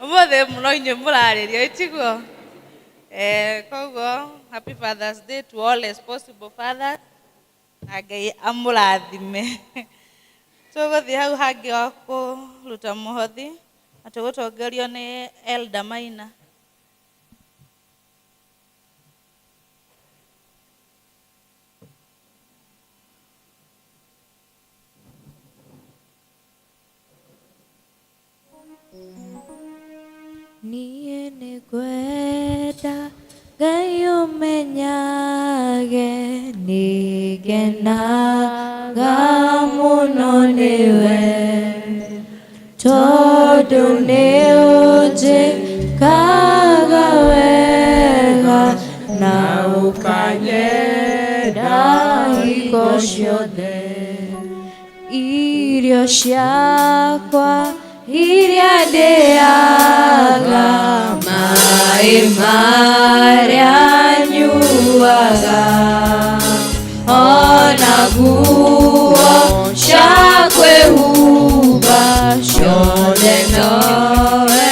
ũmũthĩ mũno inyuĩ mũrarĩrio, ĩtiguo? Koguo happy Father's Day to all responsible fathers, na Ngai amũrathime. Tũgũthiĩ hau hangĩ wa kũruta mũhothi, na tũgũtongorio nĩ Elder Maina. Niĩ nĩngwenda Ngai ũmenyage, nĩngenaga mũno nĩwe, tondũ nĩũnjĩkaga wega na ũkanyenda hingo ciothe. Irio ciakwa iria ndĩaga, maĩ marĩa nyuaga, ona nguo cia kwĩhumba, ciothe nowe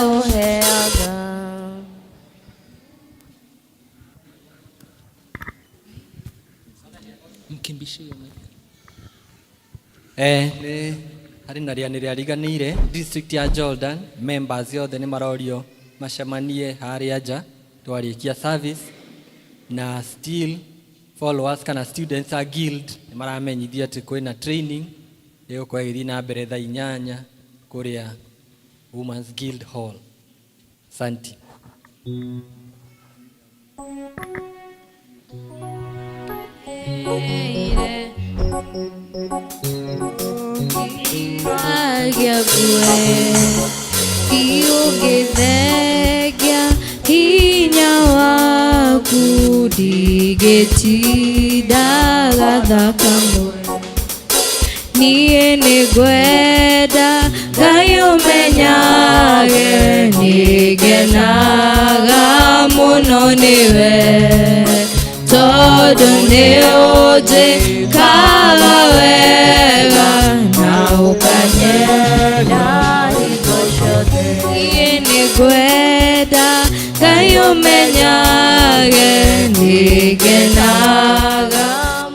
ũheaga. Mkimbishie mic. Nĩ Harĩ na rĩanĩ rĩariganĩire district ya Jordan members othe nĩ marorio macemanie harĩa nja twarĩkia service na still followers kana students a guild nĩ maramenyithio atĩ kwĩna training ĩgũkorwo ĩgĩthiĩ na mbere thaa 8 kũrĩa Women's Guild Hall. Asante. Ũngĩthengia hinya waku ndingĩtindaga thakame niĩ nĩngwenda Ngai ũmenyage nĩngenaga mũno nĩwe tondũ nĩũnjĩkaga wega na ũkanyenda hingo ciothe. Niĩ nĩngwenda Ngai ũmenyage nĩngenaga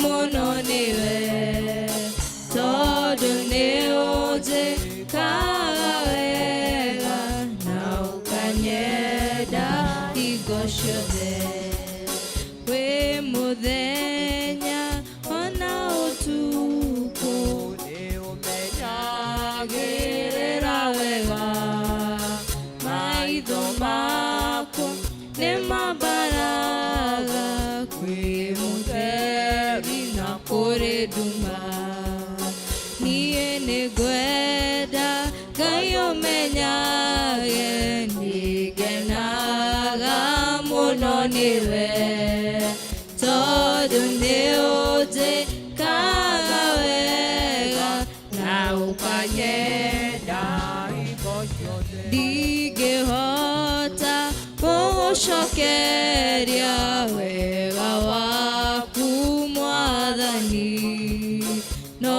mũno nĩwe tondũ nĩũnjĩkaga wega na ũkanyenda hingo ciothe. Wĩ mũthenya ona ũtukũ nĩũmenyagĩrĩra wega maitho makwa nĩmambaraga kwĩ mũtheri na kũrĩ nduma. Niĩ nĩngwenda Ngai ũmenyage nĩngenaga mũno nĩwe tondũ nĩũnjĩkaga wega na ũkanyenda hingo ciothe. Ndingĩhota gũgũcokeria wega waku Mwathani, no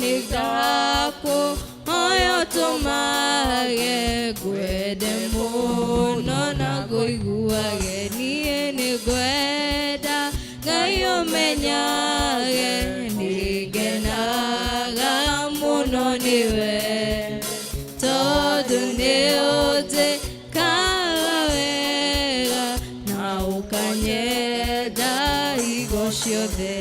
nĩndakũhoya ũtũmage ngwende mũno na ngũiguage. Niĩ nĩngwenda Ngai ũmenyage nĩngenaga mũno nĩwe tondũ nĩũnjĩkaga wega na ũkanyenda hingo ciothe.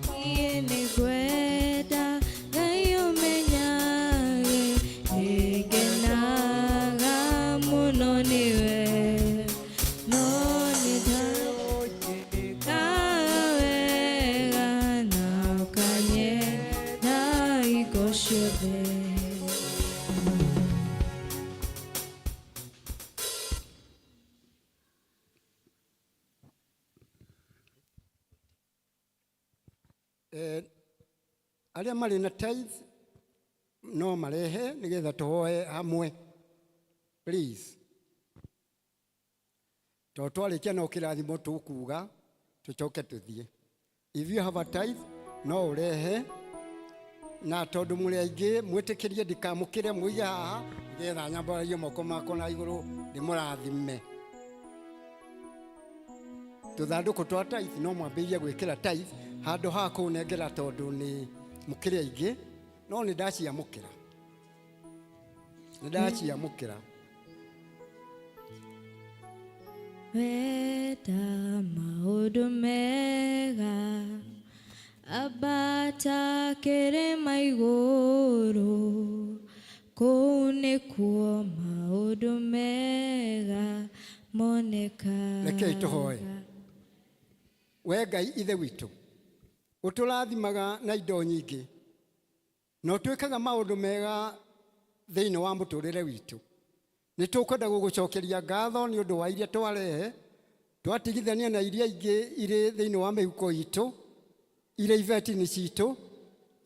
Niĩ nĩngwenda Ngai ũmenyage nĩngenaga mũno nĩwe no nĩnjĩkaga wega na ũkanyenda hingo ciothe. Arĩa marĩ na tithe no marehe nĩgetha tũhoe hamwe please, tondũ twarĩkia no kĩrathimo tũkuga tũcoke tũthiĩ. If you have a tithe no ũrehe, na tondũ mũrĩ aingĩ mwĩtĩkĩrie ndikamũkĩre mũige haha nĩgetha nyambararie moko makwa na igũrũ ndĩmũrathime. Tũthandũkũ twa tithe no mwambĩrĩrie gwĩkĩra tithe handũ ha kũnengera tondũ nĩ mũkĩrĩ aingĩ, no nĩ ndaciamũkĩra, nĩ ndaciamũkĩra. Wenda maũndũ mega ambata kĩrĩma igũrũ, kũu nĩkuo maũndũ mega monekaga. Rekei tũhoe. We Ngai Ithe witũ, ũtũrathimaga na indo nyingĩ na ũtwĩkaga maũndũ mega thĩinĩ wa mũtũrĩre witũ, nĩ tũkwenda gũgũcokeria ngatho nĩ ũndũ wa iria twarehe twatigithania na iria ingĩ irĩ thĩinĩ wa mĩhuko itũ, irĩ ibeti-inĩ citũ,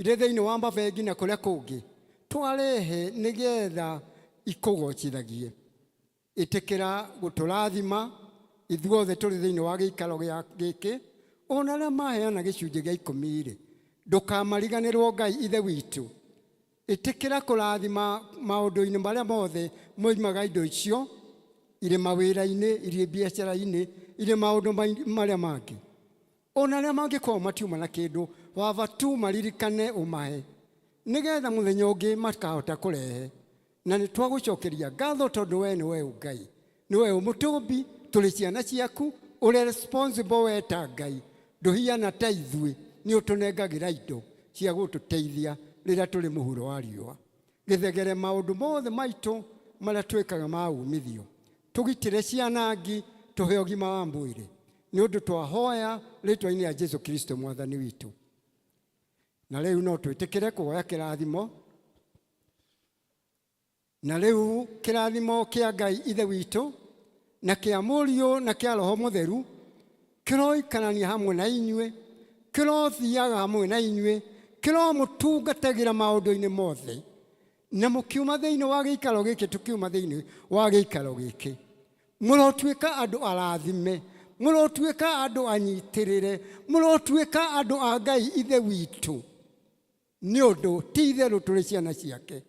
irĩ thĩinĩ wa mabengi na kũrĩa kũngĩ, twarehe nĩgetha ikũgocithagie. Ĩtĩkĩra gũtũrathima ithuothe tũrĩ thĩinĩ wa gĩikaro gĩkĩ, ona arĩa maheana gĩcunjĩ gĩa 10 rĩ, ndũkamariganĩrwo Ngai Ithe witũ. Ĩtĩkĩra kũrathima maũndũ-inĩ marĩa mothe moimaga indo icio, Irĩ mawĩra-inĩ, irĩ biacara-inĩ, irĩ maũndũ marĩa mangĩ. Ona arĩa mangĩkorwo matiuma na kĩndũ, waba tu maririkane ũmahe, nĩgetha mũthenya ũngĩ makahota kũrehe. Na nĩ twagũcokeria ngatho tondũ we nĩ we Ngai, nĩ we mũtũmbi, tũrĩ ciana ciaku, ũrĩ responsible we ta Ngai, ndũhiana ta ithuĩ, nĩ ũtũnengagĩra indo cia gũtũteithia rĩrĩa tũrĩ mũhuro wa riũa. Gĩthegere maũndũ mothe maitũ marĩa twĩkaga ma umithio, tũgitĩre cianangi, tũhe ũgima wa mwĩrĩ, nĩ ũndũ twahoya rĩtwa-inĩ rĩa Jesu Kristo mwathani witũ. Na rĩu no twĩtĩkĩre kuoya kĩrathimo. Na rĩu kĩrathimo kĩa Ngai Ithe witũ na kĩa Mũriũ na kĩa Roho Mũtheru kĩroikarania hamwe na inyuĩ, kĩrothiaga hamwe na inyuĩ, kĩromũtungatagĩra maũndũ-inĩ mothe. Na mũkiuma thĩinĩ wa gĩikaro gĩkĩ, tũkiuma thĩinĩ wa gĩikaro gĩkĩ, mũrotuĩka andũ arathime, mũrotuĩka andũ anyitĩrĩre, mũrotuĩka andũ a Ngai Ithe witũ, nĩ ũndũ ti itherũ tũrĩ ciana ciake.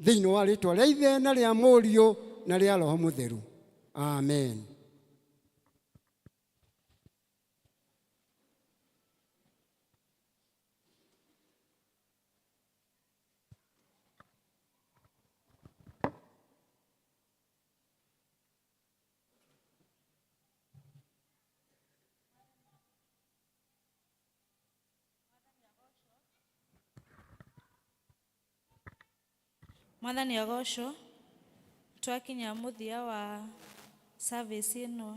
Thĩinĩ wa rĩtwa rĩa Ithe na rĩa Mũriũ na rĩa Roho Mũtheru. Amen. Mwathani agocwo. Twakinya mũthia wa service ĩno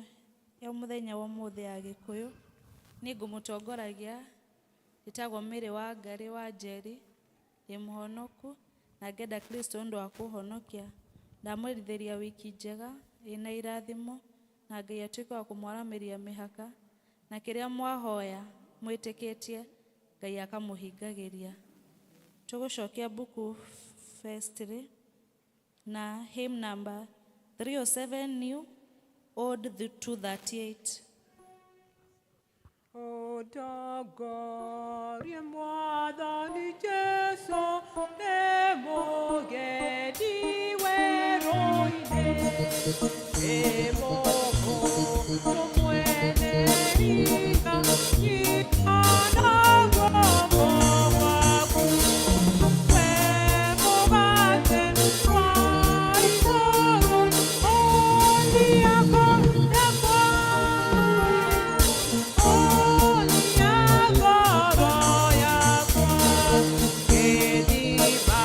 ya mũthenya wa ũmũthĩ ya Gĩkũyũ. Niĩ ngũmũtongoragia, njĩtagwo Mary wa Ngarĩ wa Njeri, ndĩ mũhonoku na ngenda Kristo ũndũ wa kũhonokia. Ndamwĩrithĩria wiki njega ĩna irathimo, na Ngai atuĩke wa kũmwaramĩria mĩhaka, na kĩrĩa mwahoya mwĩtĩkĩtie Ngai akamũhingagĩria. Tũgũcokia mbuku vestry na hymn number 307 new, old 238. Ũtongorie Mwathani Jesũ nĩ mũgendi werũ-inĩ, nĩ mũkũrũ mwene hinya, nyita na guoko gwaku. We mũgate wa igũrũ, ũria ngoro yakwa, gĩthima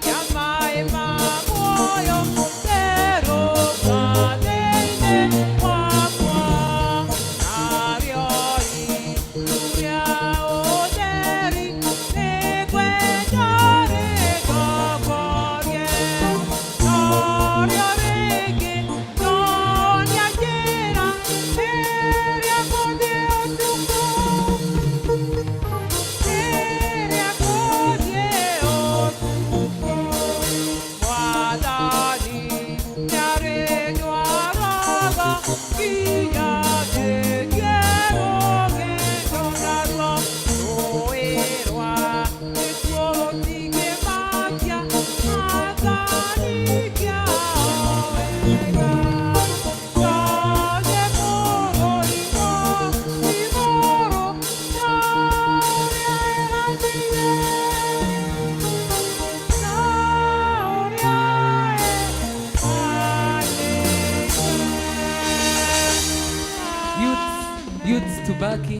kĩa maĩ ma muoyo, therũka thĩinĩ wakwa, narĩo itu rĩa ũtheri nĩngwenda rĩtongorie, norĩo rĩngĩ nyonia njĩra ĩrĩa ngũthiĩ ũtukũ, ĩrĩa ngũthiĩ ũtukũ. Mwathani nĩarĩndwaraga nginya ndĩkie rũgendo, naruo rũũĩ rwa gĩkuũ rũtingĩmakia, Mwathani kĩao wega. Tonye bũrũri wa igũrũ ta ũrĩa eranĩire, ta ũrĩa eranĩire. Youths, youths tubaki.